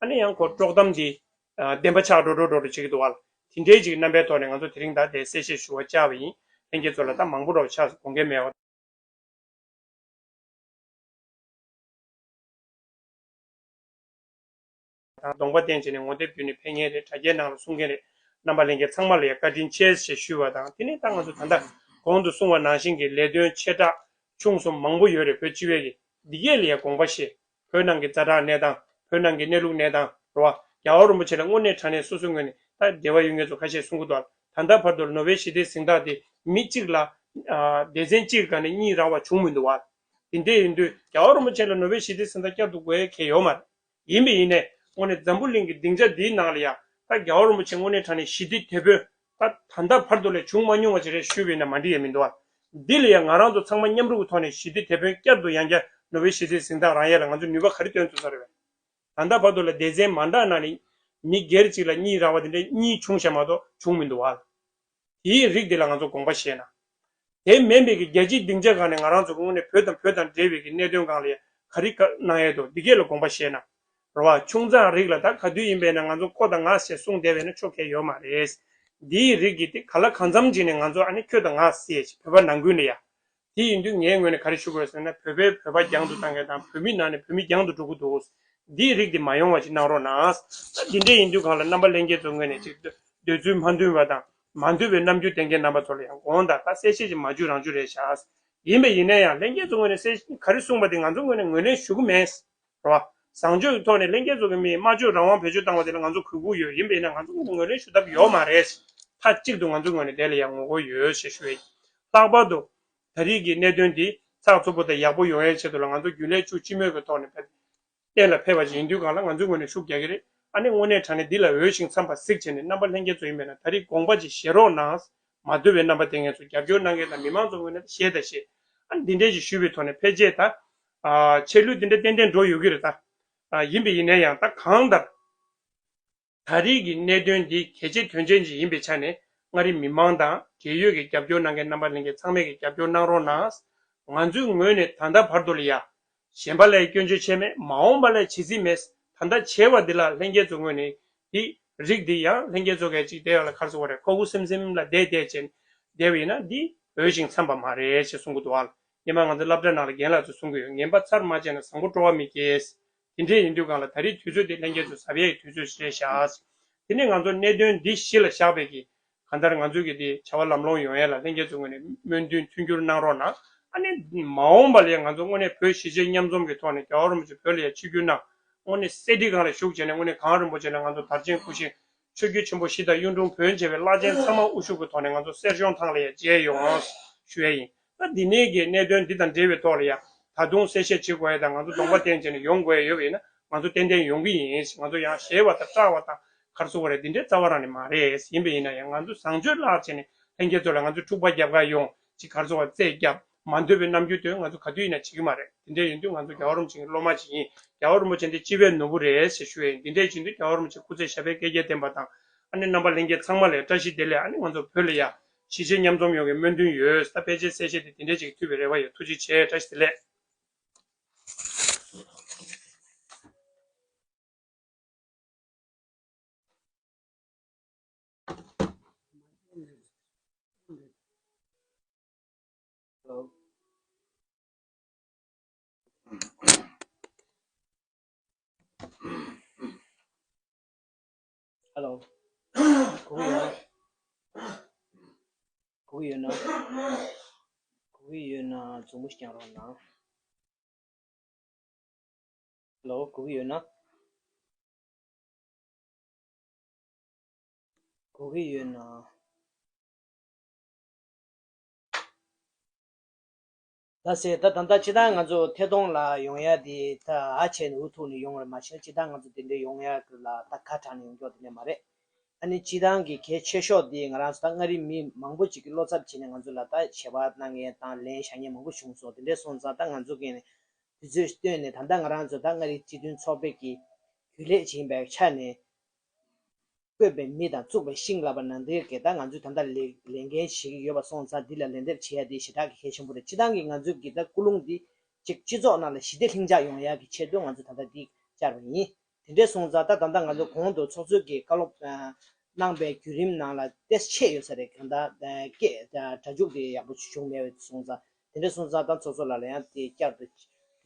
ཨ་ནི་ཡང་ཁོ་དཀྲོག་གཏམ་འདི་ཨ་བདེན་པ་ཆགས་འགྲོ་འགྲོ་འགྲོ་འགྲོ་བྱེད་ཀྱི་འདུག་བ། དེ་འདྲའི་ཅིག་རྣམ་པའི་ཐོག་ནས་ང་ཚོ་དེ་རིང་ད་དེ་གསལ་བཤད་ཞུ་བར་བཅར་བ་ཡིན། ལྷན་རྒྱས་ཚོ་ལ་ད་མང་པོ་འདྲ་བོ་ཆགས་སོང་དགོངས་འགལ་མེད་པ། དང་གདོང་པ་བསྟན་བྱས་ནས་ངོ་དེབ་བརྒྱུད་ནས་ཕེབས་མཁན་རེད། དྲ་རྒྱའི་ནང་ལ་གསུང་མཁན་རེད། རྣམ་པ་ལྷན་རྒྱས་ཚང་མ་ལ་ཡང་བཀའ་དྲིན་ཆེ་ཞེས་ཞུས་པ་དང་། དེ་ནས་ད་ང་ཚོ་ད་ལྟ་གོང་དུ་གསུངས་པ་ནང་བཞིན་གྱི་ལས་དོན་ཆེ་ཕྲ་ཆུང་གསུམ་མང་པོ་ཡོད་རེད། བོད་སྤྱི་པའི་གི་འདི་གས་ལ་ཡང་དགོངས་པ་བཞེས། བོད་ནང་གི་ཛ་དྲག་གནས་སྟངས། བོད་ནང་གི་གནས་ལུགས་གནས་སྟངས་རེད་བ། རྒྱལ་བ་རིན་པོ་ཆེ་ལ་དངོས་གནས་དྲང་གནས་སོ་སོའི་ངོས་ནས་ད་འབྲེལ་བ་ཡོད་མཁན་ཚོ་ཁ་ཤས་གསུང་གི་འདུག་ད་ལྟ་བར་དུ་ནོ་བེལ་ཞི་བདེའི་གཟེངས་རྟགས་དེ་མི་གཅིག་ལ་ཨ་སྡེ་ཚན་གཅིག་གི་སྒང་ནས་གཉིས་རག་པ་བྱུང་མི་འདུག་བ། དེ་འདྲ་ཡིན་དུས་རྒྱལ་བ་རིན་པོ་ཆེ་ལ་ནོ་བེལ་ཞི་བདེའི་གཟེངས་རྟགས་བསྐྱར་དུ་དགོས་ཡ་གལ་ཡོད་མ་རེད། ཡིན་པ་ཡིན་ནའི་དངོས་གནས་འཛམ་བུ་གླིང་གི་སྡིངས་ཆ་འདིའི་ནང་ལ་ཡང་ད་རྒྱལ་བ་རིན་པོ་ཆེ་དངོས་གནས་དྲང་གནས་ཞི་བདེ་དེད་དཔོན་ད་ད་ལྟ་བར་དུ་ལས་བྱུང་མ་མྱོང་བ་ཅིག་རེད་ཞུས་པ་ཡིན་ན་མ་འགྲིག་ཡ་མི་འདུག་བ། འདི་ལ་ཡང་ང་རང་ཚོ་ཚང་མ་མཉམ་རུབ་ཀྱི་ཐོག་ནས་ཞི་བདེ་དེད་དཔོན་བསྐྱར་དུ་ཡང་བསྐྱར་ནོ་བེལ་ཞི་བདེའི་གཟེངས་རྟགས་རག་ཡ་ལ་ང་ཚོ་ནུས་པ་ག་རེ་བཏོན་ཐུབ་ས་རེད་བས། ད་ལྟ་བར་དུ་ལ་སྡེ་ཚན་མ་འདྲ་ནང་ནས་མི་སྒེར་གཅིག་ལ་གཉིས་རག་པ་དེ་འདྲ་གཉིས་བྱུང་ཤག་མ་གཏོགས་བྱུང་མི་འདུག་བ། དེའི་རིགས་དེ་ལ་ང་ཚོ་དགོངས་པ་བཞེས་ན། དེ་མིན་པའི་གི་རྒྱལ་སྤྱིའི་སྡིངས་ཆ་སྒང་ནས་ང་རང་ཚོ་དངོས་གནས་བོད་དང་བོད་དང་འབྲེལ་བའི་གི་གནད་དོན་སྒང་ལ་ཡང་ག་རེ་གནང་ཡས་འདུག་འདི་གས་ལ་དགོངས་པ་བཞེས་ན། རེད་བ། ཆུང་ཙག་རིགས་ལ་ད་ག་དུས་ཡིན་པས་ན་ང་ཚོ་ཁོ་དང་ང་ཞེས་གསུངས་བསྡད་པས་ན་ཆོ་གས་ཡོད་མ་རེད། འདིའི་རིགས་ཀྱི་དེ་ག་ལ་གང་འཚམ་ཅིག་ནས་ང་ཚོ་ཨ་ནི་ཁྱོད་དང་ང་ཟེར་ཞིག་བོད་པ་ནང་ཁུལ་ལ་ཡ། དེ་ཡིན་དུས་ངའི་ངོས་ནས་ག་རེ་ཞུ་དགོས་ཟེར་ན། བོད་པས་བོད་པ་རྒྱང་དུ་བཏང་མཁན་དང་བོད་མི་ནང་ནས་བོད་མི་རྒྱང་དུ་འགྲོ་གི་འདུག་འདིའི་རིགས་དེ་མ་ཡོང་བ་ཞིག་གནང་རོགས་གནང་། ད་འདི་འདྲས་ཡིན་དུས་སྒང་ལ་རྣམ་པ་ལྷན་རྒྱས་ཚོ་ངོས་ནས་ཅིག་འདོད་འདོད་ཚུལ་མ་མཐུན་པ་དང་མ་འདོད་པའི་རྣམ་འགྱུར་ལྡན་མཁན་རྣམ་པ་ཚོ་ལ་ཡང་དགོངས་དག་ད་གསལ་བཤད་ཅིག་མ་བརྒྱུད་རང་བརྒྱུད་རེད་ཤག་ཡིན་པས་ཡིན་ན་ཡང་ལྷན་རྒྱས་ཚོ་ངོས་ནས་གསལ་ག་རེ་གསུངས་པ་དེ་ང་ཚོ་ངོས་ནས་ངོས་ལེན་ཞུ་གི་མེད། རེད་བ། བཟང་སྤྱོད་ཀྱི་ཐོག་ནས་ལྷན་རྒྱས་ཚོ་གི་མིས་སྨྲ་བརྗོད་རང་དབང་བེད་སྤྱོད་བཏང་བ་དེ་ལ་ང་ཚོ་གུས་བཀུར་ཡོད། ཡིན་པས་ན་ང་ཚོ་ངོས་ནས་ངོས་ལེན་ཞུ་ཐབས་ཡོད་མ་རེད། མཐའ་གཅིག་ཏུ་ང་ཚོ་ངོས་ནས་དེ་ལ་ཡང་ངོ་རྒོལ་ཡོད་ཞེས་ཞུ་ཡ་ཡིན། ལྷག་པར་དུ་ད་རེས་ཀྱི་གནད་དོན་འདི་ཚགས་ཚུད་པོ་དང་ཡག་པོ་ཡོང་ཡའི་ཆེད་དུ་ལ་ང་ཚོ་རྒྱུན་ལས་བཅུ་སྤྱི་མོས་ཀྱི་ཐོག་ནས་ཕེབས། གཏན་ལ་ཕེབས་པ་ཞིག་ཡིན་དུས་གང་ལ་ང་ཚོའི་ངོས་ནས་ཤུགས་རྒྱག་གི་རེད། ཨ་ནི་དངོས་གནས་དྲང་གནས་འདི་ལ་འོས་ཤིང་འཚམས་པ་གཟིགས་བྱས་ནས་རྣམ་པ་ལྷན་རྒྱས་ཚོ་ཡིན་པས་ན་ད་རེས་དགོངས་པ་ཅིག་བཞེས་རོགས་གནང་། མ་འདོད་པའི་རྣམ་པ་དེ་ངེད་ཚོ་རྒྱབ་སྐྱོར་གནང་མཁན་དང་མི་མང་ཚོ་ངོས་ནས་བཤད་ད་བཤད། ཨ་ནི་འདི་འདྲས་ཞིག་ཞུས་པའི་ཐོག་ནས་ཕལ་ཆེར་ད་ཆད་ལུས་འདི་འདྲ་ཏན་ཏན་འགྲོ་ཡོད་ཀྱི་རེད་ད། ཡིན་པས་ཡིན་ན་ཡང་ད་གང་ལྟར། ད་རེས་ཀྱི་གནད་དོན་འདི་གལ་ཆེ་དོན་ཆེན་ཞིག་ཡིན་པའི་ཆ་ནས་མངའ་རིས་མི་མང་དང་འབྲེལ་ཡོད་ཀྱི་རྒྱབ་སྐྱོར་གནང་མཁན་རྣམ་པ་ལྷན་རྒྱས་ཚང་མས་ཀྱི་རྒྱབ་སྐྱོར་གནང་རོགས་གནང་། ང་ཚོའི་ངོས་ནས་ད་ལྟ་བར་དུ་ལ་ཡ། གཞན་པ་ལ་ཡ་སྐྱོན་བརྗོད་བྱས་མེད། མ་འོངས་པ་ལ་ཡ་བྱེད་རྩིས་མེད། ད་ལྟ་བྱས་པ་འདི་ལ་ལྷན་རྒྱས་ཚོའི་ངོས་ནས་འདི་རིགས་འདི་ཡང་ལྷན་རྒྱས་ཚོ་གས་ཅིག་བསྡད་ཡོད་ལ་ག་རེ་ཟེར་དགོས་རེད། ཁོ་ཁུ་སིམ་སིམ་ལ་བསྡད་བསྡད་བྱས་བསྡད་པ་ཡིན་ན་འདི་འོས་ཤིང་འཚམས་པ་མ་རེད་ཅེས་གསུང་གི་འདུག་ཨ། སྔོན་མ་ང་ཚོ་སློབ་གྲྭ་ནང་ལ་རྒན་ལགས་ཚོས་གསུང་གི་ཡོད། ངན་པ་ཚར་མ་བྱས་ན་བཟང་པོ་སྤྲོ་བ་མི་སྐྱེ། དེ་འདྲས་ཡིན་དུས་གང་ལ་ད་རེས་དུས་ཚོད་འདི་ལྷན་རྒྱས་ཚོ་གཟབ་ཡས་ཀྱི་དུས་ཚོད་ཞིག་རེད་ཤག་དེ་ནས་ང་ཚོ་གནད་དོན་འདི་གཞི་ལ་བཞག་པའི་གི་གང་ལྟར་ང་ཚོའི་གི་འདི་བྱ་བ་ལམ་ལྷོང་ཡོང་ཡས་ལ་ལྷན་རྒྱས་ཚོའི་ངོས་ནས་སྨོན་འདུན་མཐུན་འགྱུར་གནང་རོགས་གནང་། ཨ་ནི་མ་འོངས་པ་ལ་ཡང་ང་ཚོ་དངོས་གནས་བོད་གཞིས་བྱེས་མཉམ་འཛོམས་ཀྱི་ཐོག་ནས་རྒྱལ་བ་རིན་པོ་ཆེ་བོད་ལ་ཡང་ཆིབས་བསྒྱུར་གནང་། དངོས་གནས་གསེར་ཁྲི་སྒང་ལ་བཞུགས་བྱས་ནས་དངོས་གནས་གངས་རིན་པོ་ཆེ་ལ་ང་ཚོ་དར་ཆེན་སྐུ་ཞབས་ཆོས་བརྒྱུད་ཆེན་པོ་བཞི་དང་གཡུང་དྲུང་བོན་བཅས་པའི་བླ་ཆེན་ཚང་མ་དབུ་བཞུགས་ཀྱི་ཐོག་ནས་ང་ཚོ་གསེར་གཞོང་ཐང་ལ་ཡང་མཇལ་ཡོང་ཞུ་ཡས་ཡིན། ད་འདི་ནས་ཀྱི་གནད་དོན་འདི་དང་འབྲེལ་བའི་ཐོག་ལ་ཡང་ད་དུང་གསལ་བཤད་བྱེད་དགོས་ཡས་དང་ང་ཚོ་གདོང་པ་བསྟན་བྱས་ནས་ཡོང་དགོས་ཡས་ཡོད་པ་ཡིན་ན་ང་ཚོ་ཏན་ཏན་ཡོང་གི་ཡིན། ང་ཚོ་ཡང་ཞེད་པ་དང་སྐྲག་པ་དང་ག་རེ་ཟེར་དགོས་རེད། འདི་འདྲའི་རྩ་བ་རང་ནས་མ་རེད། ཡིན་པ་ཡིན་ན་ཡང་ང་ཚོ་བཟང་སྤྱོད་བརླག་བྱས་ནས་ལྷན་རྒྱས་ཚོ་ལ་ང་ཚོ་འཁྲུག་པ་རྒྱབ་ག་ཡོང་ཅིག་ག་རེ་ཟེར་དགོས་རེད། རྩོད་རྒྱབ། མ་འདོད་པའི་རྣམ་འགྱུར་སྟོན་ང་ཚོ་ག་དུས་ཡིན་ན་བྱེད་ཀྱི་མ་རེད། དེ་འདྲ་ཡིན་དུས་ང་ཚོ་རྒྱལ་བ་རིན་པོ་ཆེ་གི་སློབ་མ་ཅིག་ཡིན། རྒྱལ་བ་རིན་པོ་ཆེ་འདི་སྤྱི་པའི་ནོར་བུ་རེད་ཟེར་ཞུ་ཡས་ཡིན། དེ་འདྲ་ཡིན་དུས་རྒྱལ་བ་རིན་པོ་ཆེ་སྐུ་ཚེ་ཞབས་པད་བསྐལ་བརྒྱར་བརྟན་པ་དང་ཨ་ནི་རྣམ་པ་ལྷན་རྒྱས་ཚང་མ་ལ་བཀྲ་ཤིས་བདེ་ལེགས། ཨ་ནི་ང་ཚོ་བོད་ལ་ཡ་གཞིས་བྱེས་མཉམ་འཛོམས་ཡོང་གི་སྨོན་འདུན་ཡོད། ད་ཕལ་ཆེར་གསལ་བཤད་དེ་དེ་འདྲ་ཅིག་ཐུབ་པའི་རེ་བ་ཡོད། ཐུགས་རྗེ་ཆེ། བཀྲ་ཤིས་བདེ་ལེགས། ཧེ་ལོ། གོ་གི་ཡོད་ན། གོ་གི་ཡོད་ན། གོ་གི་ཡོད་ན་མཛུབ་མོ་ཞིག་རྒྱག་རོགས་གནང་། ཧེ་ལོ། གོ་གི་ཡོད་ན། གོ་གི་ཡོད་ན། ད་ཟེར་ད་ད་ལྟ་སྤྱིར་བཏང་ང་ཚོ་ཐད་གཏོང་ལ་ཡོང་ཡ་དེ་ད་ཨ་བྱས་ནས་འུ་ཐུག་ནས་ཡོང་བ་རེད། མ་གཞི་སྤྱིར་བཏང་ང་ཚོ་དེ་འདྲ་ཡོང་ཡ་ལ་ད་ཁ་གྲགས་ནས་ཡོང་ཀྱོག་དེ་འདྲ་མ་རེད། ཨ་ནི་སྤྱིར་བཏང་གི་གལ་ཆེ་ཤོས་དེ་ང་རང་ཚོ་ད་མངའ་རིས་མི་མང་པོ་ཅིག་གིས་བློ་འཚབ་བྱས་ནས་ང་ཚོ་ལ་ད་ཞལ་པར་གནང་མཁན་དང་ལན་བཞག་མཁན་མང་པོ་བྱུང་སོང་། དེ་འདྲ་སོང་ཙང་ད་ང་ཚོ་གིས་ནས་དུས་ཚོད་བཏོན་ནས་ད་ལྟ་ང་རང་ཚོ་ད་མངའ་རིས་སྤྱི་མཐུན་ཚོགས་པའི་གི་རྒྱུན་ལས་བྱེད་པའི་ཆ་ནས། བསྐོས་པའི་མི་དང་བཙུགས་པའི་ཤིང་ལབ་པ་ནང་དེ་གས་ད་ང་ཚོས་ད་ལྟ་ལས་ལས་འགན་བྱེད་ཀྱི་ཡོད་པ་སོང་ཙང་འདི་ལ་ལན་འདེབས་བྱེད་ཡ་དེ་ཞེ་དྲག་གི་གལ་ཆེན་པོ་རེད། སྤྱིར་བཏང་གི་ང་ཚོའི་གི་ད་ཀུན་སློང་འདི་ཅིག་སྤྱི་ཚོགས་ནང་ལ་ཞི་བདེ་ལྷིང་འཇགས་ཡོང་ཡ་གི་ཆེད་དུ་ང་ཚོས་ད་ལྟ་འདི་བཅར་བ་ཡིན། དེ་འདྲས་སོང་ཙང་ད་ད་ལྟ་ང་ཚོ་གོང་དུ་ཚོགས་གཙོས་ཀྱི་བཀའ་སློབ་གནང་པའི་བརྒྱུད་རིམ་ནང་ལ་ཏོག་ཙམ་ཆད་ཡོད་ས་རེད། གང་ལྟར་སྐད་སྒྲ་འཇུག་དེ་ཡག་པོ་བྱུང་མེད་པ་སོང་ཙང་། དེ་འདྲ་སོང་ཙང་ད་ཚོགས་གཙོ་ལགས་ལ་ཡང་དེ་བསྐྱར་དུ་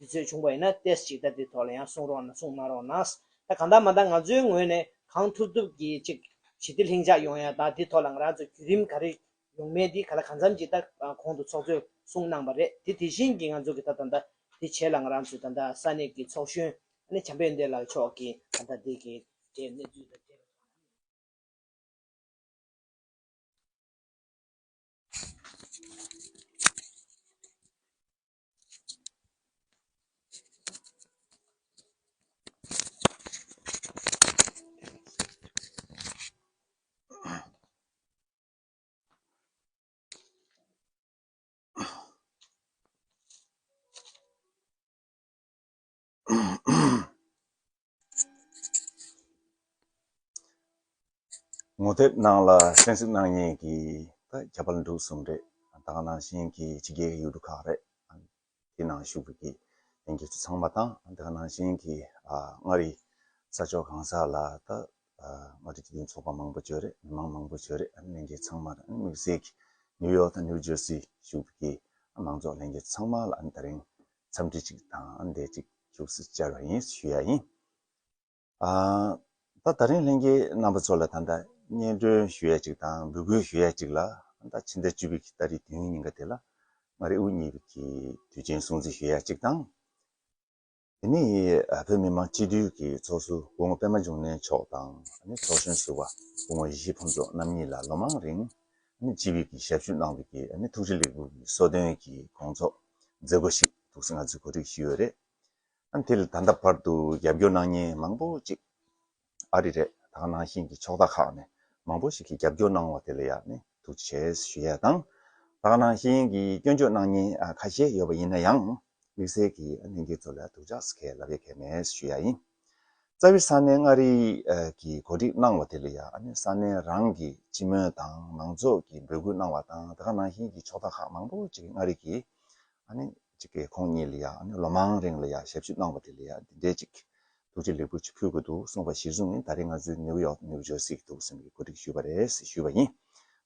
དུས་ཚོད་བྱུང་བ་ཡིན་ན་ཏོག་ཙམ་ཅིག་ད་དེ་ཐོག་ལ་ཡང་གསུང་རོགས་གནང་། གསུང་གནང་རོགས་གནང་། ད་གང་ལྟར་མ་ལྟར་ང་ཚོའི་ངོས་ནས་གང་ཐུབ་ཐུབ་ཀྱིས་ཅིག་ཞི་བདེ་ལྷིང་འཇགས་ཡོང་ཡ་དང་དེ་ཐོག་ལ་ང་རང་ཚོ་བརྒྱུད་རིམ་ག་རེ་ཡོང་མིན་དེ་ག་ལ་གང་འཚམ་ཅིག་ད་གོང་དུ་ཚོགས་གཙོས་གསུང་གནང་བ་རེད། དེ་དེ་བཞིན་གྱི་ང་ཚོ་གི་ད་ད་ད་དེ་བྱས་ལ་ང་རང་ཚོས་ད་ད་ས་གནས་ཀྱི་ཚོགས་གཞོན་ཨ་ནི་བྱམས་པ་ཡོན་ཏན་ལགས་མཆོག་གིས་ད་ད་དེ་གི་དེ་གནས་ཚུལ་དང་འབྲེལ་བ། ངོ་དེབ་ནང་ལ་གསན་གཟིགས་གནང་མཁན་གྱི་ད་རྒྱ་དཔལ་འབྲུག་གསུམ་རེད། ད་ག་ནང་བཞིན་གྱི་ཕྱི་རྒྱལ་གྱི་ཡུལ་གྲུ་ཁག་རེད། དེ་ནང་བཞུགས་པའི་གི་ལྷན་རྒྱས་ཚོ་ཚང་མ་དང་ད་ག་ནང་བཞིན་གྱི་ཨ་མངའ་རིས་ས་ཕྱོགས་གང་ས་ལ་ད་ཨ་མངའ་རིས་སྤྱི་མཐུན་ཚོགས་པ་མང་པོ་ཅིག་རེད། མི་མང་མང་པོ་ཅིག་རེད། ཨ་ནི་ལྷན་རྒྱས་ཚང་མ་དང་ཨ་ནི་དམིགས་བསལ་གྱི་ནིའུ་ཡོག་དང་ནིའུ་ཇར་སི་བཞུགས་པའི་གི་མང་ཚོགས་ལྷན་རྒྱས་ཚང་མ་ལ་ཨ་ནི་ད་རིང་འཚམས་འདྲི་ཅིག་དང་ཨ་ནི་འདི་ཅིག་བཞུགས་སུ་བཅར་བ་ཡིན་ཞུ་ཡ་ཡིན། ཨ་ད་ད་རིང་ལྷན་རྒྱས་རྣམ་པ་ཚོ་ལ་ད་ལྟ་སྙན་སྒྲོན་ཞུ་ཡ་ཅིག་དང་འབོད་སྐུལ་ཞུ་ཡ་ཅིག་ལ་ད་ཕྱི་ཟླ་བཅུ་པའི་གི་ཏ་རིག་བདུན་ཉིན་ཀ་དེ་ལ་མངའ་རིས་དབུ་བརྙེས་པའི་གི་དུས་ཆེན་སྲུང་བརྩི་ཞུ་ཡ་ཅིག་དང་། དེ་ནས་བོད་མི་མང་སྤྱི་འཐུས་ཀྱི་ཚོགས་ཟུར་སྐུ་ངོ་པད་མ་འབྱུང་གནས་མཆོག་དང་ཚོགས་གཞོན་ཟུར་པ་སྐུ་ངོ་ཡེ་ཤེས་ཕུན་ཚོགས་རྣམ་གཉིས་ལ་ལོ་མང་རིང་སྤྱི་པའི་གི་ཞབས་ཞུ་གནང་བའི་གི་ཐུགས་རྗེ་ལེགས་འབུལ་གྱི་གསོལ་སྟོན་གྱི་དགོངས་རྫོགས་མཛད་སྒོ་ཞིག་ཐུགས་སྲས་ང་ཚོས་གོ་སྒྲིག་ཞུས་ཡོད་རེད། ཨ་ནི་དེ་ལ་ད་ལྟ་བར་དུ་རྒྱབ་སྐྱོར་གནང་མཁན་མང་པོ་ཅིག་ཨ་རི་རེད། ད་ག་ནང་བཞིན་གྱི་ཕྱོགས་མཐའ་ཁག་ནས་མང་པོ་ཞིག་གིས་རྒྱབ་སྐྱོར་གནང་བ་དེ་ལ་ཡང་ནི་ཐུགས་རྗེ་ཆེ་ཞུ་ཡ་དང་། ད་ག་ནང་བཞིན་གྱི་སྐྱོན་བརྗོད་གནང་མཁན་ཁ་ཤས་ཡོད་པ་ཡིན་ན་ཡང་། དམིགས་བསལ་གྱི་ལྷན་རྒྱས་ཚོ་ལ་ཐུགས་རྗེ་ཆེ་ལབ་ཡ་གལ་མེད་ཞུ་ཡ་ཡིན། རྩ་བའི་ས་གནས་མངའ་རིས་ཀྱི་གོ་སྒྲིག་གནང་བ་དེ་ལ་ཡང་ཨ་ནི་ས་གནས་རང་གི་སྤྱི་མོས་དང་མང་ཚོགས་ཀྱིས་འབོད་སྐུལ་གནང་བ་དང་། ད་ག་ནང་བཞིན་གྱི་ཕྱོགས་མཐའ་ཁག་མང་པོ་ཅིག་མངའ་རིས་ཀྱི་ཨ་ནི་ཅིག་གི་ཁོང་གཉིས་ལ་ཡང་ཨ་ནི་ལོ་མང་རིང་ལ་ཡང་ཞབས་ཞུ་གནང་བ་དེ་ལ་ཡང་འདི་འདྲའི་ཅིག་ཐུགས་རྗེ་ལེགས་འབུལ་ཅིག་ཕུལ་དགོས་འདུག་གསུངས་པ་གཞིར་བཟུང་ནས། ད་རེས་ང་ཚོའི་ནིའུ་ཡོག་ནིའུ་ཇར་སི་གི་འདུག་ཟེར་ནས་གོ་སྒྲིག་ཞུས་པ་རེད་ཞུས་པ་ཡིན།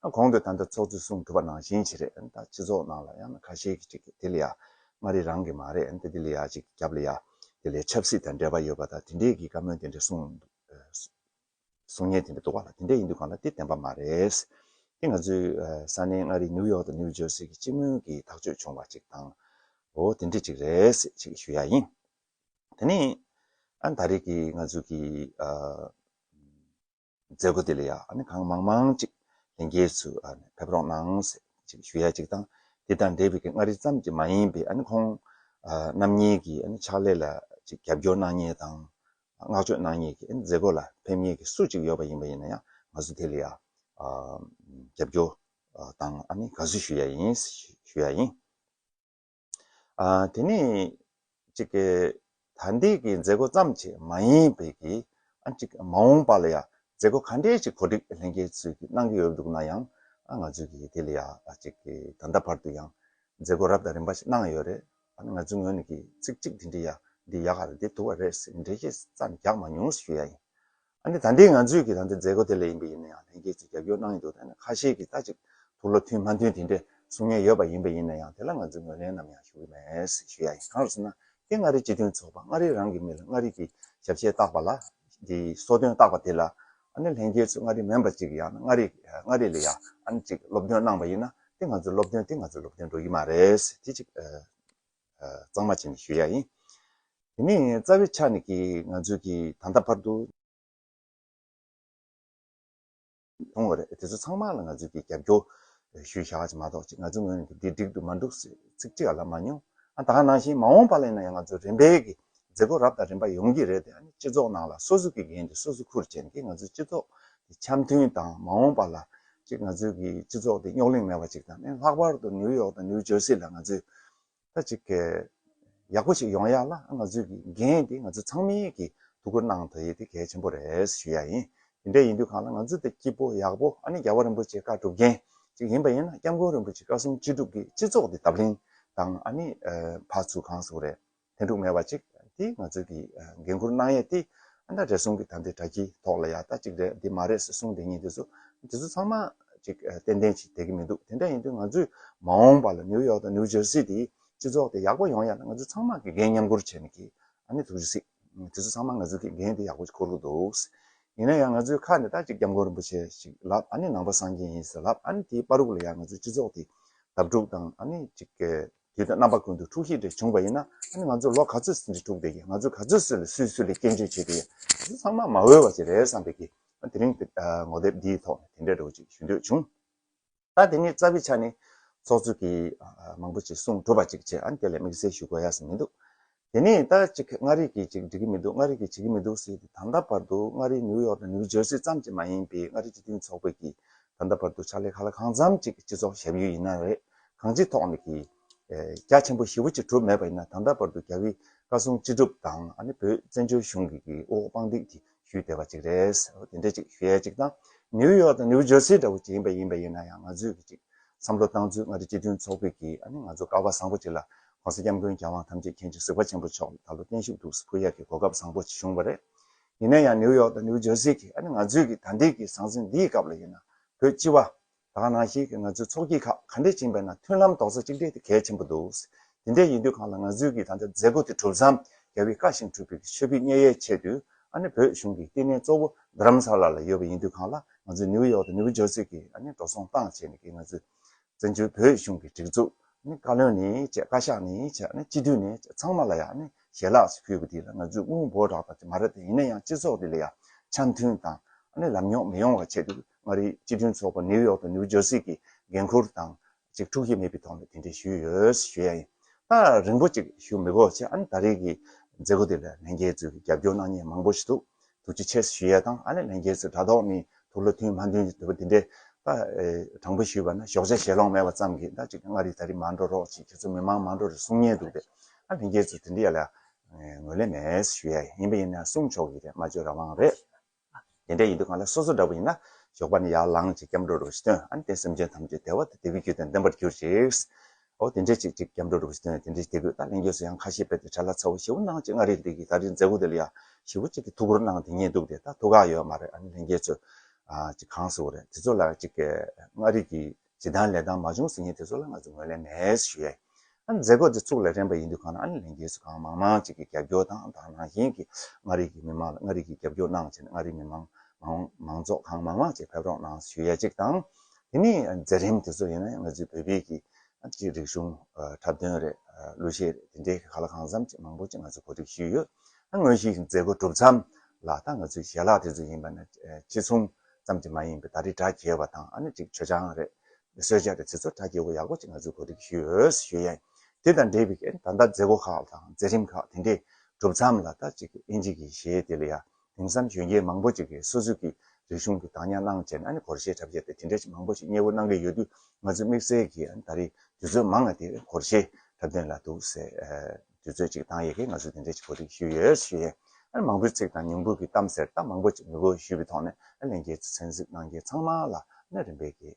ཨ་གོང་དུ་ད་ལྟ་ཚོགས་གཙོས་གསུངས་གྲུབ་པ་ནང་བཞིན་བྱས་རེད། ཨ་ནི་ད་སྤྱི་ཚོགས་ནང་ལ་ཡང་ན་ཁ་ཤས་ཀྱིས་ཅིག་དེ་ལ་ཡང་མངའ་རིས་རང་གི་མ་རེད། ཨ་ནི་དེ་ལ་ཡང་ཅིག་རྒྱབ་ལ་ཡང་དེ་ལ་ཆབ་སྲིད་དང་འབྲེལ་བ་ཡོད་པ་དང་དེ་འདྲའི་གི་བཀའ་མོལ་དེ་འདྲ་གསུངས་གསུང་མཁན་དེ་འདྲ་འདུག་པ་ལ། དེ་འདྲ་ཡིན་དུས་གང་ལ་དེ་བདེན་པ་མ་རེད། དེ་ང་ཚོའི་ཨ་ས་གནས་མངའ་རིས་ནིའུ་ཡོག་དང་ནིའུ་ཇར་སི་གི་སྤྱི་མོས་ཀྱིས་ཐག་གཅོད་བྱུང་བ་ཅིག་དང་། འོ་དེ་འདྲ་ཅིག་རེད་ཅིག་ཞུ་ཡ་ཡིན། དེ་ནས་ཨ་ད་རེས་ཀྱི་ང་ཚོ་གི་ཨ་མཛད་སྒོ་དེ་ལ་ཡང་ཨ་ནི་གང་མང་མང་ཅིག་ལྷན་རྒྱས་ཚོ་ཨ་ནི་ཕེབས་རོགས་གནང་ཟེར་ཅིག་ཞུ་ཡ་ཅིག་དང་། དེ་དང་འབྲེལ་བའི་གི་མངའ་རིས་ཙམ་གྱི་མ་ཡིན་པའི་ཨ་ནི་ཁོང་ཨ་རྣམ་གཉིས་ཀྱི་ཨ་ནི་ཕྱག་ལས་ལ་ཅིག་རྒྱབ་སྐྱོར་གནང་མཁན་དང་བསྔགས་བརྗོད་གནང་མཁན་གྱི་ཨ་ནི་མཛད་སྒོ་ལ་ཕེབས་མཁན་གྱི་སུ་ཅིག་ཡོད་པ་ཡིན་པ་ཡིན་ན་ཡང་ང་ཚོ་དེ་ལ་ཡང་ཨ་རྒྱབ་སྐྱོར་ཨ་དང་ཨ་ནི་དགའ་བསུ་ཞུ་ཡ་ཡིན་ཞུ་ཡ་ཡིན། ཨ་དེ་ནས་ཅིག་གི་ད་ལྟའི་གི་མཛད་སྒོ་ཙམ་ཅིག་མ་ཡིན་པའི་གི་ཨ་ཅིག་མ་འོངས་པ་ལ་ཡང་མཛད་སྒོ་ག་འདྲས་ཅིག་གོ་སྒྲིག་ལྷན་རྒྱས་ཚོས་གི་གནང་གི་ཡོད་འདུག་ན་ཡང་། ཨ་ང་ཚོས་གི་དེ་ལ་ཡང་ཨ་ཅིག་གི་ད་ལྟ་བར་དུ་ཡང་མཛད་སྒོ་རབ་དང་རིམ་པ་ཞིག་གནང་ཡོད་རེད། ཨ་ནི་ང་ཚོའི་ངོས་ནས་གི་ཚིག་གཅིག་དེ་འདྲ་ཡ་འདི་ཡག་ག་རེད། འདི་སྡུག་ག་རེད་ཟེར་འགྲེལ་བཤད་རྩ་ནས་རྒྱག་མ་མྱོང་ཞུ་ཡ་ཡིན། ཨ་ནི་ད་ལྟའི་ང་ཚོས་ཀྱི་ད་ལྟ་མཛད་སྒོ་དེ་ལ་ཡིན་པ་ཡིན་ན་ཡང་ལྷན་རྒྱས་ཚོས་རྒྱབ་སྐྱོར་གནང་ཡོད་འདུག་ད་ནི་ཁ་ཤས་ཀྱིས་ད་ཅིག་ཐུགས་བློ་མཐུན་མ་མཐུན་དེ་འདྲས་གསུང་མཁན་ཡོད་པ་ཡིན་པ་ཡིན་ན་ཡང་དེ་ལ་ང་ཚོས་ངོས་ལེན་ནམ་ཡང་ཞུ་གི་མེད་ཞུ་ཡ་ཡིན། གང་རེད་ཟེར་ན་དེ་མངའ་རིས་སྤྱི་མཐུན་ཚོགས་པ་མངའ་རིས་རང་གི་མི་ལ་མངའ་རིས་ཀྱི་ཞབས་ཕྱི་བཏགས་པ་ལ་འདི་གསོལ་སྟོན་བཏགས་པ་དེ་ལ་ཨ་ནི་ལྷན་རྒྱས་ཚོས་མངའ་རིས་མིན་པ་ཅིག་ཡང་ན་མངའ་རིས་མངའ་རིས་ལ་ཡང་ཨ་ནི་ཅིག་སློབ་སྟོན་གནང་པ་ཡིན་ན་དེ་ང་ཚོའི་སློབ་སྟོན་དེ་ང་ཚོའི་སློབ་སྟོན་འགྲོ་གི་མ་རེད་ཟེར་དེ་ཅིག་ཨ་གཙང་མ་བྱས་ནས་ཞུ་ཡ་ཡིན། དེ་ནས་རྩ་བའི་ཆ་ནས་ཀྱི་ང་ཚོས་ཀྱི་ད་ལྟ་བར་དུ་མཐོང་བ་རེད། དེ་ཚོ་ཚང་མ་ལ་ང་ཚོས་ཀྱི་རྒྱབ་སྐྱོར་ཞུས་བཞག་ཅིག་མ་གཏོགས་ཅིག་ང་ཚོའི་ངོས་ནས་ཀྱི་འདི་འགྲིག་འདུག་མ་འདུག་ཟེར་ཚིག་གཅིག་ལ་མ་མྱོང་། ཨ་ད་ག་ནང་བཞིན་མ་འོངས་པ་ལ་ཡིན་ན་ཡང་ང་ཚོ་རིམ་པས་ཀྱི་མཛད་སྒོ་རབ་དང་རིམ་པ་ཡོང་གི་རེད་དེ། ཨ་ནི་སྤྱི་ཚོགས་ནང་ལ་སོ་སོ་གི་འགན་དེ་སོ་སོ་འཁུར་བྱས་ནས་ཀྱི་ང་ཚོའི་སྤྱི་ཚོགས་དེ་འཆམ་མཐུན་དང་མ་འོངས་པ་ལ་ཅིག་ང་ཚོའི་གི་སྤྱི་ཚོགས་དེ་རྙོག་གླེང་མེད་པ་ཅིག་དང་། ཨ་ནི་ལྷག་པར་དུ་ནིའུ་ཡོག་དང་ནིའུ་ཇར་སི་ལ་ང་ཚོས་ད་ཅིག་གི་ཡག་པོ་ཞིག་ཡོང་ཡག་ལ་ང་ཚོས་ཀྱི་འགན་དེ་ང་ཚོ་ཚང་མས་ཀྱི་ཐུགས་ཁུར་གནང་ཐུབ་ཡས་དེ་གལ་ཆེན་པོ་རེད་ཞུ་ཡ་ཡིན། དེ་འདྲ་ཡིན་དུས་གང་ལ་ང་ཚོ་དེ་སྐྱིད་པོ་ཡག་པོ་ཨ་ནི་རྒྱལ་བ་རིན་པོ་ཆེའི་བཀའ་སྒྲུབ་མཁན་ཅིག་ཡིན་པ་ཡིན་ན། སྐྱབས་མགོན་རིན་པོ་ཆེའི་བཀའ་གསུང་ཅི་སྒྲུབ་ཀྱི་སྤྱི་ཚོགས་དེ་བརྡབ་ལྷིང་དང་ཨ་ནི་ཕར་ཚུར་གང་ཟེར་རེད། འཐེན་འཁྲུག་མེད་པ་ཅིག་དེ་ང་ཚོས་ཀྱི་འགན་འཁུར་གནང་ཡས་དེ། ཨ་ནི་རེ་ཟུང་གི་ད་ལྟའི་དྲ་རྒྱའི་ཐོག་ལ་ཡ་ད་ཅིག་རེད་འདི་མ་རེད་ཟེར་གསུང་བསྡད་མཁན་དེ་ཚོ་དེ་ཚོ་ཚང་མ་ཅིག་ཏན་ཏན་ཅིག་བསྡད་ཀྱི་མི་འདུག་དེ་འདྲ་ཡིན་དུས་ང་ཚོས་མ་འོངས་པ་ལ་ནིའུ་ཡོག་དང་ནིའུ་ཇར་སི་དེ་སྤྱི་ཚོགས་དེ་ཡག་པོ་ཡོང་ཡ་ལ་ང་ཚོ་ཚང་མ་གི་འགན་མཉམ་འཁུར་བྱས་ནས་ཀྱི་ཨ་ནི་ཐུགས་རྗེ་གཟིགས། དེ་ཚོ་ཚང་མ་ང་ཚོ་གི་འགན་དེ་ཡག་པོ་ཅིག་འཁུར་དགོས་འདུག་ཡིན་ན་ཡང་ང་ཚོའི་ཁ་ནས་ད་ཅིག་སྐྱབས་མགོན་རིན་པོ་ཆེ་ཞིག་ལབ། ཨ་ནི་ནང་པ་སངས་རྒྱས་ཡིན་ཟེར་ལབ། ཨ་ནི་དེའི་བར་དུ་ལ་ཡང་ང་ཚོའི་སྤྱི་ཚོགས་དེ་དྭ་ཕྲུག་དང་ཨ་ནི་ཅིག་གི་དུས་དང་རྣམ་པ་ཀུན་ཏུ་འཁྲུག་གཞི་འདྲ་བྱུང་བ་ཡིན་ན། ཨ་ནི་ང་ཚོ་ལོ་ག་ཚོད་ཟིན་འདྲ་འཁྲུག་བསྡད་ཀྱི། ང་ཚོ་ག་ཚོད་ཟིན་ལ་སུས་སུ་ལ་སྐྱོན་བརྗོད་བྱེད་ཀྱི། དེ་ཚོ་ཚང་མ་མ་འོས་པ་ཅིག་རེད་བསམ་པའི་གི་དེ་རིང་དེ་ངོ་དེབ་འདིའི་ཐོག་ནས་དེ་འདྲ་འདྲ་བོ་ཅིག་ཞུ་འདོད་བྱུང་། ད་དེ་ནས་རྩ་བའི་ཆ་ནས་ཚོགས་གཙོ་གིས་མང་པོ་ཅིག་གསུངས་གྲུབ་པ་ཅིག་བྱས། ཨ་ནི་དེ་ལས་དམིགས་བསལ་ཞུ་དགོས་ཡ་ཟེར་མི་འདུག་དེ་ནས་ད་ཅིག་མངའ་རིས་ཀྱིས་ཅིག་འགྲིག་གི་མི་འདུག་མངའ་རིས་ཀྱིས་བྱེད་ཀྱི་མི་འདུག་ཟེར་ཏེ། ད་ལྟ་བར་དུ་མངའ་རིས་ནིའུ་ཡོག་དང་ནིའུ་ཇར་སི་ཙམ་གྱིས་མ་ཡིན་པའི་མངའ་རིས་སྤྱི་མཐུན་ཚོགས་པའི་གི་ད་ལྟ་བར་དུ་ཕྱག་ལས་གང་ལ་གང་འཚམ་ཅིག་སྤྱི་ཚོགས་ཞབས་ཡུལ་ཡིན་ན་རེད། གང་ཅིའི་ཐོག་ནས་ཀྱི་རྒྱ་ཆེན་པོ་ཞེ་པོ་ཅིག་གྲུབ་མེད་པ་ཡིན་ན། ད་ལྟ་བར་དུ་རྒྱལ་བའི་བཀའ་གསུང་ཅི་སྒྲུབ་དང་ཨ་ནི་བོད་བཙན་བྱོལ་གཞུང་གི་གི་འོག་དཔང་འདེགས་དེ་ཞུས་བསྡད་པ་ཅིག་རེད། དེ་འདྲ་ཅིག་ཞུ་ཡ་ཅིག་དང་། ནིའུ་ཡོག་དང་ནིའུ་ཇར་སི་འདྲ་བོ་ཅིག་ཡིན་པ་ཡིན་པ་ཡིན་ན་ཡང་ང་ཚོས་ཀྱི་ཅིག་བསམ་བློ་བཏང་ཚུལ་མངའ་རིས་སྤྱི་མཐུན་ཚོགས་པའི་གི་ཨ་ནི་ང་ཚོ་སྐལ་བ་བཟང་པོ་ཅིག་ལ་༸གོང་ས་༸སྐྱབས་མགོན་རྒྱལ་དབང་ཐམས་ཅད་མཁྱེན་ཅིང་གཟིགས་པ་ཆེན་པོ་མཆོག་ལ་ད་ལོ་བརྟན་བཞུགས་འདུག་སེ་ཕུལ་ཡ་གི་གོ་སྐབས་བཟང་པོ་ཅིག་བྱུང་བ་རེད། ཡིན་ན་ཡང་ནིའུ་ཡོག་དང་ནིའུ་ཇར་སི་གི་ཨ་ནི་ང་ཚོས་ཀྱི་ད་ལྟའི་གི་ཟང་ཟིང་འདིའི་སྐབས་ལ་ཡིན་ན་བོད་སྤྱི་བ་ད་ག་ནང་བཞིན་གྱི་ང་ཚོའི་ཚོགས་སྐྱིད་ཁག་ག་འདྲས་ཕྱིན་པ་ཡིན་ན་མཐུན་ལམ་རྡོག་རྩ་གཅིག་སྒྲིལ་དེ་གལ་ཆེན་པོ་འདུག་དེ་འདྲས་ཡིན་དུས་གང་ལ་ང་ཚོས་ཀྱི་ད་ལྟ་མཛད་སྒོ་དེ་གྲུབ་མཚམས་རྒྱལ་བའི་བཀའ་བཞིན་སྒྲུབ་པའི་ཆོས་བརྒྱུད་གཉིས་ཡོད་ཆེད་དུ་ཨ་ནི་བོད་གཞུང་གི་ལྟེ་གནས་གཙོ་བོ་རྡ་རམ་ས་ལ་ལ་ཡོད་པ་ཡིན་དུས་གང་ལ་ང་ཚོས་ནིའུ་ཡོག་དང་ནིའུ་ཇར་སི་གི་ཨ་ནི་འགྲོ་སོང་བཏང་བྱས་ནས་ཀྱི་ང་ཚོས་བཙན་བྱོལ་བོད་གཞུང་གི་སྒྲིག་འཛུགས་ནི་བཀའ་བློན་ནས་བྱས་བཀའ་ཤག་ནས་བྱས་ནི་སྤྱི་འཐུས་ནས་བྱས་ཚང་མ་ལ་ཡང་ནི་ཞལ་ལག་ཅིག་ཕུལ་བ་དེ་ལ་ང་ཚོས་དངུལ་འབོར་དྲག་དང་དེ་མ་རེད་དེ། ཡིན་ན་ཡང་སྤྱི་ཚོགས་དེ་ལ་ཡང་འཆམ་མཐུན་དང་ཨ་ནི་ལམ་རྙོག་མི་ཡོང་བ་ཆེད་དུ་མངའ་རིས་སྤྱི་མཐུན་ཚོགས་པ་ནིའུ་ཡོག་དང་ནིའུ་ཇར་སི་གི་འགན་འཁུར་དང་ཅིག་འཁྲུག་གཞི་མེད་པའི་ཐོག་ནས་དེ་འདྲས་ཞུས་ཡོད་ཞུ་ཡ་ཡིན། ད་རིང་པོ་ཅིག་ཞུ་མི་དགོས་བྱས། ཨ་ནི་ད་རེས་ཀྱི་ མཛད་སྒོ་དེ་ལ་ལྷན་རྒྱས་ཚོས་རྒྱབ་སྐྱོར་གནང་མཁན་མང་པོ་ཞིག་འདུག་ཐུགས་རྗེ་ཆེ་ཞུ་ཡ་དང་། ཨ་ནི་ལྷན་རྒྱས་ཚོས་དྲ་ཐོག་ནས་ཐུགས་ལ་མཐུན་མ་མཐུན་གྱི་འདུག་པ་དེ་འདྲའི་ད་དྲང་པོ་ཞུས་པ་ན་ཞོགས་ཇ་བཞེས་ལོང་མེད་པ་ཙམ་གྱིས་ད་ཅིག་མངའ་རིས་ད་རིས་མ་འགྲོ་རོགས་ཅིག་ཁྱེད་ཚོ་མི་མང་མ་འགྲོ་རེ་གསུང་མཁན་འདུག་པས། ཨ་ལྷན་རྒྱས་ཚོས་དེ་འདྲ་ཡ་ལ་ངོས་ལེན་མེད་ཞུ་ཡ་ཡིན་པ་ཡིན་ན་གསུང་ཆོག་གི་རེད། སྨྲ་བརྗོད་རང་དབང་རེད། དེ་འདྲ་ཡིན་དུས་གང་ལ་སོ་སོ་འདྲ་པོ་ཡིན་ན་ཞོགས་པ་ནས་ཡར་ལངས་ཅིག་སྐྱབས་འགྲོ་རུ་ཞིག་བཏོན། ཨ་ནི་དེ་སེམས་ཅན་ཐམས་ཅད་བདེ་བ་དང་བདེ་བའི་རྒྱུ་དང་ལྡན་པར་གྱུར་ཅིག་འོ་དེ་འདྲ་ཅིག་ཅིག་སྐྱབས་འགྲོ་རུ་ཞིག་བཏོན། དེ་འདྲ་ཞིག་དེ་དགོས། ད་ལྷན་རྒྱས་སུ་ཡང་ཁ་ཤས་དཔེ་དེ་བྲེལ་བ་ཚ་བོ་ཞེ་པོ་གནང་ཅིག་མངའ་རིས་འདི་གི་ད་རིང་མཛད་སྒོ་དེ་ལ་ཡང་ཞེ་པོ་ཅིག་གི་ཐུགས་ཁུར་གནང་དེ་ཉན་འདུག་དེ་ད་ཐུགས་ཁག་ཡོད་མ་རེད། ཨ་ནི་ལྷན་རྒྱས་ཚོས་ཨ་ཅིག་གང་ཟེར་དགོས་རེད། དེ་ཚོ་ལ་ཅིག་མངའ་རིས་ཀྱི་སྤྱི་བཏང་ལས་སྟངས་མ་བྱུང་ཟེར་མཁན་དེ་ཚོ་ལ་ང་ཚོ་ངོས་ལེན་མེད་ཞུ་ཡ་ཡིན། ཨ་ནི་མཛད་སྒོ་དེ་ཚུགས་ལ་རན་པ་ཡིན་དུས་གང་ན་ཨ་ནི་ལྷན་རྒྱས་སུ་གང་མང་མང་ཅིག་གིས་རྒྱབ་སྐྱོར་དང་དང་ནང་བཞིན་གྱི་མངའ་རིས་ཀྱི་མི་མང་ལ་མངའ་རིས་ཀྱི་རྒྱབ་སྐྱོར་གནང་བྱས་ནས་མངའ་རིས་མི་མང་མང་མང་ཚོགས་གང་མང་མང་ཅིག་ཕེབས་རོགས་གནང་ཞུ་ཡ་གཅིག་དང་། དེ་ནས་མཛད་རིམ་དེ་ཚོ་ཡིན་ན་ང་ཚོའི་བོད་པའི་གི་ཅིག་རིག་གཞུང་འཁྲབ་སྟོན་རེད། གླུ་གཞས་རེད། དེ་འདྲའི་ག་ལ་གང་འཚམ་ཅིག་མང་པོ་ཅིག་ང་ཚོས་གོ་སྒྲིག་ཞུས་ཡོད། ཨ་དངོས་གཞིའི་མཛད་སྒོ་གྲུབ་མཚམས་ལ་ད་ང་ཚོའི་ཞལ་ལག་དེ་ཚོ་ཡིན་པ་ན་ཅི་མཚུངས་ཙམ་གྱིས་མ་ཡིན་པའི་ད་རེས་གྲ་རྒྱས་པ་དང་ཨ་ནི་ཅིག་མཆོད་ཆང་རེད། གསོལ་ཇ་རེད། དེ་ཚོ་གྲ་རྒྱས་པོ་ཡག་པོ་ཅིག་ང་ཚོས་གོ་སྒྲིག་ཞུས་ཡོད་ཞུ་ཡ་ཡིན། དེ་དང་འབྲེལ་བའི་ད་ལྟ་མཛད་སྒོ་ཁག་དང་མཛད་རིམ་ཁག་དེ་འདྲའི་གྲུབ་མཚམས་ལ་ད་ཅིག་ཨིན་ཇི་གི་གཞས་དེ་ལ་ཡ་དེང་སང་གཞོན་སྐྱེས་མང་པོ་ཅིག་གིས་སོ་སོ་གི་རིག་གཞུང་གི་བདག་ཉར་གནང་བྱས་ནས་ཨ་ནི་སྒོར་གཞས་འཁྲབ་ཡ་དེ་དེ་འདྲ་ཅིག་མང་པོ་ཞིག་མཉེས་པོ་གནང་གི་ཡོད་དུས་ང་ཚོ་དམིགས་བསལ་གྱིས་ཨ་ནི་ད་རེས་དུས་ཚོད་མང་བ་དེ་སྒོར་གཞས་འཁྲབ་སྟོན་ལ་འདུག་ཟེར་དུས་ཚོད་ཅིག་བཏང་ཡས་ཀྱིས་ང་ཚོས་དེ་འདྲ་ཅིག་གོ་སྒྲིག་ཞུས་ཡོད་ཞུ་ཡས། ཨ་ནི་མང་པོའི་ཚིག་དང་ཉུང་པོ་གི་གཏམ་ཟེར་ད་མང་པོ་ཅིག་ངོ་རྒོལ་ཞུས་པའི་ཐོག་ནས་ཨ་ལྷན་རྒྱས་ཚོ་གསན་གཟིགས་གནང་མཁན་ཚང་མ་ལ་ཨ་ནི་རིམ་པས་ཀྱི་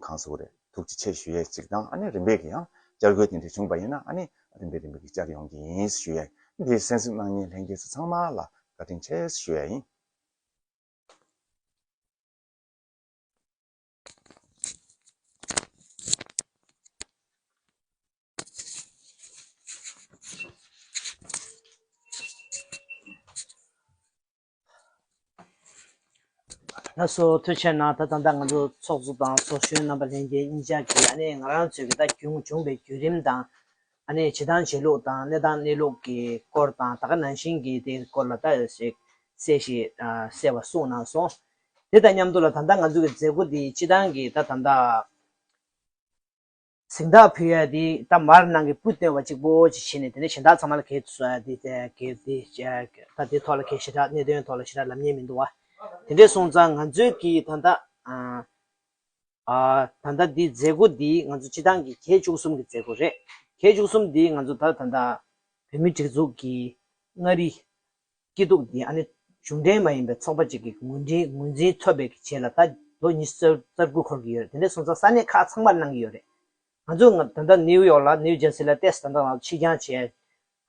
གང་ཟེར་དགོས་རེད། ཐུགས་རྗེ་ཆེ་ཞུ་ཡས་ཅིག་དང་ཨ་ནི་རིམ་པས་ཀྱི་ཡང་བཅར་དགོས་དེ་འདྲ་བྱུང་བ་ཡིན་ན་ཨ་ནི་རིམ་པས་རིམ་པས་ཀྱི་བཅར་ཡོང་གི་ཡིན་ཞུ་ཡས། འདི་གསན་གཟིགས་གནང་མཁན་ལྷན་རྒྱས་ཚོ་ཚང་མ་ལ་བཀའ་དྲིན་ཆེ་ཞུ་ཡས་ཡིན། ལགས་སོ། ཐུགས་རྗེ་གནང་། ད་ད་ལྟ་ང་ཚོ་ཚོགས་གཙོ་དང་ཚོགས་གཞོན་རྣམ་པ་ལྷན་རྒྱས་གཉིས་ཆ་གིས་ཨ་ནི་ང་རང་ཚོའི་གི་ད་བྱུང་བྱུང་བའི་བརྒྱུད་རིམ་དང་ཨ་ནི་བྱེད་སྟངས་བྱེད་ལུགས་དང་གནས་སྟངས་གནས་ལུགས་ཀྱི་སྐོར་དང་ད་ག་ནང་བཞིན་གྱི་དེ་སྐོར་ལ་ད་ཞིག་གསལ་ཞིག་གསལ་བ་གསུངས་གནང་སོང་། དེ་དང་མཉམ་དུ་ལ་ད་ལྟ་ང་ཚོ་གི་མཛད་སྒོ་འདི་སྤྱི་བཏང་གི་ད་ད་ལྟ་གཟེངས་རྟགས་ཕུལ་ཡ་དེ་ད་མར་ནང་གི་སྤུ་བཏོན་པ་གཅིག་པོ་ཅིག་བྱས་ནས་དེ་ནས་གཞན་དག་ཚང་མ་ལ་གས་བཟོ་ཡ་དེ་དེ་གས་དེ་ད་དེ་ཐོག་ལ་གས་ཞེ་དྲག་གནད་དོན་ཐོག་ལ་ཞེ་དྲག་ལབ་མཁན་མི་འདུག་བ། དེ་འདྲས་སོང་ཙང་ང་ཚོས་ཀྱི་ད་ལྟ་ཨ་ཨ་ད་ལྟ་འདི་མཛད་སྒོ་འདི་ང་ཚོ་སྤྱི་བཏང་གི་གྱ་བཅུ་གསུམ་གི་མཛད་སྒོ་རེད། གྱ་བཅུ་གསུམ་འདི་ང་ཚོ་ད་ད་ལྟ་བོད་མིའི་སྒྲིག་འཛུགས་ཀྱི་མངའ་རིས་སྐྱིད་སྡུག་འདི་ཨ་ནི་གཞུང་འབྲེལ་མ་ཡིན་པའི་ཚོགས་པ་གཅིག་གི་ངོས་འཛིན་ངོས་འཛིན་ཐོབ་པའི་རྗེས་ལ་ད་ལོ་ཉི་ཤུ་རྩ་དགུ་འཁོར་གྱི་ཡོད་རེད། དེ་འདྲ་སོང་ཙང་ས་གནས་ཁག་ཚང་མར་གནང་གི་ཡོད་རེད། ང་ཚོ་ད་ལྟ་ནིའུ་ཡོག་ལ་ནིའུ་ཇར་སི་ལ་ཏོག་ཙམ་ད་ལྟ་ང་ཚོ་ཕྱིར་འགྱངས་བྱས།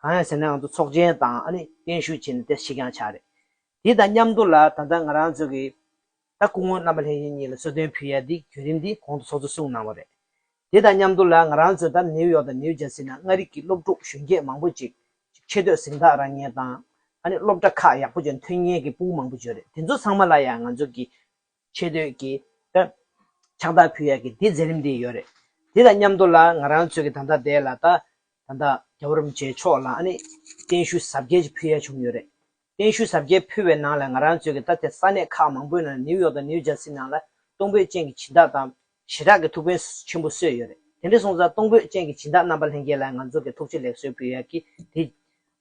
གང་ཡང་ཟེར་ན་ང་ཚོ་ཚོགས་ཆེན་དང་ཨ་ནི་བརྟན་བཞུགས་བྱས་ནས་ཏོག་ཙམ་ཕྱིར་འགྱངས་ཆགས་རེད། དེ་དང་མཉམ་དུ་ལ་ད་ལྟ་ང་རང་ཚོ་གི་ད་སྐུ་ངོ་རྣམ་པ་ལྷན་རྒྱས་གཉིས་ལ་གསོལ་སྟོན་ཕུལ་ཡ་འདི་བརྒྱུད་རིམ་འདི་གོང་དུ་ཚོགས་གཙོས་གསུངས་གནང་བ་རེད། དེ་དང་མཉམ་དུ་ལ་ང་རང་ཚོ་ད་ནིའུ་ཡོག་དང་ནིའུ་ཇར་སི་ནང་མངའ་རིས་ཀྱི་སློབ་ཕྲུག་གཞོན་སྐྱེས་མང་པོ་ཅིག་ཆེ་བསྟོད་གཟེངས་རྟགས་རག་མཁན་དང་ཨ་ནི་སློབ་གྲྭ་ཁག་ཡག་པོ་ཅིག་ཐོན་མཁན་གྱི་ཕྲུ་གུ་མང་པོ་ཅིག་ཡོད་རེད། དེ་ཚོ་ཚང་མ་ལ་ཡང་ང་ཚོ་གི་ཆེ་བསྟོད་ཀྱི་ད་ཕྱག་རྟགས་ཕུལ་ཡ་གི་འདི་མཛད་རིམ་འདི་ཡོད་རེད། དེ་དང་མཉམ་དུ་ལ་ང་རང་ཚོ་གི་ད་ལྟ་དེ་ལ་ད་ད་ལྟ་རྒྱལ་བ་རིན་པོ་ཆེ་མཆོག་ལ་ཨ་ནི་བརྟན་བཞུགས་གཟབ་རྒྱས་ཅིག་ཕུལ་ཡ་བྱུང་ཡོད་རེད། བརྟན་བཞུགས་གཟབ་རྒྱས་ཕུལ་བའི་ནང་ལ་ང་རང་ཚོས་ཀྱི་ད་ལྟའི་ས་གནས་ཁག་མང་པོའི་ནང་ནིའུ་ཡོག་དང་ནིའུ་ཇར་སི་ནང་ལ་གཏོང་ཕོད་ཅན་གྱི་སྦྱིན་བདག་དང་ཞེ་དྲག་གི་ཐུགས་ཕན་ཆེན་པོ་གསོས་ཡོད་རེད། དེ་འདྲ་སོང་ཙང་གཏོང་ཕོད་ཅན་གྱི་སྦྱིན་བདག་རྣམ་པ་ལྷན་རྒྱས་ལ་ང་ཚོ་གི་ཐུགས་རྗེ་ལེགས་གསོལ་ཕུལ་ཡག་གི་དེ་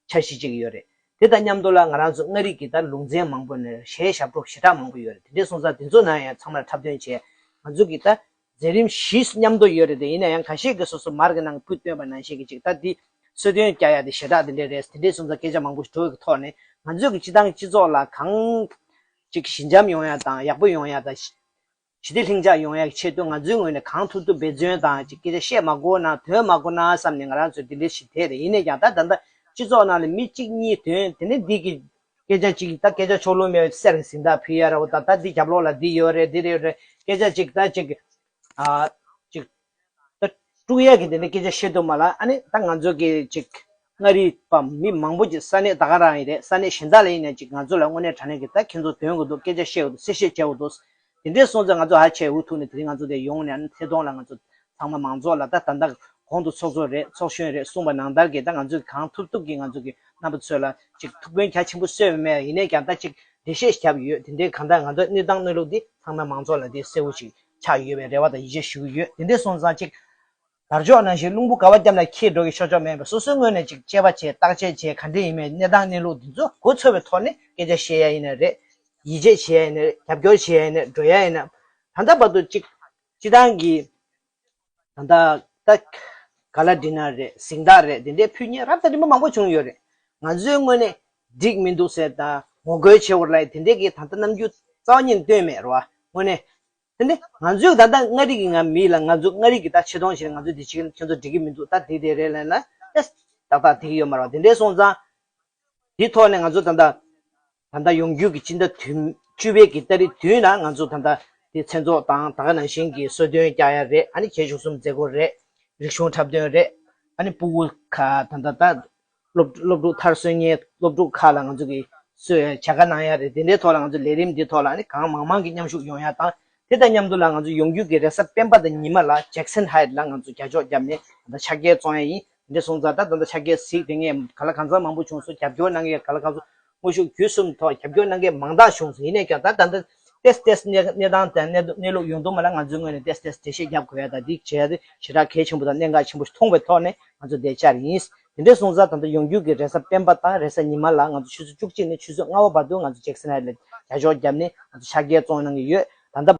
འཆར་གཞི་གཅིག་ཡོད་རེད། དེ་དང་མཉམ་དུ་ལ་ང་རང་ཚོ་མངའ་རིས་ཀྱི་ད་ལུང་ཚན་མང་པོ་ནས་གཞས་ཞབས་བྲོ་ཞེ་དྲག་མང་པོ་ཡོད་རེད། དེ་འདྲ་སོང་ཙང་དེ་ཚོ་ནང་ཡང་ཚང་མར་འཁྲབ་སྟོན་བྱས་ང་ཚོ་གི་ད་མཛད་རིམ་བཞི་མཉམ་དུ་ཡོད་རེད་དེ། ཡིན་ན་ཡང་ཁ་ཤས་ཀྱིས་སོ་སོ་མར་གྱི་ནང་གི་སྤུ་བཏོན་པ་ནང་བཞིན་གྱི་ཅིག་ད་འདི་གསོལ་སྟོན་རྒྱག་ཡ་དེ་ཞེ་དྲག་དེ་འདྲ་རེད། དེ་འདྲ་སོང་ཙང་སྐད་ཆ་མང་པོ་ཞིག་འགྲོ་ཡི་གི་ཐོག་ནས་ང་ཚོས་ཀྱི་སྤྱི་བཏང་སྤྱི་ཚོགས་ལ་གང་ཅིག་ཞི་འཇམ་ཡོང་ཡ་དང་ཡག་པོ་ཡོང་ཡ་དང་ཞི་བདེ་ལྷིང་འཇགས་ཡོང་ཡ་གི་ཆེད་དུ་ང་ཚོའི་ངོས་ནས་གང་ཐུབ་ཐུབ་འབད་བརྩོན་དང་ཅིག་སྐད་ཆ་བཤད་མ་དགོས་ན་དོན་མ་དགོས་ན་བསམ་ནས་ང་རང་ཚོས་དེ་འདྲ་ཞིག་དེ་རེད། ཡིན་ནའི་ཀྱང་ད་ད་ལྟ་སྤྱི་ཚོགས་ནང་ལ་མི་གཅིག་གཉིས་དོན་དེ་ནས་འདི་གི་སྐད་ཆ་ཅིག་ད་སྐད་ཆ་ཕྱོགས་ལྷུང་མེད་པའི་གསེར་གྱི་གཟེངས་རྟགས་ཕུལ་ཡ་ར་བ་ད་ད་འདི་རྒྱབ་ལོགས་ལ་འདི་ཡོད་རེད་འདི་རེད་རེད་སྐད་ཆ་ཅིག་ད་ཅིག་ཨ་ཅིག་ད་དཀྲུག་ཡ་གི་དེ་འདྲ་སྐད་ཆ་བཤད་དུ་མ་ལ་ཨ་ནི་ད་ང་ཚོ་གི་ཅིག་མངའ་རིས་པ་མི་མང་པོ་ཅིག་ས་གནས་ད་ག་རང་ཡིན་རེད། ས་གནས་གཞན་དག་ལ་ཡིན་ན་ཅིག་ང་ཚོ་ལ་དངོས་གནས་དྲང་གནས་ཀྱི་ད་ཁྱེད་ཚོ་དོན་དགོས་འདུག་སྐད་ཆ་བཤད་དགོས་འདུག་གསལ་བཤད་བྱེད་དགོས་འདུག་དེ་འདྲས་སོང་ཙང་ང་ཚོ་ཧ་ཆེ་འུ་ཐུག་ནས་དེ་རིང་ང་ཚོ་དེ་ཡོང་ནས་ཨ་ནི་ཐད་གཏོང་ལ་ང་ཚོ་ཚང་མ་མང་ཚོགས་ལ་ད་ད་ལྟ་གོང་དུ་ཚོགས་གཙོ་རེད་ཚོགས་གཞོན་རེད་གསུངས་པ་ནང་ལྟར་གྱི་ད་ང་ཚོས་གང་ཐུབ་ཐུབ་ཀྱིས་ང་ཚོ་གི་རྣམ་པ་ཚོ་ལ་ཅིག་ཐུགས་ཕན་གལ་ཆེན་པོ་གསོས་པ་མེད། ཡིན་ནའི་ཀྱང་ད་ཅིག་འགྲེལ་བཤད་བརྒྱབ་ཡོད། དེ་འདྲའི་གང་ལྟར་ང་ཚོ་གནས་སྟངས་གནས་ལུགས་འདི་ཚང་མ་མང་ཚོགས་ལ་འདི་གསལ་བོ་ཞིག་ཆགས་ཡོད་པའི་རེ་བ་དང་ཡིད་ཆེས་ཞུ་གི་ཡོད། དེ་འདྲས་སོང་ཙང་ཅིག་ དར་ལྕོག་ནང་བཞིན་རླུང་བུ་ག་བ་རྒྱབ་ན་འཁྱེར་འགྲོ་གི་ཆོག་ཆོག་མེད་པར། སོ་སོའི་ངོས་ནས་ཅིག་དཔྱད་པ་བྱས། བརྟག་དཔྱད་བྱས། ག་འདྲ་ཡིན་མིན་གནས་སྟངས་གནས་ལུགས་འདི་ཚོ་གོ་ཚོད་པའི་ཐོག་ནས་སྐད་ཆ་བཤད་ཡ་ཡིན་ན་རེད། ཡིད་ཆེས་བྱེད་ཡ་ཡིན་ན་རེད། རྒྱབ་སྐྱོར་བྱེད་ཡ་ཡིན་ན། འགྲོ་ཡ་ཡིན་ན། ད་ལྟ་བར་དུ་གཅིག་སྤྱི་བཏང་གི་ད་ལྟ་ད་ག་ལ་འགྲིག་ན་རེད། གཟེངས་རྟགས་རེད། དེ་འདྲའི་ཕུལ་མཁན་རབ་དང་རིམ་པ་མང་པོ་བྱུང་ཡོད་རེད། ང་ཚོའི་ངོས་ནས་འགྲིག་མི་འདུག་ཟེར་དང་ངོ་རྒོལ་བྱེད་དགོས་རེད་ལབ་ཡ་དེ་འདྲའི་གི་ད་ལྟ་རྣམ་འགྱུར་རྩ་བ་ཉིད་ནས་སྟོན་མེད་རེད་བ། དངོས་གནས། དེ་འདྲ་ང་ཚོའི་ད་ལྟ་མངའ་རིས་ཀྱི་ང་མི་ལ། ང་ཚོ་མངའ་རིས་ཀྱི་ད་ཆེ་མཐོང་བྱེད། ང་ཚོ་འདི་བྱེད་ཀྱི། ཁྱེད་ཚོ་འགྲིག་གི་མི་འདུག་ད་འགྲིག་བསྡད་རེད་ལབ་ན། ཨེ། ཏག་ཏག་འགྲིག་གི་ཡོད་མ་རེད་བ། དེ་འདྲ་སོང་ཙང་། དེའི་ཐོག་ནས་ང་ཚོ་ད་ལྟ་ད་ལྟ་ཡོང་རྒྱུ་གི་སྤྱི་ཟླ་བདུན་བཅུ་པའི་གི་ཏ་རིག་བདུན་ལ་ང་ཚོ་ད་ལྟ་དེ་མཚན་ཚོགས་དང་ད་ག་ནང་བཞིན་གྱི་གསོལ་སྟོན་རྒྱག་ཡ་རེད། ཨ་ནི་གྱ་བཞི་གསུམ་མཛད་སྒོ་རེད། རིག་གཞུང་འཁྲབ་སྟོན་རེད། ཨ་ནི་སྤུ་གུ་ཁ་ད་ལྟ་ད་སློབ་སློབ་ཕྲུག་མཐར་སོན་མཁན་སློབ་ཕྲུག་ཁག་ལ་ང་ཚོ་གི་སོ་བྱ་དགའ་གནང་ཡ་རེད། དེ་འདྲའི་ཐོག་ལ་ང་ཚོ་ལས་རིམ་འདི་ཐོག་ལ་ཨ་ནི་གང་མང་མང་གི་མཉམ་ཞུགས་ཡོང་ཡ་དང་། དེ་དང་མཉམ་དུ་ལ་ང་ཚོ་ཡོང་རྒྱུ་གི་རེས་གཟའ་སྤེན་པ་དང་ཉི་མ་ལ་ཇེག་སན་ཧའེ་ཊི་ལ་ང་ཚོ་རྒྱ་ཕྱོགས་བརྒྱབ་ནས་ད་ལྟ་ཕྱག་འཁྱེར་བཙོང་ཡ་ཡིན། དེ་འདྲ་སོང་ཙང་ད་ད་ལྟ་ཕྱག་འཁྱེར་གཟིགས་དེ་ངས་ག་ལ་གང་འཚམ་མང་པོ་བྱུང་སོང་། རྒྱབ་སྐྱོར་གནང་མཁན་ག་ལ་གང་འཚམ། དངོས་ཤུགས་བརྒྱུད་གསུམ་ཐོག་རྒྱབ་སྐྱོར་གནང་མཁན་མང་དག་བྱུང་སོང་། ཡིན་ནའི་ཀྱང་ད་ད་ལྟ་ཏེས་ཏེས་གནས་གནས་སྟངས་དང་གནས་གནས་ལུགས་ཡོང་དུས་མ་ལ་ང་ཚོའི་ངོས་ནས་ཏེས་ཏེས་འགྲེལ་བཤད་རྒྱབ་དགོས་ཡ་དང་། འདི་བྱས་ཏེ་ཞེ་དྲག་གལ་ཆེན་པོ་དང་གནད་འགག་ཆེན་པོ་ཞིག་མཐོང་བའི་ཐོག་ནས་ང་ཚོ་འདིར་བཅར་ཡིན། དེ་འདྲ་སོང་ཙང་ད་ལྟ་ཡོང་རྒྱུ་གི་རེས་གཟའ་སྤེན་པ་དང་རེས་གཟའ་ཉི་མ་ལ་ང་ཚོ་ཆུ་ཚོད་བཅུ་གཅིག་ནས་ཆུ་ཚོད་ལྔ་པ་བར་དུ་ང་ཚོ་ཇེག་སན་ཧའེ་ཊི་ལ་རྒྱབ་སྐྱོར་བརྒྱབ་ནས་ང་ཚོ་ཕྱག་འཁྱེར་བཙོང་གནང་གི་ཡོད། ད་ལྟ་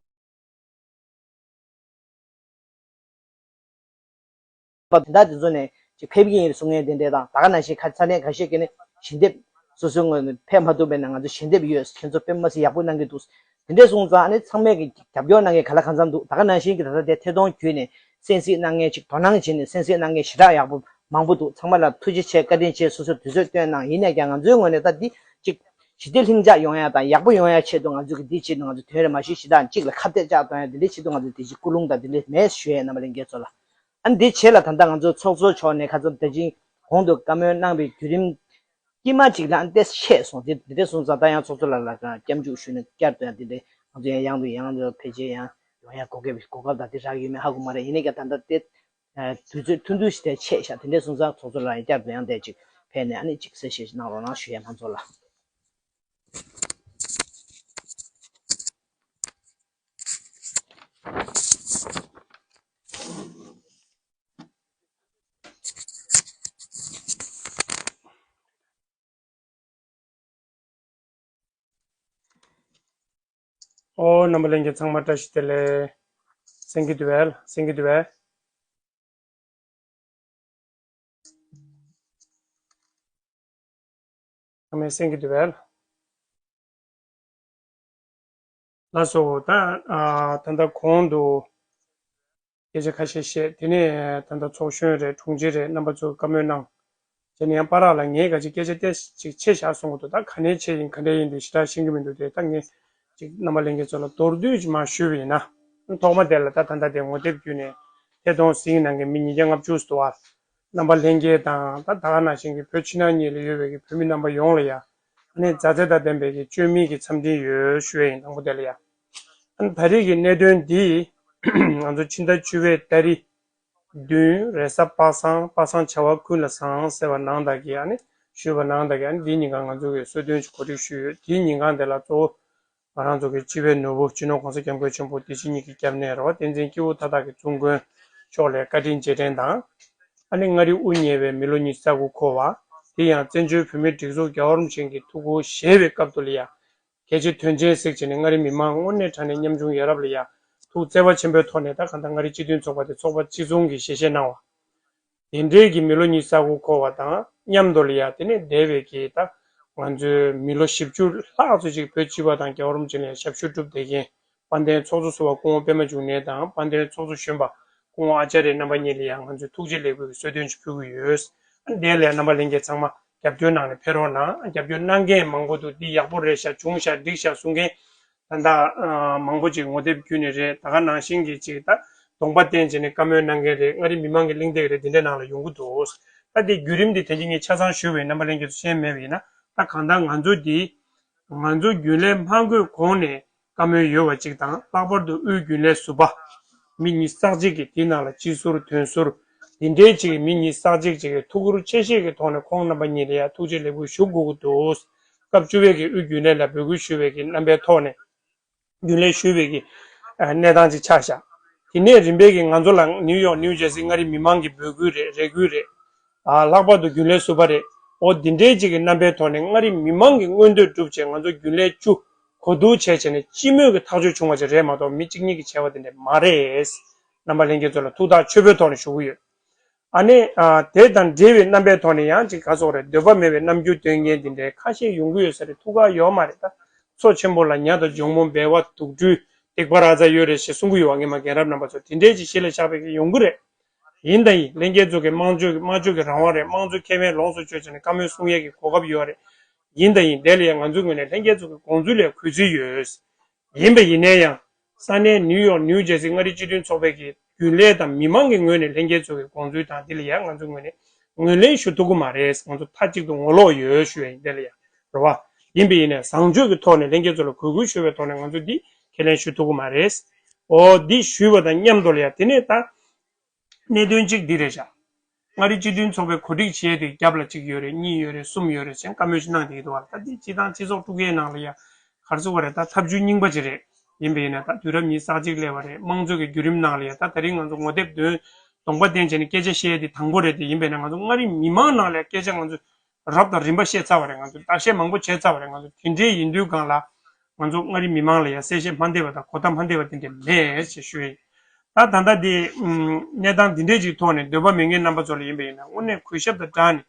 པ་དེ་འདྲ་དེ་ཚོ་ནས་ཅིག་ཕེབས་ཀྱི་ཡིན་གསུང་མཁན་དེ་འདྲ་དང་། ད་ག་ནང་བཞིན་ཁ་ཚ་ནས་ཁ་ཤས་ཀྱིས་ནི་ཞལ་འདེབས་སོ་སོའི་ངོས་ནས་ཕེབས་མ་ཐུབ་པས་ན་ང་ཚོ་ཞལ་འདེབས་ཡོད། ཁྱེད་ཚོ་དཔེ་མ་སྲིད་ཡག་པོ་གནང་གི་འདུག། དེ་འདྲ་སོང་ཙང་ཨ་ནི་ཚང་མས་ཀྱི་རྒྱབ་སྐྱོར་གནང་མཁན་ག་ལ་གང་འཚམ་འདུག། ད་ག་ནང་བཞིན་གྱི་ད་ལྟ་དེ་ཐད་གཏོང་བརྒྱུད་ནས་གསན་གཟིགས་གནང་མཁན་ཅིག་དོ་སྣང་བྱས་ནས་གསན་གཟིགས་གནང་མཁན་ཞེ་དྲག་ཡག་པོ་མང་པོ་འདུག། ཚང་མ་ལ་ཐུགས་རྗེ་ཆེ། བཀའ་དྲིན་ཆེ། སོ་སོས་དུས་ཚོད་བཏོན་གནང་། ཡིན་ནའི་ཀྱང་ང་ཚོའི་ངོས་ནས་ད་འདི་ཅིག་ཞི་བདེ་ལྷིང་འཇགས་ཡོང་ཡ་དང་ཡག་པོ་ཡོང་ཡ་ཆེད་དུ་ང་ཚོ་གི་འདི་ཆེད་དུ་ང་ཚོ་དོན་རེ་མ་ཞུས། ཞེ་དྲག་གཅིག་ལ་ཁ་གཏད་བཅག་གཏོང་ཡ་འདི་འདྲའི་ཆེད་དུ་ང་ཚོ་དེ་བཞིན་སྐུ་རླུང་དང་འདི་འདྲའི་མེད་ཞུ་ཡ་ཡིན། རྣམ་པ་ལྷན་རྒྱས་ཚོ་ལ། ཨ་ནི་དེའི་རྗེས་ལ་ད་ལྟ་ང་ཚོ་ཚོགས་གཙོ་མཆོག་ནས་ཁ་སང་དེ་བཞིན་གོང་དུ་བཀའ་མོལ་གནང་བའི་བརྒྱུད་རིམ་དཀྱིལ་མ་ཅིག་ལ་ཨ་ནི་ཏོག་ཙམ་ཆད་སོང་། དེ་དེ་འདྲ་སོང་ཙང་ད་ཡང་ཚོགས་གཙོ་ལགས་ལ་སྐྱབས་འཇུག་ཞུས་ནས་བསྐྱར་དུ་ཡང་དེ་འདྲའི་ང་ཚོ་ཡང་ཡང་དུ་ཡང་དུ་ཕལ་ཆེར་ཡང་ཡོང་ཡ་གོ་སྐབས་གོ་སྐབས་དང་དེ་རག་ཡོད་མེད་ཧ་གོ་མ་རེད། ཡིན་ནའི་ཀྱང་ད་ལྟ་དེ་དུས་ཚོད་ཐུང་ཐུང་ཞིག་དེ་ཆད་ཤག། དེ་འདྲ་སོང་ཙང་ཚོགས་གཙོ་ལགས་ཡང་བསྐྱར་དུ་ཡང་དེ་ཅིག་ཕེབས་ནས་ཨ་ནི་ཅིག་གསལ་བཤད་ཞིག་གནང་རོགས་གནང་ཞུ་ཡ་ལྷན་ཚོགས་ལ། ཨོ། རྣམ་པ་ལྷན་རྒྱས་ཚང་མ་བཀྲ་ཤིས་བདེ་ལེགས། གསན་གྱི་འདུག་པས། གསན་གྱི་འདུག་པས། ཚང་མས་གསན་གྱི་འདུག་པས། ལགས་སོ། ད་ཨ་ད་ལྟ་གོང་དུ་སྐད་ཆ་ཁ་ཤས་བཤད། དེ་ནས་ད་ལྟ་ཚོགས་གཞོན་རེད། དྲུང་ཆེ་རེད། རྣམ་པ་ཚོས་བཀའ་མོལ་གནང་། དེ་ནས་ཡང་བར་ལ་ངས་ག་ཅིག་སྐད་ཆ་ཏོག་ཙམ་ཅིག་ཆེ་བཞག་གསུང་གི་འདུག། ད་ག་ནས་ཆེ་ཡིན་ག་འདྲ་ཡིན་དེ་ཞེ་དྲག་ཤེས་ཀྱི་མི་འདུག། དེ་ད་ངས་ཅིག་རྣམ་པ་ལྷན་རྒྱས་ཚོ་ལ་མདོར་བསྡུས་ཅིག་མར་ཞུས་པ་ཡིན་ན། ཐོག་མ་དེ་ལ་ད་ད་ལྟ་དེ་ངོ་དེབ་བརྒྱུད་ནས་ཐད་གཏོང་གཟིགས་གནང་མཁན་མི་ཉིས་བརྒྱ་ལྔ་བཅུ་ཙམ་འདུག་པ། རྣམ་པ་ལྷན་རྒྱས་དང་ད་ད་ག་ནང་བཞིན་གྱི་བོད་ཕྱི་ནང་གཉིས་ལ་ཡོད་པའི་གི་བོད་མི་རྣམ་པ་ཡོངས་ལ་ཡ། ཨ་ནི་མཛའ་བརྩེ་དང་ལྡན་པའི་གི་བཅོས་མིན་གྱི་འཚམས་འདྲི་ཡོད་ཞུ་ཡ་ཡིན། དང་པོ་དེ་ལ་ཡ། ཨ་ནི་ད་རེས་ཀྱི་གནད་དོན་འདི་ང་ཚོ་ཕྱི་ཟླ་བཅུ་པའི་ཏ་རིག་བདུན་རེས་གཟའ་པ་སངས། པ་སངས་བྱ་བ་ཀུན་ལ་བཟང་ཟེར་བ་ནང་ལྟར་གྱི་ཨ་ནི་ཞུས་པ་ནང་ལྟར་གྱི་ཨ་ནི་འདིའི་ཉིན་གང་ང་ཚོ་གི་གསོལ་སྟོན་ཅིག་གོ་སྒྲིག་ཞུས་ཡོད། དེའི་ཉིན་གང་དེ་ལ་གཙོ་བོ་ང་རང་ཚོ་གི་སྤྱི་བའི་ནོར་བུ་སྤྱི་ནོར་༸གོང་ས་༸སྐྱབས་མགོན་ཆེན་པོ་དེ་བཞིན་གཤེགས་པའི་སྐྱབས་གནས་རེད་པ། བསྟན་འཛིན་སྐྱེས་བུ་མཐའ་དག་གི་གཙུག་དགོན་ཕྱོགས་ལས་བཀའ་དྲིན་རྗེས་དྲན་དང་། ཨ་ནི་མངའ་རིས་དབུ་བརྙེས་པའི་མི་ལོ་ཉི་ཤུ་རྩ་དགུ་འཁོར་བ། དེ་ཡང་བཙན་བྱོལ་བོད་མིའི་སྒྲིག་འཛུགས་རྒྱལ་བ་རིན་པོ་ཆེ་གི་ཐུགས་ཁུར་བཞེས་པའི་སྐབས་དུ་ལ་ཡ། གལ་ཆེ་དོན་ཆེན་ཟེར་བྱས་ནས་མངའ་རིས་མི་མང་དངོས་གནས་དྲང་གནས་ཉམ་ཆུང་ཡ་རབས་ལ་ཡ། ཐུགས་བརྩེ་བ་ཆེན་པོའི་ཐོག་ནས་ད་གང་ལྟར་མངའ་རིས་སྤྱི་མཐུན་ཚོགས་པ་དེ་ཚོགས་པ་གཅིག་མཚུངས་ཀྱི་ཞལ་བཞེས་གནང་བ། དེ་འདྲའི་གི་མི་ལོ་ཉི་ཤུ་རྩ་དགུ་འཁོར་བ་དང་མཉམ་དུ་ལ་ཡ། དེ་ནས་འདས་པའི་གི་ད་ང་ཚོའི་མི་ལོ་བཞི་བཅུ་ལྷག་ཙམ་ཅིག་བོད་སྤྱི་པ་དང་རྒྱལ་བ་རིན་པོ་ཆེ་ལ་ཡ་ཞབས་ཞུ་བསྒྲུབས་བསྡད་མཁན་དཔལ་ལྡན་ཚོགས་གཙོ་ཟུར་པ་སྐུ་ངོ་པད་མ་འབྱུང་གནས་དང་། དཔལ་ལྡན་ཚོགས་གཙོ་གཞོན་པ་སྐུ་ངོ་ཨ་ཙརྱ་རྣམ་པ་གཉིས་ལ་ཡ་ང་ཚོས་ཐུགས་རྗེ་ལེགས་འབུལ་གྱི་གསོལ་སྟོན་ཅིག་ཕུལ་གྱི་ཡོད། དེ་ལ་ཡ་རྣམ་པ་ལྷན་རྒྱས་ཚང་མ་རྒྱབ་སྐྱོར་གནང་ནས་ཕེབས་རོགས་གནང་། རྒྱབ་སྐྱོར་གནང་མཁན་མང་པོ་འདུག། འདི་ཡག་པོ་རེད་ཤག། བྱུང་ཤག། འགྲིག་ཤག་གསུང་མཁན་ད་ལྟ་ཨ་མང་པོ་ཅིག་ངོ་དེབ་བརྒྱུད་ནས་རེད། ད་ག་ནང་བཞིན་གྱི་ཅིག་ད་གདོང་པ་བསྟན་བྱས་ནས་བཀའ་མོལ་གནང་མཁན་རེད། མངའ་རིས་མི་མང་གི་གླེང་སྟེགས་རེད། འདི་འདྲའི་ནང་ལ་ཡོང་གི་འདུག། ད་དེ་བརྒྱུད་རིམ་འདི་དེ་རིང་ངས་ཆ་ཚང་ཞུས་པ་ཡིན། རྣམ་པ་ལྷན་རྒྱས་ཚོ་ཤེས་མེད་པ་ཡིན་ན། ད་གང་ལྟར་ང་ཚོ་འདི་ང་ཚོ་རྒྱུན་ལས་མ་འགོས་གོང་ནས་བཀའ་མོལ་ཡོད་པ་ཅིག་དང་། ལྷག་པར་དུ་དབུས་རྒྱུན་ལས་ཟུར་པ་མི་ཉི་ཤུ་རྩ་གཅིག་གིས་དེའི་ནང་ལ་སྤྱི་ཟུར་དོན་ཟུར་འདི་འདྲའི་ཅིག་གིས་མི་ཉི་ཤུ་རྩ་གཅིག་ཅིག་གིས་ཐུགས་ཁུར་ཆེ་བཞེས་ཀྱི་ཐོག་ནས་ཁོང་རྣམ་པ་གཉིས་ལ་ཡ་ཐུགས་རྗེ་ལེགས་འབུལ་ཞུ་དགོས་ཀྱི་འདུག། སྐབས་བཅུ་པའི་གི་དབུས་རྒྱུན་ལས་ལ་འབོད་སྐུལ་ཞུ་བའི་གི་རྣམ་པའི་ཐོག་ནས། རྒྱུན་ལས་ཞུ་བའི་གི་ཨ་གནས་སྟངས་ཅིག་ཆགས་ཤག། དེ་ནས་རིམ་པས་ཀྱི་ང་ཚོ་ལ་ནིའུ་ཡོག་ནིའུ་ཇར་སི་མངའ་རིས་མི་མང་གི་འབོད་སྐུལ་རེད། རེ་སྐུལ་རེད། ཨ། ལྷག་པར་དུ་རྒྱུན་ལས་ཟུར་པ་རེད། འོ་འདི་འདྲའི་ཅིག་གི་རྣམ་པའི་ཐོག་ནས་མངའ་རིས་མི་མང་གི་མངོན་འདོད་བསྒྲུབ་བྱས། ང་ཚོ་རྒྱུན་ལས་བཅུ་གོ་བསྡུར་བྱས་བྱས་ནས་སྤྱི་མོས་ཀྱི་ཐག་གཅོད་བྱུང་བ་ཅིག་རེད་མ་གཏོགས་མི་གཅིག་གཉིས་ཀྱིས་བྱས་པ་དེ་འདྲ་མ་རེད། རྣམ་པ་ལྷན་རྒྱས་ཚོ་ལ་ཐུགས་ཐག་ཆོད་པོའི་ཐོག་ནས་ཞུ་གི་ཡོད། ཨ་ནི། ཨ། དེ་དང་འབྲེལ་བའི་རྣམ་པའི་ཐོག་ནས་ཡང་ཅིག་ག་སོགས་རེད། འདོད་པ་མེད་པའི་རྣམ་འགྱུར་སྟོན་མཁན་དེ་འདྲའི་ཁ་ཤས་ཡོང་གི་ཡོད་ས་རེད། ཐུགས་ཁག་ཡོད་མ་རེད་ད། མཚོ་ཆེན་པོ་ལ་ཉ་དང་འཇོང་མོ་སྦལ་པ་དུག་སྦྲུལ་སྡིག་པ་ར་ཛ་ཡོད་རེད་ཞེས་གསུང་གི་ཡོད་པ། ངས་མ་རྒན་རབས་རྣམ་པ་ཚོ་དེ་འདྲའི་ཅིག་གཞི་ལ་བཞག་པའི་གི་ཡོང་གི་རེད། ཡིན་དང་ཡིན། ལྷན་རྒྱས་ཚོ་གི་དམངས་ཁྲོད་ཀྱི་དམངས་ཁྲོད་ཀྱི་རང་དབང་རེད། དམངས་གཙོའི་ཁེ་ཕན་ལོངས་སུ་སྤྱོད་བྱས་ནས་བཀའ་མོལ་གསུང་ཡས་ཀྱི་གོ་སྐབས་ཡོད་རེད། ཡིན་དང་ཡིན། དེ་ལ་ཡང་ང་ཚོའི་ངོས་ནས་ལྷན་རྒྱས་ཚོ་གི་དགོངས་ཚུལ་ལ་གུས་བརྩི་ཡོད། ཡིན་པ་ཡིན་ན་ཡང་། ས་གནས་ནིའུ་ཡོག་ནིའུ་ཇར་སི་མངའ་རིས་སྤྱི་མཐུན་ཚོགས་པའི་གི་རྒྱུན་ལས་དང་མི་མང་གི་ངོས་ནས་ལྷན་རྒྱས་ཚོ་གི་དགོངས་ཚུལ་དང་། དེ་ལ་ཡང་ང་ཚོའི་ངོས་ནས་ངོས་ལེན་ཞུ་ཐུབ་ཀྱི་མ་རེད། ང་ཚོ་མཐའ་གཅིག་ཏུ་ངོ་ལོག་ཡོད་ཞུ་ཡ་ཡིན། དེ་ལ་ཡང་རེད་བ། ཡིན་པ་ཡིན་ན་བཟང་སྤྱོད་ཀྱི་ཐོག་ནས་ལྷན་རྒྱས་ཚོ་ལ་གུས་བཀུར་ཞུ་བའི་ཐོག་ནས་ང་ཚོ་འདི་ཁས་ལེན་ཞུ་ཐུབ་ཀྱི་མ་རེད། འོ་འདི་ཞུས་པ་དང་མཉམ་དུ་ལ་ཡང་དེ་ནས་ད། གནད་དོན་གཅིག་འདི་རེད་བཞག་མངའ་རིས་སྤྱི་མཐུན་ཚོགས་པའི་གོ་སྒྲིག་བྱས་ཏེ་རྒྱབ་ལ་གཅིག་ཡོད་རེད། གཉིས་ཡོད་རེད། གསུམ་ཡོད་རེད་ཅེས་བཀའ་མོལ་ཞིག་གནང་བསྡད་ཀྱི་འདུག་བ། ད་འདི་སྤྱི་བཏང་སྤྱི་ཚོགས་དཀྲུག་ཡའི་ནང་ལ་ཡ་ག་རེ་ཟེར་དགོས་རེད། ད་ཐབས་ཇུས་རྙིང་པ་ཅིག་རེད། ཡིན་པ་ཡིན་ན་ད་དུས་རབས་ཉི་ཤུ་རྩ་གཅིག་སླེབས་པ་རེད། དམངས་གཙོ་གི་བརྒྱུད་རིམ་ནང་ལ་ཡ་ད་ད་རིང་ང་ཚོ་ངོ་དེབ་འདོན་གདོང་པ་བསྟན་བྱས་ནས་སྐད་ཆ་བཤད་ཡ་དེ་དང་པོ་རེད་དེ། ཡིན་པ་ཡིན་ན་ང་ཚོ་མངའ་རིས་མི་མང་ནང་ལ་ཡ་སྐད་ཆ་ང་ཚོ་རབ་དང་རིམ་པ་བཤད་ཚར་བ་རེད། ང་ཚོ་བརྡ་བཤད་མང་པོ་བྱས་ཚར་བ་རེད། ང་ཚོ་དེ་འདྲའི་ཡིན་དུས་སྒང་ལ་ང་ཚོ་མངའ་རིས་མི་མང་ལ་ཡང་གསལ་བཤད་མ་འདེབས་པ་དང་གོ་བརྡ་མ་འདེབས་པ་དེ་འདྲ་མེད་ཅེས་ཞུ་ཡི། ད་ད་ལྟ་དེ་གནས་སྟངས་འདི་འདྲའི་ཅིག་ཐོག་ནས་འདོད་པ་མེད་མཁན་རྣམ་པ་ཚོ་ལ་ཡིན་པ་ཡིན་ན་དངོས་གནས་གུས་ཞབས་དང་སྦྲགས་ནས་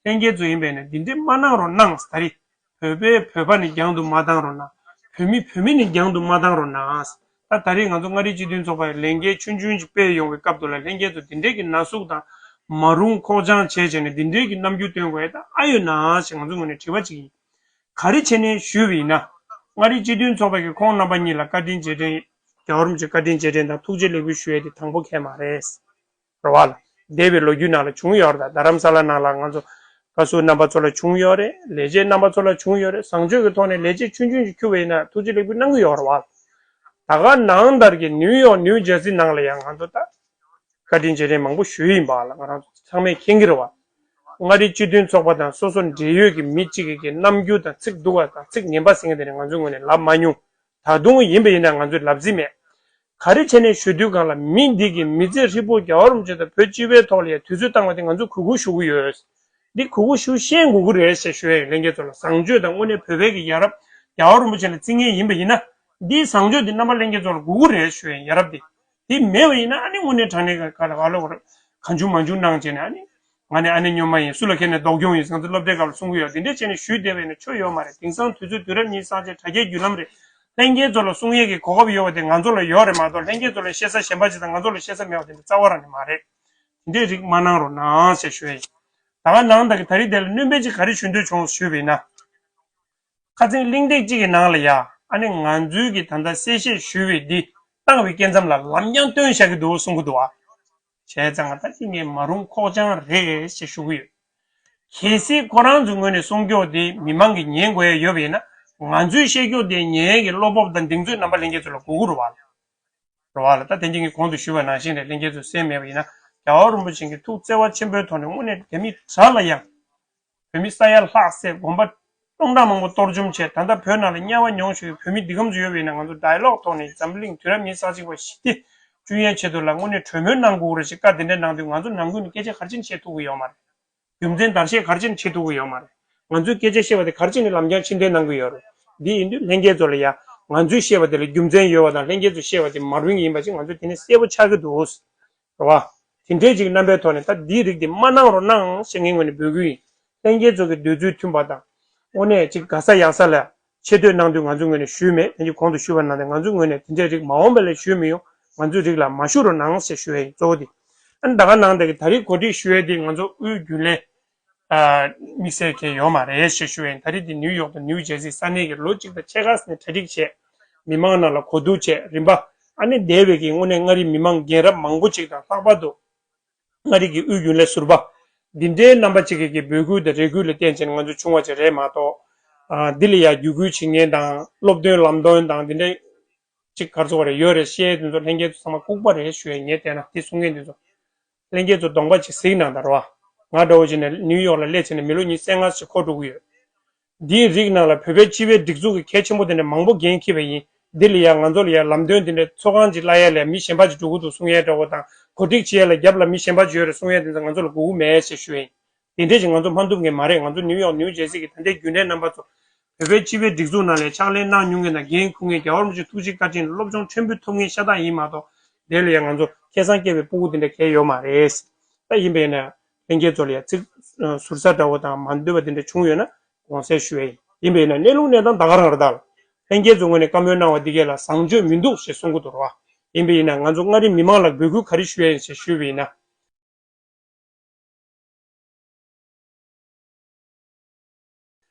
ལྷན་རྒྱས་ཚོ་ཡིན་པ་ཡིན་ན་འདི་འདྲའི་མ་གནང་རོགས་གནང་། ད་རེས་བོད་པས་བོད་པ་ནི་རྒྱང་དུ་མ་བཏང་རོགས་གནང་། བོད་མི་བོད་མི་ནི་རྒྱང་དུ་མ་བཏང་རོགས་གནང་། ད་ད་རེས་ང་ཚོ་མངའ་རིས་སྤྱི་མཐུན་ཚོགས་པ་ལས་འགུལ་ཆུང་ཆུང་ཅིག་སྤེལ་ཡོང་བའི་སྐབས་དུ་ལ་ལྷན་རྒྱས་ཚོ་འདི་འདྲའི་གི་ན་ཟུག་དང་མ་རུངས་ཁོག་བཅངས་བྱས་བྱས་ནས་འདི་འདྲའི་གི་རྣམ་འགྱུར་སྟོན་དགོས་ཡ་ད་ཨ་ཡོད་ན་ཞེས་ང་ཚོ་ངོས་ནས་དྲི་བ་ཅིག་ཡིན། ག་རེ་བྱས་ནས་ཞུས་པ་ཡིན་ན། མངའ་རིས་སྤྱི་མཐུན་ཚོགས་པ་གིས་ཁོང་རྣམ་པ་གཉིས་ལ་བཀའ་དྲིན་རྗེས་དྲན། རྒྱལ་བ་རིན་པོ་ཆེ་བཀའ་དྲིན་རྗེས་དྲན་དང་ཐུགས་རྗེ་ལེགས་འབུལ་ཞུ་ཡ་དེ་དང་པོ་གལ་མ་རེད། རེད་བ་ལ། འདས་པའི་ལོ་རྒྱུས་ནང་ལ་བྱུང་ཡོད་རེད། རྡ་རམ་ས་ལ་ནང་ལ་ང་ཚོ་བཀའ་ཟུར་རྣམ་པ་ཚོ་ལ་བྱུང་ཡོད་རེད། ལས་བྱེད་རྣམ་པ་ཚོ་ལ་བྱུང་ཡོད་རེད། བཟང་སྤྱོད་ཀྱི་ཐོག་ནས་ལས་བྱེད་ཆུང་ཆུང་ཞིག་ཁྱུར་བ་ཡིན་ན་ཐུགས་རྗེ་ལེགས་འབུལ་གནང་གི་ཡོད་རེད་བ། ད་ག་ནང་ལྟར་གྱི་ནིའུ་ཡོག་ནིའུ་ཇར་སི་ནང་ལ་ཡང་ང་ཚོ་ད་བཀའ་དྲིན་རྗེས་དྲན་མང་པོ་ཞུས་ཡིན་པ་ལ་ང་རང་ཚོ་ཚང་མས་མཁྱེན་གྱི་རེད་བ། མངའ་རིས་སྤྱི་མཐུན་ཚོགས་པ་དང་སོ་སོ་འབྲེལ་ཡོད་ཀྱི་མི་གཅིག་གི་རྣམ་འགྱུར་དང་ཚིག་སྡུག་པ་དང་ཚིག་ངན་པ་ཟེར་མཁན་དེ་ནི་ང་ཚོའི་ངོས་ནས་ལབ་མ་མྱོང་། ད་དུང་ཡིན་པ་ཡིན་ན་ང་ཚོས་ལབ་རྩིས་མེད། ག་རེ་བྱས་ནས་ཞུ་དུས་སྒང་ལ་མི་འདི་གི་མི་ཚེ་ཧྲིལ་པོ་རྒྱལ་བ་རིན་པོ་ཆེ་དང་བོད་སྤྱི་པའི་ཐོག་ལ་ཡང་དུས་ཚོད་བཏང་བ་དེ་ང་ཚོས་གུས་བཀུར་ཞུ་གི་ཡོད། འདི་གུས་བཀུར་ཞུ་ཤེས་དགོས་ཀྱི་རེད་ཞེས་ཞུ་ཡ་ཡིན། ལྷན་རྒྱས་ཚོ་ལ་བཟང་སྤྱོད་དང་དངོས་གནས་བོད་པའི་གི་ཡ་རབས་རྒྱལ་བ་རིན་པོ་ཆེ་ལ་བརྩི་མཁན་ཡིན་པ་ཡིན་ན། འདིའི་བཟང་སྤྱོད་འདི་རྣམ་པ་ལྷན་རྒྱས་ཚོ་ལ་དགོས་ཀྱི་རེད་ཞུ་ཡ་ཡིན། ཡ་རབས་འདི། འདི་མེད་པ་ཡིན་ན་ཨ་ནི་དངོས་གནས་དྲང་གནས་ག་ལ་ག་ལ་ག་བྱུང་མ་བྱུང་གནང་བྱས་ནས་ཨ་ནི། ང་ནི་ཨ་ནེ་སྨྱོན་མ་ཡིན། སུ་ལ་ཁྱེད་ནས་ལྡོག་སྐྱོང་ཡིན་ཟེར་ང་ཚོ་སློབ་གྲྭའི་སྐབས་ལ་གསུང་གི་ཡོད། འདི་འདྲས་བྱས་ནས་ཞུས་བསྡད་པ་ཡིན་ན་ཆོ་ཡོད་མ་རེད། དེང་སང་དུས་ཚོད་དུས་རབས་ཉི་ཤུ་རྩ་གཅིག་དྲ་རྒྱའི་བརྒྱུད་ལམ་རེད། ལྷན་རྒྱས་ཚོ་ལ་གསུང་ཡས་ཀྱི་གོ་སྐབས་ཡོད་པ་དེ་ང་ཚོ་ལ་ཡོད་རེད་མ་གཏོགས་ལྷན་རྒྱས་ཚོ་ལ་བཤད་ས་གཞན་པ་ཅིག་དང་ང་ཚོ་ལ་བཤད་ས་མེད་པ་དེ་འདྲ་རྩ་བ་རང་ནས་མ་རེད། དེ་འདྲའི་རིགས་མ་གནང་རོགས་གནང་ཞེས་ཞུ་ཡ་ཡིན། ད་ག་ནང་ད་གི་ད་རེས་དེ་ལ་སྣོན་པ་ཅིག་ག་རེ་ཞུ་འདོད་བྱུང་ཞུས་པ་ཡིན་ན། ཁ་སང་གླེང་སྟེགས་གཅིག་གི་ནང་ལ་ཡ་ཨ་ནི་ང་ཚོའི་གི་ད་ལྟ་གསལ་བཤད་ཞུས་པའི་འདི་བཏང་བའི་སྐབས་ཙམ་ལ་ལམ་རྐྱང་སྟོན་བཞག་གི་འདུག་གསུང་གི་འདུག་ཨ། བྱས་ཙང་ད་ཅི་ངས་མ་རུང་ཁོག་བཅངས་རེད་ཞེས་ཞུ་གི་ཡོད། གལ་སྲིད་ཁོ་རང་ཚོའི་ངོས་ནས་གསུང་སྐྱོག་དེ་མི་མང་གིས་ཉན་དགོས་ཡ་ཡོད་པ་ཡིན་ན། ང་ཚོས་བཤད་སྐྱོག་དེ་ཉན་ཡས་ཀྱི་བློ་སྤོབས་དང་གདེང་ཚོད་རྣམ་པ་ལྷན་རྒྱས་ཚོ་ལ་དགོས་ཀྱི་རེད་བ། རེད་བ་ལ། ད་དེ་རིང་གི་གོང་དུ་ཞུས་པ་ནང་བཞིན་རེད། ལྷན་རྒྱས་ཚོས་གསན་མེད་པ་ཡིན་ན། རྒྱལ་བ་རིན་པོ་ཆེ་གིས་ཐུགས་བརྩེ་བ་ཆེན་པོའི་ཐོག་ནས་དངོས་གནས་རྒྱ་མི་དགྲ་ལ་ཡང་། བོད་མི་ས་ཡ་ལྷག་ཚད་དགོན་པ་སྟོང་ཕྲག་མང་པོ་གཏོར་བཅོམ་བྱས། ད་ལྟ་བོད་ནང་ལ་དམྱལ་བ་མྱོང་བཞིན་པའི་བོད་མི་འདི་གམ་ཚོ་ཡོད་པ་ཡིན་ན། ང་ཚོ་ཌའི་ལོག་ཐོག་ནས་འཛམ་གླིང་དུས་རབས་ཉི་ཤུ་རྩ་གཅིག་པ་ཞི་བདེ་བསྐྲུན་ཡའི་ཆེད་དུ་ལ་དངོས་གནས་གྲོས་མོལ་གནང་དགོས་རེད་ཅེས་བཀའ་དེ་འདྲ་གནང་དུས་ང་ཚོ་ནང་ཁུལ་ནས་སྐད་ཆ་ག་རེ་བྱས་ནས་བཤད་ཐུབ་ཀྱི་ཡོད་མ་རེད། རྒྱུ་མཚན་བརྡར་ཤ་ག་རེ་བྱས་ནས་བྱེད་ཐུབ་ཀྱི་ཡོད་མ་རེད། ང་ཚོས་སྐད་ཆ་བཤད་པ་དེ་ག་རེ་བྱས་ནས་ལམ་རྐྱང་ཕྱིར་འཐེན་གནང་གི་ཡོད་རེད། འདི་ཡིན་དུས་ལྷན་རྒྱས་ཚོ་ལ་ཡ། ང་ཚོས་བཤད་པ་དེ་ལ་རྒྱུ་མཚན་ཡོད་པ་དང་ལྷན་རྒྱས་ཚོས་བཤད་པ་དེ་མ་རུང་ཡིན་པ་ཞིག་ང་ཚོས་དེ་ནས་གསལ་པོ་ཆགས་ཀྱི་འདུག་རེད་བ། དེ་འདྲའི་ཅིག་རྣམ་པའི་ཐོག་ནས་ད་འདིའི་རིགས་དེ་མ་གནང་རོགས་གནང་ཞེས་ངའི་ངོས་ནས་འབོད་སྐུལ་ཡིན། ལྷན་རྒྱས་ཚོ་གི་འདོད་ཚུལ་མཐུན་པ་དང་། དངོས་གནས་ཅིག་ག་ས་ཡང་ས་ལ་ཆེ་བསྟོད་གནང་དུས་ང་ཚོའི་ངོས་ནས་ཞུས་མེད། ལྷན་རྒྱས་གོང་དུ་ཞུས་པ་ནང་བཞིན་ང་ཚོའི་ངོས་ནས་དེ་འདྲའི་རིགས་མ་འོངས་པ་ལ་ཞུས་མི་ཡོང་། ང་ཚོའི་རིགས་ལ་མ་ཞུ་རོགས་གནང་ཞེས་ཞུ་ཡ་ཡིན། གཙོ་བོ་དེ། ཨ་ནི་ད་ག་ནང་བཞིན་གྱི་ད་རེས་གོ་སྒྲིག་ཞུ་ཡ་དེ་ང་ཚོ་དབུས་རྒྱུན་ལས། ཨ། དམིགས་བསལ་གང་ཡང་ཡོད་མ་རེད་ཞེས་ཞུ་ཡ་ཡིན། ད་རེས་དེ་ནིའུ་ཡོག་དང་ནིའུ་ཇར་སི་ས་གནས་ཀྱི་ལོ་གཅིག་དང་ཕྱེད་ཀ་ཙམ་ནས་གྲ་སྒྲིག་བྱས། མི་མང་ནང་ལ་གོ་བསྡུར་བྱས། རིམ་པ། ཨ་ནི་འདས་པའི་གི་དངོས་གནས་མངའ་རིས་མི་མང་རྒན་རབས་མང་པོ་ཅིག་དང་། ལྷག་པར་དུ་མངའ་རིས་ཀྱི་དབུས་རྒྱུན་ལས་ཟུར་པ། འདི་འདྲའི་རྣམ་པ་ཅིག་གི་གི་འབོད་སྐུལ་དང་རེ་སྐུལ་ལ་བརྟེན་བྱས་ནས་ང་ཚོ་བྱུང་བ་ཅིག་རེད་མ་གཏོགས། ཨ། འདི་ལ་ཡ་བརྒྱུད་སྐུལ་བྱེད་མཁན་དང་སློབ་སྟོན་ལམ་སྟོན་དང་འདི་འདྲའི་ཅིག་ག་རེ་ཟེར་དགོས་རེད། ཡོད་རེད། བཤད་དེ་ཚོ་ལྷན་རྒྱས་ཚོ་ཚང་མ་ལྐུགས་པ་རེད་ཞུ་ཡ་ཡིན། ངས་བལྟས་ན་དེ་གསུང་མཁན་དེ་ཚོ། ལྷན་རྒྱས་ཚོ་གདོང་པ་ཅིག་གཟིགས་གནང་དང་། རེད་བ། ང་འདྲ་བོ་ཅིག་ནས་ནིའུ་ཡོག་ལ་སླེབས་བྱས་ནས་མི་ལོ་ཉི་ཤུ་རྩ་ལྔ་ཞིག་འཁོར་འགྲོ་གི་ཡོད། འདིའི་རིགས་ནང་ལ་བོད་པའི་སྤྱི་པའི་སྒྲིག་འཛུགས་ཀྱི་གལ་ཆེན་པོ་དེ་འདྲ་མང་པོ་འགན་འཁྱེར་བ་ཡིན། འདི་ལ་ཡང་ང་ཚོ་ལ་ཡང་ལམ་སྟོན་འདི་འདྲའི་ཚོགས་ཁང་ཅིག་གླ་ཡས་ལ་མི་གཞན་པ་ཅིག་འགྲོ་གི་འདུག་གསུང་ཡས་འདྲ་བོ་དང་གོ་སྒྲིག་བྱེད་ཡས་ལ་རྒྱབ་ལ་མི་གཞན་པ་ཅིག་ཡོད་རེད་གསུང་ཡས་དེ་ཚོ་ང་ཚོ་ལ་དགོས་ཀྱི་མེད་ཅེས་ཞུ་ཡིན། དེ་འདྲས་ཅིག་ང་ཚོ་མ་འདུག་ངེས་མ་རེད། ང་ཚོ་ནིའུ་ཡོག་ནིའུ་ཇེར་སི་གི་ད་ལྟའི་རྒྱུན་ལས་རྣམ་པ་ཚོ་བོད་པའི་སྤྱི་པའི་སྒྲིག་འཛུགས་ནང་ལ་ཕྱག་ལས་གནང་མྱོང་མཁན་དང་འགན་འཁུར་མཁན་རྒྱལ་བ་རིན་པོ་ཆེ་ཐུགས་རྗེ་བཀའ་དྲིན་ལ་སློབ་སྦྱོང་ཕྲན་བུ་ཐོབ་མཁན་ཤ་སྟག་ཡིན་མ་གཏོགས་དེ་ལ་ཡང་ང་ཚོ་ཁེ་བཟང་སྐྱེ་བའི་ཕྲུ་གུ་དེ་འདྲ་གང་ཡང་ཡོད་མ་རེད། ད་ཡིན་པས་ན་ལྷན་རྒྱས་ཚོ་ལ་ཡང་ཚིག་ཟུར་ཟ་འདྲ་བོ་དང་མ་འདོད་པ་དེ་འདྲ་བྱུང་ཡོད་ན་དགོངས་སེལ་ཞུ་ཡ་ཡིན། ཡིན་པས་ན་གནས་ལུགས་གནས་སྟངས་ད་ག་རང་རེད་ད། ལྷན་རྒྱས་ཚོ་ངོས་ནས་བཀའ་མོལ་གནང་བ་འདི་གས་ལ་བཟང་སྤྱོད་མི་འདུག་ཞེས་གསུང་གི་འདུག་ར། ཡིན་པས་ཡིན་ན་ང་ཚོ་མངའ་རིས་མི་མང་ལ་འབོད་སྐུལ་ག་རེ་ཞུ་ཡ་ཡིན་ཞེས་ཞུས་པ་ཡིན་ན།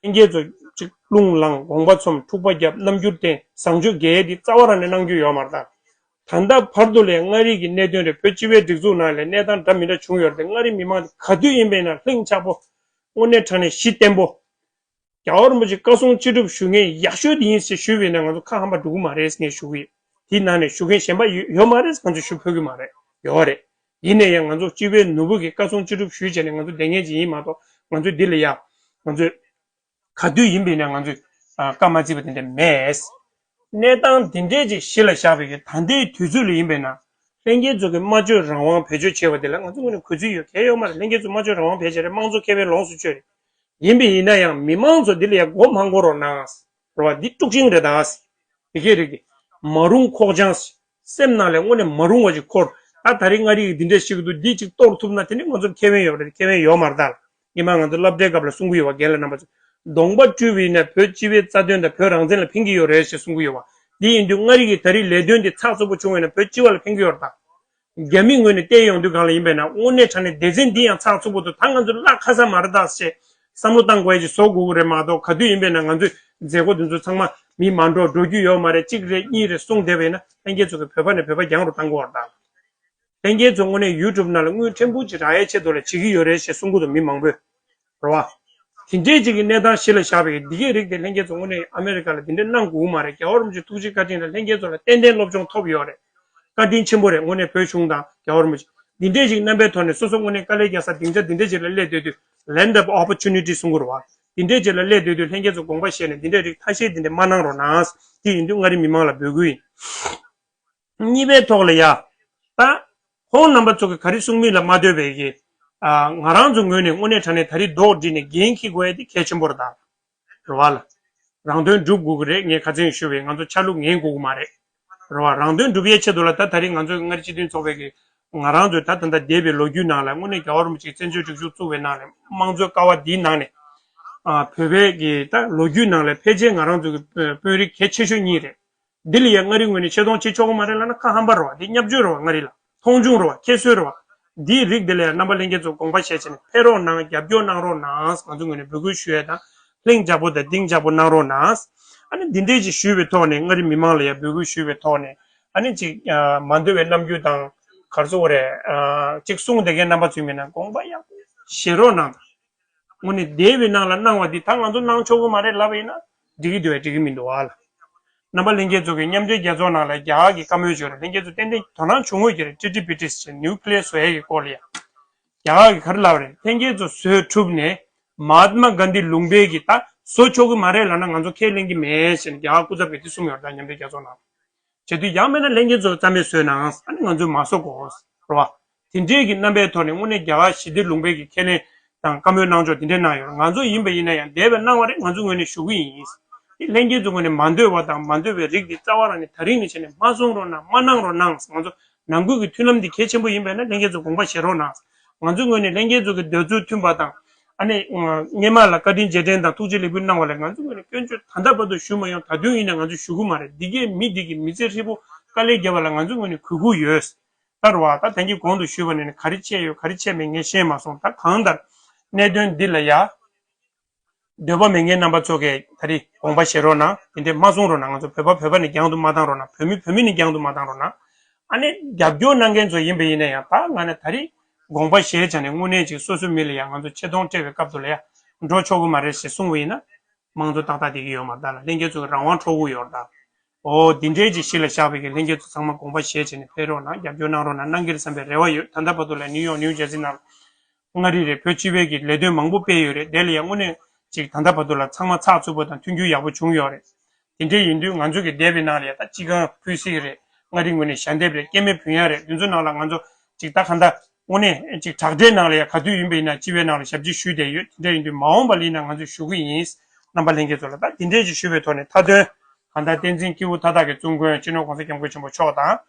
ལྷན་རྒྱས་ཚོ་གཅིག་རླུང་ལངས་དགོངས་པ་ཚོམས་འཁྲུག་པ་བརྒྱབ་རྣམ་འགྱུར་བསྟན་བཟང་སྤྱོད་རྒྱས་ཡས་འདི་རྩ་བ་རང་ནས་གནང་རྒྱུ་ཡོད་མ་རེད་ད། ད་ལྟ་བར་དུ་ལས་མངའ་རིས་ཀྱི་གནད་དོན་རེད། བོད་སྤྱི་པའི་སྒྲིག་འཛུགས་ནང་ལས་གནས་སྟངས་འདྲ་མི་འདྲ་བྱུང་ཡོད་རེད་དེ་མངའ་རིས་མི་མང་དེ་ག་དུས་ཡིན་པས་ན་ལྷིང་འཇགས་པོ། དངོས་གནས་དྲང་གནས་གཞི་བརྟན་པོ། རྒྱལ་བ་རིན་པོ་ཆེ་བཀའ་གསུང་ཅི་སྒྲུབ་ཞུ་མཁན་ཡག་ཤོས་དེ་ཡིན་ཞེས་ཞུས་པས་ན་ང་ཚོ་ཁ་ཧམ་པ་འགྲོ་གི་མ་རེད་ངས་ཞུ་གི་ཡིན། དེའི་ནང་ནས་ཞུ་མཁན་གཞན་པ་ཡོད་ཡོད་མ་རེད། ང་ཚོ་ཞུ་ཕོད་ཀྱི་མ་རེད། ཡོད་རེད། ཡིན་ན་ཡང་ང་ཚོ་སྤྱི་པའི་ནོར་བུ་གི་བཀའ་གསུང་ཅི་སྒྲུབ་ཞུས་བྱས་ནས་ང་ཚོ་བསྡད་མཁན་ཅིག་ཡིན་མ་གཏོགས་ང་ཚོ་འདི་ལ་ཡ། ང་ཚོས་ག་དུས་ཡིན་པས་ན་ང་ཚོས་ཨ་བཀའ་མ་བརྩིས་པ་དེ་འདྲ་མེད། གནས་སྟངས་འདི་འདྲས་ཅིག་གཞི་ལ་བཞག་པའི་གི་ད་ལྟའི་དུས་ཚོད་ལ་ཡིན་པས་ན་ལྷན་རྒྱས་ཚོ་གི་སྨྲ་བརྗོད་རང་དབང་བེད་སྤྱོད་བྱས་པ་དེ་ལ་ང་ཚོ་ངོས་ནས་གུས་བརྩི་ཡོད་གལ་ཡོད་མ་རེད། ལྷན་རྒྱས་ཚོ་སྨྲ་བརྗོད་རང་དབང་བེད་སྤྱད་རེད། དམངས་གཙོ་ཁེ་ཕན་ལོངས་སུ་སྤྱོད་རེད། ཡིན་པས་ཡིན་ན་ཡང་མི་མང་ཚོ་འདི་ལ་ཡ་མགོ་མ་འཁོར་རོགས་གནང་། རེད་བ། འདི་དཀྲུག་ཤིང་རེད་ད། དེ་གས་རིགས་དེ། མ་རུང་ཁོག་བཅངས། སེམས་ནང་ལ་དངོས་གནས་མ་རུང་བ་ཞིག་འཁོར། ད་ད་རེས་མངའ་རིས་ཀྱི་འདི་འདྲས་ཤིག་འདུག་འདི་ཅིག་གཏོར་ཐུབ་ན་དེ་ནི་ང་ཚོར་ཁེ་ཕན་ཡོད་རེད། ཁེ་ཕན་ཡོད་མ་རེད་ད། ཉི་མ་ང་ཚོ་སློབ་གྲྭའི་སྐབས་ལ་གསུང་གི་ཡོད་བ། རྒན་ལགས་རྣམ་པ་ཚོ། གདོང་པ་བཀྲུས་པ་ཡིན་ན་བོད་སྤྱི་པའི་རྩ་དོན་དང་བོད་རང་བཙན་ལ་ཕན་གྱི་ཡོད་རེད་ཞེས་གསུང་གི་ཡོད་བ། འདི་ཡིན་དུས་མངའ་རིས་ཀྱི་ད་རེས་ལས་དོན་འདི་ཚགས་ཚུད་པོ་བྱུང་བ་ཡིན་ན་བོད་སྤྱི་པ་ལ་ཕན་གྱི་ཡོད་རེད་ད། རྒྱ་མི་ངོས་ནས་བལྟས་ཡོང་དུས་གང་ལ་ཡིན་པས་ན་དངོས་གནས་དྲང་གནས་སྡེ་ཚན་འདི་ཡང་ཚགས་ཚུད་པོ་འདུག་ད་ང་ཚོ་བརླག་ཁ་ས་མ་རེད་ད་ཞེས་བསམ་བློ་བཏང་དགོས་ཡ་ཅིག་བཟོ་དགོས་ཀྱི་རེད་མ་གཏོགས་ག་དུས་ཡིན་པས་ན་ང་ཚོས་མཛད་སྒོ་འདི་ཚོ་ཚང་མ་མི་མ་འགྲོ་འགྲོ་རྒྱུ་ཡོད་མ་རེད། གཅིག་རེད་གཉིས་རེད་གསུངས་བསྡད་པས་ན་ལྷན་རྒྱས་ཚོ་གི་བོད་པ་ནས་བོད་པ་རྒྱང་རུ་བཏང་དགོས་པ་རེད་ད། ལྷན་རྒྱས་ཚོ་དངོས་གནས་ཡུ་ཊུབ་ནང་ལ་དངུལ་ཕྲན་བུ་ཅིག་རག་ཡའི་ཆེད་དུ་ལ་བྱེད་ཀྱི་ཡོད་རེད་ཞེས་གསུང་གི་འདུག་མི་མང་པོས། རེད་བ། དེ་འདྲས་ཅིག་གི་གནས་སྟངས་གཞི་ལ་བཞག་པའི་འདི་གས་རིགས་དེ་ལྷན་རྒྱས་ཚོ་དངོས་གནས་ཨ་མེ་རི་ཀ་ལ་འདི་འདྲས་གནང་དགོས་མ་རེད། རྒྱལ་བ་རིན་པོ་ཆེ་ཐུགས་རྗེ་བཀའ་དྲིན་ལ་ལྷན་རྒྱས་ཚོ་ལ་ཏན་ཏན་སློབ་སྦྱོང་ཐོབ་ཡོད་རེད། བཀའ་དྲིན་ཆེན་པོ་རེད། དངོས་གནས་བོད་གཞུང་དང་རྒྱལ་བ་རིན་པོ་ཆེ། འདི་འདྲས་ཅིག་རྣམ་པའི་ཐོག་ནས་སོ་སོ་དངོས་གནས་དཀའ་ལས་རྒྱག་ས་སྡིངས་ཆ་འདི་འདྲས་ཅིག་ལ་སླེབས་སྡོད་དུས་land of opportunity གསུང་གི་རེད་བ། འདི་འདྲས་ཅིག་ལ་སླེབས་སྡོད་དུས་ལྷན་རྒྱས་ཚོ་དགོངས་པ་བཞེས་ནས་འདི་འདྲས་རིགས་ཐ་ཤལ་འདི་འདྲས་མ་གནང་རོགས་གནང་། དེ་ཡིན་དུས་མངའ་རིས་མི་མང་ལ་འབོད་སྐུལ་ཡིན། གཉིས་པའི་ཐོག་ལ་ཡ། ད། ཁོང་རྣམ་པ་ཚོ་གི་ག་རེ་གསུང་མིན་ལ་མ་ལྟོས་པའི་གི། ཨ། ང་རང་ཚོ་ངོས་ནས་དངོས་གནས་དྲང་གནས་ད་རེས་རྡོག་བསྒྲིལ་ནས་འགན་འཁྱེར་དགོས་ཡ་དེ་གལ་ཆེན་པོ་རེད་ད། རེད་བ་ལ། རང་དོན་སྒྲུབ་དགོས་ཀྱི་རེད། ངས་ཁ་སང་ཞུས་པའི་ང་ཚོ་ཆ་ལུགས་ངན་དགོས་ཀྱི་མ་རེད། རེད་བ། རང་དོན་སྒྲུབ་ཡའི་ཆེད་དུ་ལ་ད་ད་རེས་ང་ཚོའི་མངའ་རིས་སྤྱི་མཐུན་ཚོགས་པའི་གི། ང་རང་ཚོའི་ད་ད་ལྟ་འདས་པའི་ལོ་རྒྱུས་ནང་ལ་དངོས་གནས་རྒྱལ་བ་རིན་པོ་ཆེའི་བཙན་བྱོལ་སྒྲིག་འཛུགས་བཙུགས་པའི་ནང་ནས་དམངས་གཙོའི་ཀ་བ་འདིའི་ནང་ནས། ཨ། བོད་པའི་གི་ད་ལོ་རྒྱུས་ནང་ལ་ཕལ་ཆེར་ང་རང་ཚོ་གི་དཔོན་རིགས་གལ་ཆེ་ཤོས་གཉིས་རེད། འདི་ལ་ཡང་མངའ་རིས་ངོས་ནས་ཆེ་མཐོང་བྱེད་ཆོག་གི་མ་རེད་ལབ་ན་ཁ་ཧམ་པ་རེད་བ། འདི་བརྙས་བཅོས་རེད་བ། མངའ་རིས་ལ་མཐོང་ཆུང་རེད་བ། ཁྱད་གསོད་རེད་བ། འདིའི་རིགས་འདི་ལ་ཡང་རྣམ་པ་ལྷན་རྒྱས་ཚོ་དགོངས་པ་བཞེས་བྱས་ནས་ཕེབས་རོགས་གནང་། རྒྱབ་སྐྱོར་གནང་རོགས་གནང་། ང་ཚོ་ངོས་ནས་འབོད་སྐུལ་ཞུ་ཡས་དང་། ལྷིང་འཇགས་པོ་དང་གཏིང་འཇགས་པོ་གནང་རོགས་གནང་། ཨ་ནི་འདི་འདྲས་ཅིག་ཞུས་པའི་ཐོག་ནས་མངའ་རིས་མི་མང་ལ་ཡང་འབོད་སྐུལ་ཞུས་པའི་ཐོག་ནས་ཨ་ནི་ཅིག་ཨ། མ་འདོད་པའི་རྣམ་འགྱུར་དང་ག་རེ་ཟེར་དགོས་རེད། ཨ། ཅིག་གསུངས་བསྡད་མཁན་རྣམ་པ་ཚོ་ཡིན་ན་དགོངས་པ་ཡག་པོ་བཞེས་རོགས་གནང་། དངོས་གནས་འདས་པའི་ནང་ལ་གནང་བ་འདི་ད་ང་ཚོ་གནང་ཆོག་གི་མ་རེད་ལབ་པ་ཡིན་ན་འགྲིག་གི་འདུག་གས་འགྲིག་གི་མི་འདུག་ཨ་ལ། རྣམ་པ་ལྷན་རྒྱས་ཚོ་གི་མཉམ་འབྲེལ་རྒྱལ་ཚོགས་ནང་ལ་རྒྱ་གར་གྱི་བཀའ་མོལ་བརྗོད་རེད། ལྷན་རྒྱས་ཚོ་ཏན་ཏན་དོ་སྣང་བྱུང་དགོས་ཀྱི་རེད། ཊི་ཊི་བི་ཊི་ཟེར་ནིའུ་ཀི་ལི་ཡར་བཟོ་ཡས་ཀྱི་སྐོར་ལ་ཡ། རྒྱ་གར་གྱིས་ག་རེ་ལབ་རེད། ལྷན་རྒྱས་ཚོ་བཟོས་གྲུབ་ནས་མ་ཧཱ་ཏྨ་གྷན་དྷི་ལུང་པའི་གི་ད་བཟོ་ཆོག་གི་མ་རེད་ལབ་ན་ང་ཚོ་ཁས་ལེན་གྱི་མེད་ཟེར་ནས་རྒྱ་གར་སྐུ་ཚབ་ཀྱིས་དེ་གསུངས་ཡོད་རེད། ད་མཉམ་འབྲེལ་རྒྱལ་ཚོགས་ནང་། བྱེད་དུས་ཡང་མིན་ན་ལྷན་རྒྱས་ཚོ་རྩ་མེད་བཟོས་ནའང་ཨ་ནི་ང་ཚོས་མ་བཟོ་དགོས་རེད་བ། དེ་འདྲའི་གི་རྣམ་པའི་ཐོག་ནས་དངོས་གནས་རྒྱ་གར་ཞི་བདེ་ལུང་པའི་གི་ཁས་ལེན་དང་བཀའ་མོལ་གནང་ཕྱོགས་དེ་འདྲའི་གནང་ཡོད་རེད། ང་ཚོ་ཡིན་པ་ཡིན་ན་ཡང་འདས་པའི་གནང་བ་རེད། ང་ཚོ་ངོས་ནས་ཞུ་གི་ཡིན། དེ་ལྷན་རྒྱས་ཚོ་ངོས་ནས་མ་འདོད་པ་དང་མ་འདོད་པའི་རིགས་འདི་རྩ་བ་རང་ནས་ད་རིང་ནས་བྱས་ནས་མ་གསུང་རོགས་གནང་། མ་གནང་རོགས་གནང་། ང་ཚོ་ནང་ཁུལ་གྱི་མཐུན་ལམ་འདི་གལ་ཆེན་པོ་ཡིན་པས་ན་ལྷན་རྒྱས་ཚོ་དགོངས་པ་བཞེས་རོགས་གནང་། ང་ཚོའི་ངོས་ནས་ལྷན་རྒྱས་ཚོ་གི་འདོད་ཚུལ་མཐུན་པ་དང་། ཨ་ནི། སྔོན་མ་ལ་བཀའ་དྲིན་རྗེས་དྲན་དང་ཐུགས་རྗེ་ལེགས་འབུལ་གནང་བ་ལ་ང་ཚོའི་ངོས་ནས་སྐྱོན་བརྗོད་ད་ལྟ་བར་དུ་ཞུ་མ་ཡོང་། ད་དུང་ཡིན་ན་ང་ཚོས་ཞུ་གི་མ་རེད། འདི་གས་མི་འདི་གི་མི་ཚེ་ཧྲིལ་པོ་དཀའ་ལས་བརྒྱབ་པ་ལ་ང་ཚོའི་ངོས་ནས་གུས་བཀུར་ཡོད། ད་རེད་བ། ད་ཐེངས་གི་གོང་དུ་ཞུས་པ་ནས་ནི་ག་རེ་བྱས་ཡོད་ག་རེ་བྱས་མེད་ངས་ཤེས་མ་སོང་། ད་གང་ལྟར་གནད་དོན་འདི་ལ་ཡ། འདོད་པ་མེད་མཁན་རྣམ་པ་ཚོ་གས་ད་རེས་དགོངས་པ་བཞེས་རོགས་གནང་། དེ་འདྲས་མ་གསུང་རོགས་གནང་། ང་ཚོ་བོད་པ་བོད་པ་ནས་རྒྱང་དུ་མ་བཏང་རོགས་གནང་། བོད་མི་བོད་མི་ནས་རྒྱང་དུ་མ་བཏང་རོགས་གནང་། ཨ་ནི་རྒྱབ་སྐྱོར་གནང་མཁན་ཚོ་ཡིན་པ་ཡིན་ན་ཡང་ད་ང་ནས་ད་རེས་དགོངས་པ་བཞེས་བྱས་ནས་དངོས་གནས་ཅིག་སོ་སོའི་མི་ལ་ཡང་ང་ཚོ་ཆེ་མཐོང་སྤྲད་པའི་སྐབས་དུ་ལ་ཡང་འགྲོ་ཆོག་གི་མ་རེད་ཞེས་གསུངས་པ་ཡིན་ན། དམངས་གཙོ་ཏག་ཏག་བསྡད་ཀྱི་ཡོད་མ་རེད། ད་ལ་ལྷན་རྒྱས་ཚོ་གི་རང་དབང་འཕྲོག་གི་ཡོད་རེད་ད། འོ་འདི་འདྲའི་ཅིག་གཞི་ལ་བཞག་པའི་གི་ལྷན་རྒྱས་ཚོ་ཚང་མ་དགོངས་པ་བཞེས་བྱས་ནས་ཕེབས་རོགས་གནང་། རྒྱབ་སྐྱོར་གནང་རོགས་གནང་། གནང་གི་རེད་བསམ་པའི་རེ་བ་ཡོད། ད་ལྟ་བར་དུ་ལ་ནིའུ་ཡོག་ནིའུ་ཇར་སི་ནང་ལ། མངའ་རིས་རེད། བོད་སྤྱི་པའི་གི་ལས་དོན་མང་པོ་སྤེལ་ཡོད་རེད། དེ་ལ་ཡང་དངོས་གནས་ཅིག་ད་ལྟ་བར་དུ་ལ་ཚང་མ་ཚགས་ཚུད་པོ་དང་མཐུན་འགྱུར་ཡག་པོ་བྱུང་ཡོད་རེད། དེ་འདྲ་ཡིན་དུས་ང་ཚོ་གི་འདས་པའི་ནང་ལ་ཡ་ད་སྤྱི་ཁང་ཕུལ་སྲིད་རེད། མངའ་རིས་ངོས་ནས་ཞལ་འདེབས་རེད། སྐྱེ་དམན་ཕུལ་ཡག་རེད། དེ་ཚོ་ནང་ལ་ང་ཚོ་ཅིག་ད་ག་འདྲ་དངོས་གནས་ཅིག་དྲག་གྲས་ནང་ལ་ཡ་ག་དུས་ཡིན་པ་ཡིན་ན་སྤྱི་པའི་ནང་ལ་ཞབས་ཕྱི་ཞུས་བསྡད་ཡོད། དེ་འདྲ་ཡིན་དུས་མ་འོངས་པ་ལ་ཡིན་ན་ང་ཚོས་ཞུ་གི་ཡིན། རྣམ་པ་ལྷན་རྒྱས་ཚོ་ལ་ད་དེ་འདྲས་ཅིག་ཞུས་པའི་ཐོག་ནས་མཐའ་དོན་གང་ལྟར་བསྟན་འཛིན་སྐྱེས་བུ་མཐའ་དག་གི་བཙུན་དགོན་སྤྱི་ནོར་༸གོང་ས་༸སྐྱབས་མགོན་ཆེན་པོ་མཆོག་དང་།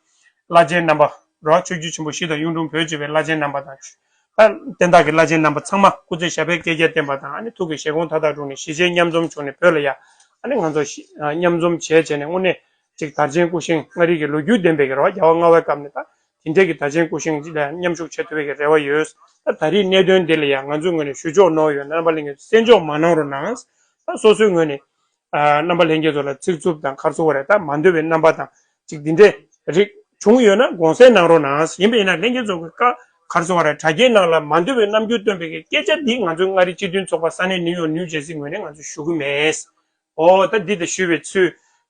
བླ་ཆེན་རྣམ་པ་རོ་ཆོས་བརྒྱུད་ཆེན་པོ་བཞི་དང་གཡུང་དྲུང་བོད་སྤྱི་པའི་བླ་ཆེན་རྣམ་པ་དང་། ད་བསྟན་བདག་གི་བླ་ཆེན་རྣམ་པ་ཚང་མ་སྐུ་ཚེ་ཞབས་པད་བསྐལ་བརྒྱར་བརྟན་པ་དང་། ཨ་ནི་ཐུགས་ཀྱི་བཞེད་དགོངས་མཐའ་དག་དྲུང་ནས་ཞི་བྱེད་མཉམ་འཛོམས་བྱུང་ནས་བོད་ལ་ཡ་ཨ་ནི་ང་ཚོ་ཞི་མཉམ་འཛོམས་བྱས་བྱས་ནས་དངོས་གནས་ཅིག་དར་ཆེན་སྐུ་བཞེངས་མངའ་རིས་ཀྱི་ལོ་རྒྱུས་ལྡན་པའི་གི་རེད་བ། རྒྱལ་བ་ལྔ་པའི་སྐབས་ནས་ད་དེ་འདྲས་ཀྱི་དར་ཆེན་སྐུ་བཞེངས་ཅིག་ལ་མཉམ་ཞུགས་བྱེད་ཐུབ་པའི་གི་རེ་བ་ཡོད། ད་ད་རེས་གནད་དོན་འདི་ལ་ཡ་ང་ཚོའི་ངོས་ནས་ཞུ་ཕྱོགས་ནོར་ཡོད་ན་རྣམ་པ་ལྷན་རྒྱས་ཚོ་བཙན་འཇོག་མ་གནང་རོགས་གནང་། ད་སོ་སོའི་ངོས་ནས་ཨ་རྣམ་པ་ལྷན་རྒྱས་ཚོ་ལ་ཚིག་རྩུབ་དང་ཁ་རྩུབ་རེད། ད་མ་འདོད་པའི་རྣམ་པ་དང་ཅིག་འདི་འདྲའི་རིགས་བྱུང་ཡོད་ན་དགོངས་སེལ་གནང་རོགས་གནང་། ཡིན་པ་ཡིན་ན་ལྷན་རྒྱས་ཚོ་གི་བཀའ་ག་རེ་ཟེར་བ་རེད། དྲ་རྒྱའི་ནང་ལ་མ་འདོད་པའི་རྣམ་འགྱུར་སྟོན་པའི་གི་སྐད་ཆ་འདི་ང་ཚོའི་མངའ་རིས་སྤྱི་མཐུན་ཚོགས་པ་ས་གནས་ནིའུ་ཡོག་ནིའུ་ཇར་སི་ངོས་ནས་ང་ཚོས་ཞུ་གི་མེད། ཨོ་ད་འདི་དང་ཞུས་པའི་ཚུལ་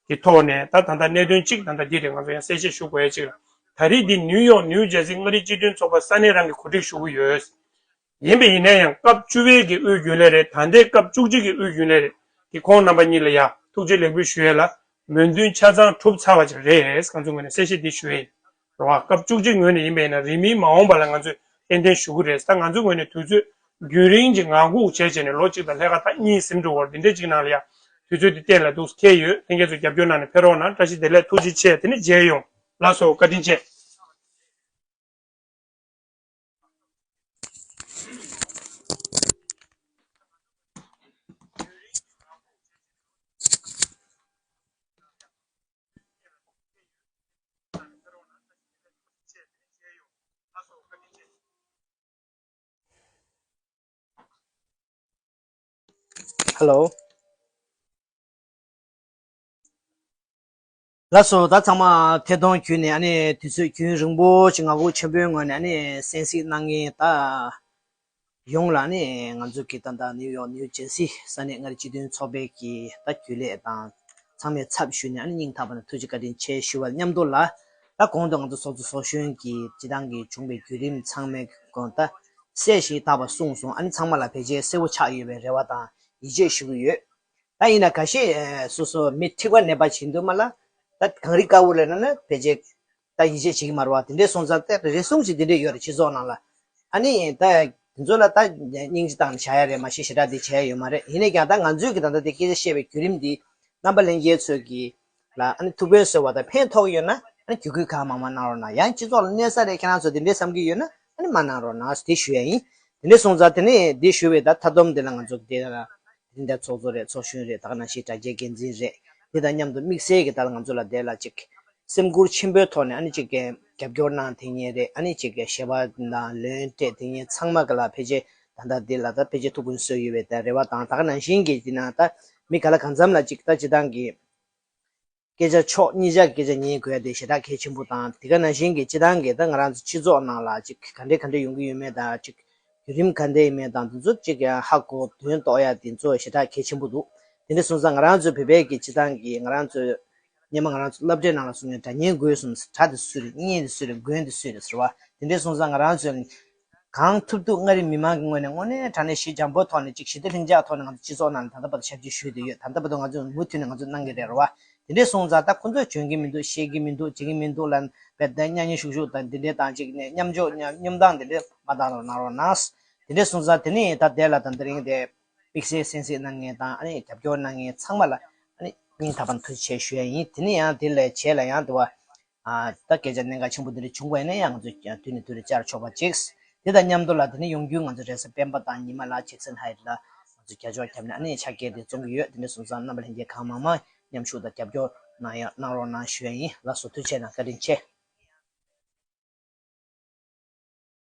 གྱི་ཐོག་ནས་ད་ད་ལྟ་གནད་དོན་གཅིག་ད་ལྟ་འདི་རེད། ང་ཚོ་ཡང་གསལ་བཤད་ཞུ་དགོས་ཡ་གཅིག་ལ། ད་རེས་འདི་ནིའུ་ཡོག་ནིའུ་ཇར་སི་མངའ་རིས་སྤྱི་མཐུན་ཚོགས་པ་ས་གནས་རང་གིས་གོ་སྒྲིག་ཞུ་གི་ཡོད། ཡིན་པ་ཡིན་ན་ཡང་སྐབས་བཅུ་པའི་གི་དབུའི་རྒྱུན་ལས་རེད། ད་ལྟའི་སྐབས་བཅུ་གཅིག་གི་དབུའི་རྒྱུན་ལས་རེད། དེ་ཁོང་རྣམ་པ་གཉིས་ལ་ཡ་ཐུགས་རྗེ་ལེགས་འབུལ་ཞུ་ཡས་ལ་མོས་མཐུན་ཆ་ཚང་གྲུབ་ཚར་བ་ཅིག་རེད། ང་ཚོའི་ངོས་ནས་གསལ་བཤད་འདི་ཞུ་ཡས་ཡིན། རེད་བ། སྐབས་བཅུ་གཅིག་ངོས་ནས་ཡིན་པ་ཡིན་ན་རིང་མིན་མ་འོངས་པ་ལ་ང་ཚོས་ཏན་ཏན་ཞུ་གི་རེད། ད་ང་ཚོའི་ངོས་ནས་དུས་ཚོད་རྒྱུན་རིང་ཅིག་ངང་སྒུག་བྱས་བྱས་ནས་ལོ་གཅིག་དང་ལྷག་ག་ད་གཉིས་ཟིན་འགྲོ་བར་འདི་འདྲ་ཅིག་ནང་ལ་ཡ་དུས་ཚོད་འདི་གཏན་ལ་འདུག་འཁེལ་ཡོད། ལྷན་རྒྱས་ཚོ་རྒྱབ་སྐྱོར་གནང་ནས་ཕེབས་རོགས་གནང་། བཀྲ་ཤིས་བདེ་ལེགས། ཐུགས་རྗེ་ཆེ། དེ་ནས་མཇལ་ཡོང་། ལགས་སོ། བཀའ་དྲིན་ཆེ། ཧེ་ལོ། ལགས་སོ། ད་ཚང་མ་ཐད་གཏོང་བརྒྱུད་ནས་ཨ་ནི་དུས་ཚོད་རྒྱུན་རིང་པོ་ཞིག་ངང་སྒུག་ཆེན་པོའི་ངོས་ནས་ཨ་ནི་གསན་གཟིགས་གནང་མཁན་ད་ཡོངས་ལ་ཨ་ནི་ང་ཚོ་གི་ད་ལྟ་ནིའུ་ཡོག་ནིའུ་ཇར་སི་ས་གནས་མངའ་རིས་སྤྱི་མཐུན་ཚོགས་པའི་གི་ད་རྒྱུན་ལས་དང་ཚང་མའི་ཚབ་ཞུས་ནས་ཨ་ནི་སྙིང་ཐག་པ་ནས་ཐུགས་རྗེ་བཀའ་དྲིན་ཆེ་ཞུ་བ་མཉམ་དུ་ལ། ད་གོང་དུ་ང་ཚོ་ཚོགས་གཙོ་ཚོགས་གཞོན་གྱིས་སྤྱི་བཏང་གི་བྱུང་བའི་བརྒྱུད་རིམ་ཚང་མའི་སྐོར་ད་གསལ་ཞིང་དག་པ་གསུངས་སོང་། ཨ་ནི་ཚང་མ་ལ་ཕལ་ཆེར་གསལ་པོ་ཆགས་ཡོད་པའི་རེ་བ་དང་ཡིད་ཆེས་ཞུ་གི་ཡོད། ད་ཡིན་ན་ཁ་ཤས་ཨེ་སོ་སོ་མི་འཁྲིག་པ་ནད་པ་བྱེད་འདུག་མ་ལ། ད་གངས་རི་དཀར་པོ་ལ་ན་ན་ཕལ་ཆེར་ད་ཡིད་ཆེས་བྱེད་ཀྱི་མ་རེད་བ། དེ་འདྲའི་སོང་ཙང་ད་རེ་ཟུང་ཞིག་དེ་འདྲས་ཡོད་རེད་སྤྱི་ཚོགས་ནང་ལ། ཨ་ནི་ད་དེ་ཚོ་ལ་ད་སྙིང་རྗེ་བཏང་ནས་བྱ་ཡ་རེད། མ་གཞི་ཞེ་དྲག་དེ་བྱས་ཡོད་མ་རེད། ཡིན་ནའི་ཀྱང་ད་ང་ཚོས་ཀྱི་ད་ལྟ་དེ་སྐད་ཆ་བཤད་པའི་བརྒྱུད་རིམ་འདི་རྣམ་པ་ལྷན་རྒྱས་ཚོས་ཀྱི་ལ་ཨ་ནི་ཐུགས་ཕན་གསོས་པ་དང་ཕན་ཐོགས་ཡོད་ན་ཨ་ནི་བརྒྱུད་སྐུལ་གང་མང་མང་གནང་རོགས་གནང་། ཡང་སྤྱི་ཚོགས་ལ་གནོད་ས་རེད། ཁྱེད་རང་ཚོ་དེ་འདྲའི་བསམ་གྱི་ཡོད་ན་ཨ་ནི་མ་གནང་རོགས་གནང་དེ་ཞུ་ཡ་ཡིན། དེ་འདྲ་སོང་ཙང་དེ་ནས་འདི་ཞུ་བའི་ད་མཐའ་སྡོམ་དེ་ལ་ང་ཚོ་དེ་ལ་དེ་འདྲ་ཚོགས་གཙོ་རེད། ཚོགས་གཞོན་རེད། ད་ག་ནང་བཞིན་དྲ་རྒྱའི་འགན་འཛིན་རེད། དེ་དང་མཉམ་དུ་དམིགས་བསལ་གྱི་ད་ལ་ང་ཚོ་ལ་དེ་ལ་ཅིག་སེམས་ཁུར་ཆེན་པོའི་ཐོག་ནས་ཨ་ནི་ཅིག་རྒྱབ་སྐྱོར་གནང་དེ་ཉིད་རེད། ཨ་ནི་ཅིག་ཞལ་པར་དང་ལན་སྤྲད་དེ་ཉིད་ཚང་མ་ག་ལ་ཕལ་ཆེར་ད་ལྟ་འདི་ལ་ད་ཕལ་ཆེར་ཐུགས་ཕན་གསོས་ཡོད་པའི་ད་རེ་བ་དང་། ད་ག་ནང་བཞིན་གྱི་འདི་ན་ད་མི་ག་ལ་གང་འཚམ་ལ་ཅིག་ད་སྤྱི་བཏང་གི་སྐད་ཆ་ཕྱོགས་གཉིས་ཆ་གི་སྐད་ཆ་ཉན་དགོས་ཡ་དེ་ཞེ་དྲག་གལ་ཆེན་པོ་དང་། དེ་ག་ནང་བཞིན་གྱི་སྤྱི་བཏང་གི་ད་ང་རང་ཚོ་སྤྱི་ཚོགས་ནང་ལ་ཅིག་ག་འདྲས་ག་འདྲས་ཡོང་གི་ཡོད་མེད་དང་ཅིག་བརྒྱུད་རིམ་ག་འདྲས་ཡིན་མེད་དང་དེ་ཚོ་ཅིག་ཡང་ཧ་གོ་དོན་རྟོགས་ཡ་དེ་ཚོ་ཞེ་དྲག་གལ་ཆེན་པོ་འདུག་དེ་འདྲ་སོང་ཙང་ང་རང་ཚོའི་བོད་པའི་གི་སྤྱི་བཏང་གི་ང་རང་ཚོའི་སྔོན་མ་ང་རང་ཚོ་སློབ་གྲྭའི་ནང་ལ་གསུང་མཁན་སྒྲ་སྙན་དགོས་གསུངས། སྒྲ་དེ་སུ་རེད། སྙན་དེ་སུ་རེད། མགོན་དེ་སུ་རེད་ཟེར་བ། དེ་འདྲ་སོང་ཙང་ང་རང་ཚོའི་གང་ཐུབ་ཐུབ་མངའ་རིས་མི་མང་གི་ངོས་ནས་དངོས་གནས་དྲང་གནས་ཞི་འཇམ་པོའི་ཐོག་ནས་ཅིག་ཞི་བདེ་ལྷིང་འཇགས་ཐོག་ནས་ང་ཚོ་སྤྱི་ཚོགས་ནང་ལ་ད་ལྟ་བར་དུ་ཞབས་ཕྱི་ཞུས་བསྡད་ཡོད། ད་ལྟ་བར་དུ་ང་ཚོས་མུ་མཐུད་ནས་ང་ཚོས་གནང་གི་རེད་རེད་བ། དེ་འདྲས་སོང་ཙང་ད་ཁོ་ཚོས་འཇོན་གྱི་མི་འདུག་བཤད་ཀྱི་མི་འདུག་བྱེད་ཀྱི་མི་འདུག་ལབ་བས་ད་གཉའ་གནོན་ཤུགས་ཤུགས་དང་དེ་འདྲས་དང་ཅིག་ནས་མཉམ་འཇོག་མཉམ་མཉམ་སྟངས་དེ་འདྲས་མ་བཏང་རོགས་གནང་རོགས་གནང་། དེ་འདྲས་སོང་ཙང་དེ་ནས་ད་དེ་ལ་ད་དེ་རིང་དེ་དམིགས་བསལ་གསན་གཟིགས་གནང་མཁན་དང་ཨ་ནི་རྒྱབ་སྐྱོར་གནང་མཁན་ཚང་མ་ལ་ཨ་ནི་སྙིང་ཐག་པ་ནས་ཐུགས་རྗེ་ཆེ་ཞུ་ཡ་ཡིན། དེ་ནས་ཡང་དེ་ལས་བྱས་ལ་ཡང་དུ་བ། ཨ་ད་སྐད་ཆ་གནད་འགག་ཆེན་པོ་འདི་འདྲ་བྱུང་བ་ཡིན་ན་ཡང་ང་ཚོ་ཡང་དུས་ནས་དུས་རེ་བཅར་ཆོག་པ་ཅིག་དེ་དང་མཉམ་དུ་ལ་དེ་ནས་ཡོང་རྒྱུའི་ང་ཚོ་རེས་གཟའ་སྤེན་པ་དང་ཉི་མ་ལ་ཇེག་སན་ཧའེཊ་ལ་ང་ཚོ་རྒྱབ་ཕྱོགས་བརྒྱབ་ནས་ཨ་ནི་ཕྱག་འཁྱེར་དེ་བཙོང་གི་ཡོད། དེ་འདྲ་སོང་ཙང་རྣམ་པ་ལྷན་རྒྱས་གང་མང་མང་མཉམ་ཞུགས་དང་རྒྱབ་སྐྱོར་གནང་ཡ་གནང་རོགས་གནང་ཞུ་ཡ་ཡིན། ལགས་སོ། ཐུགས་རྗེ་ཆེ་གནང་། བཀའ་དྲིན་ཆེ།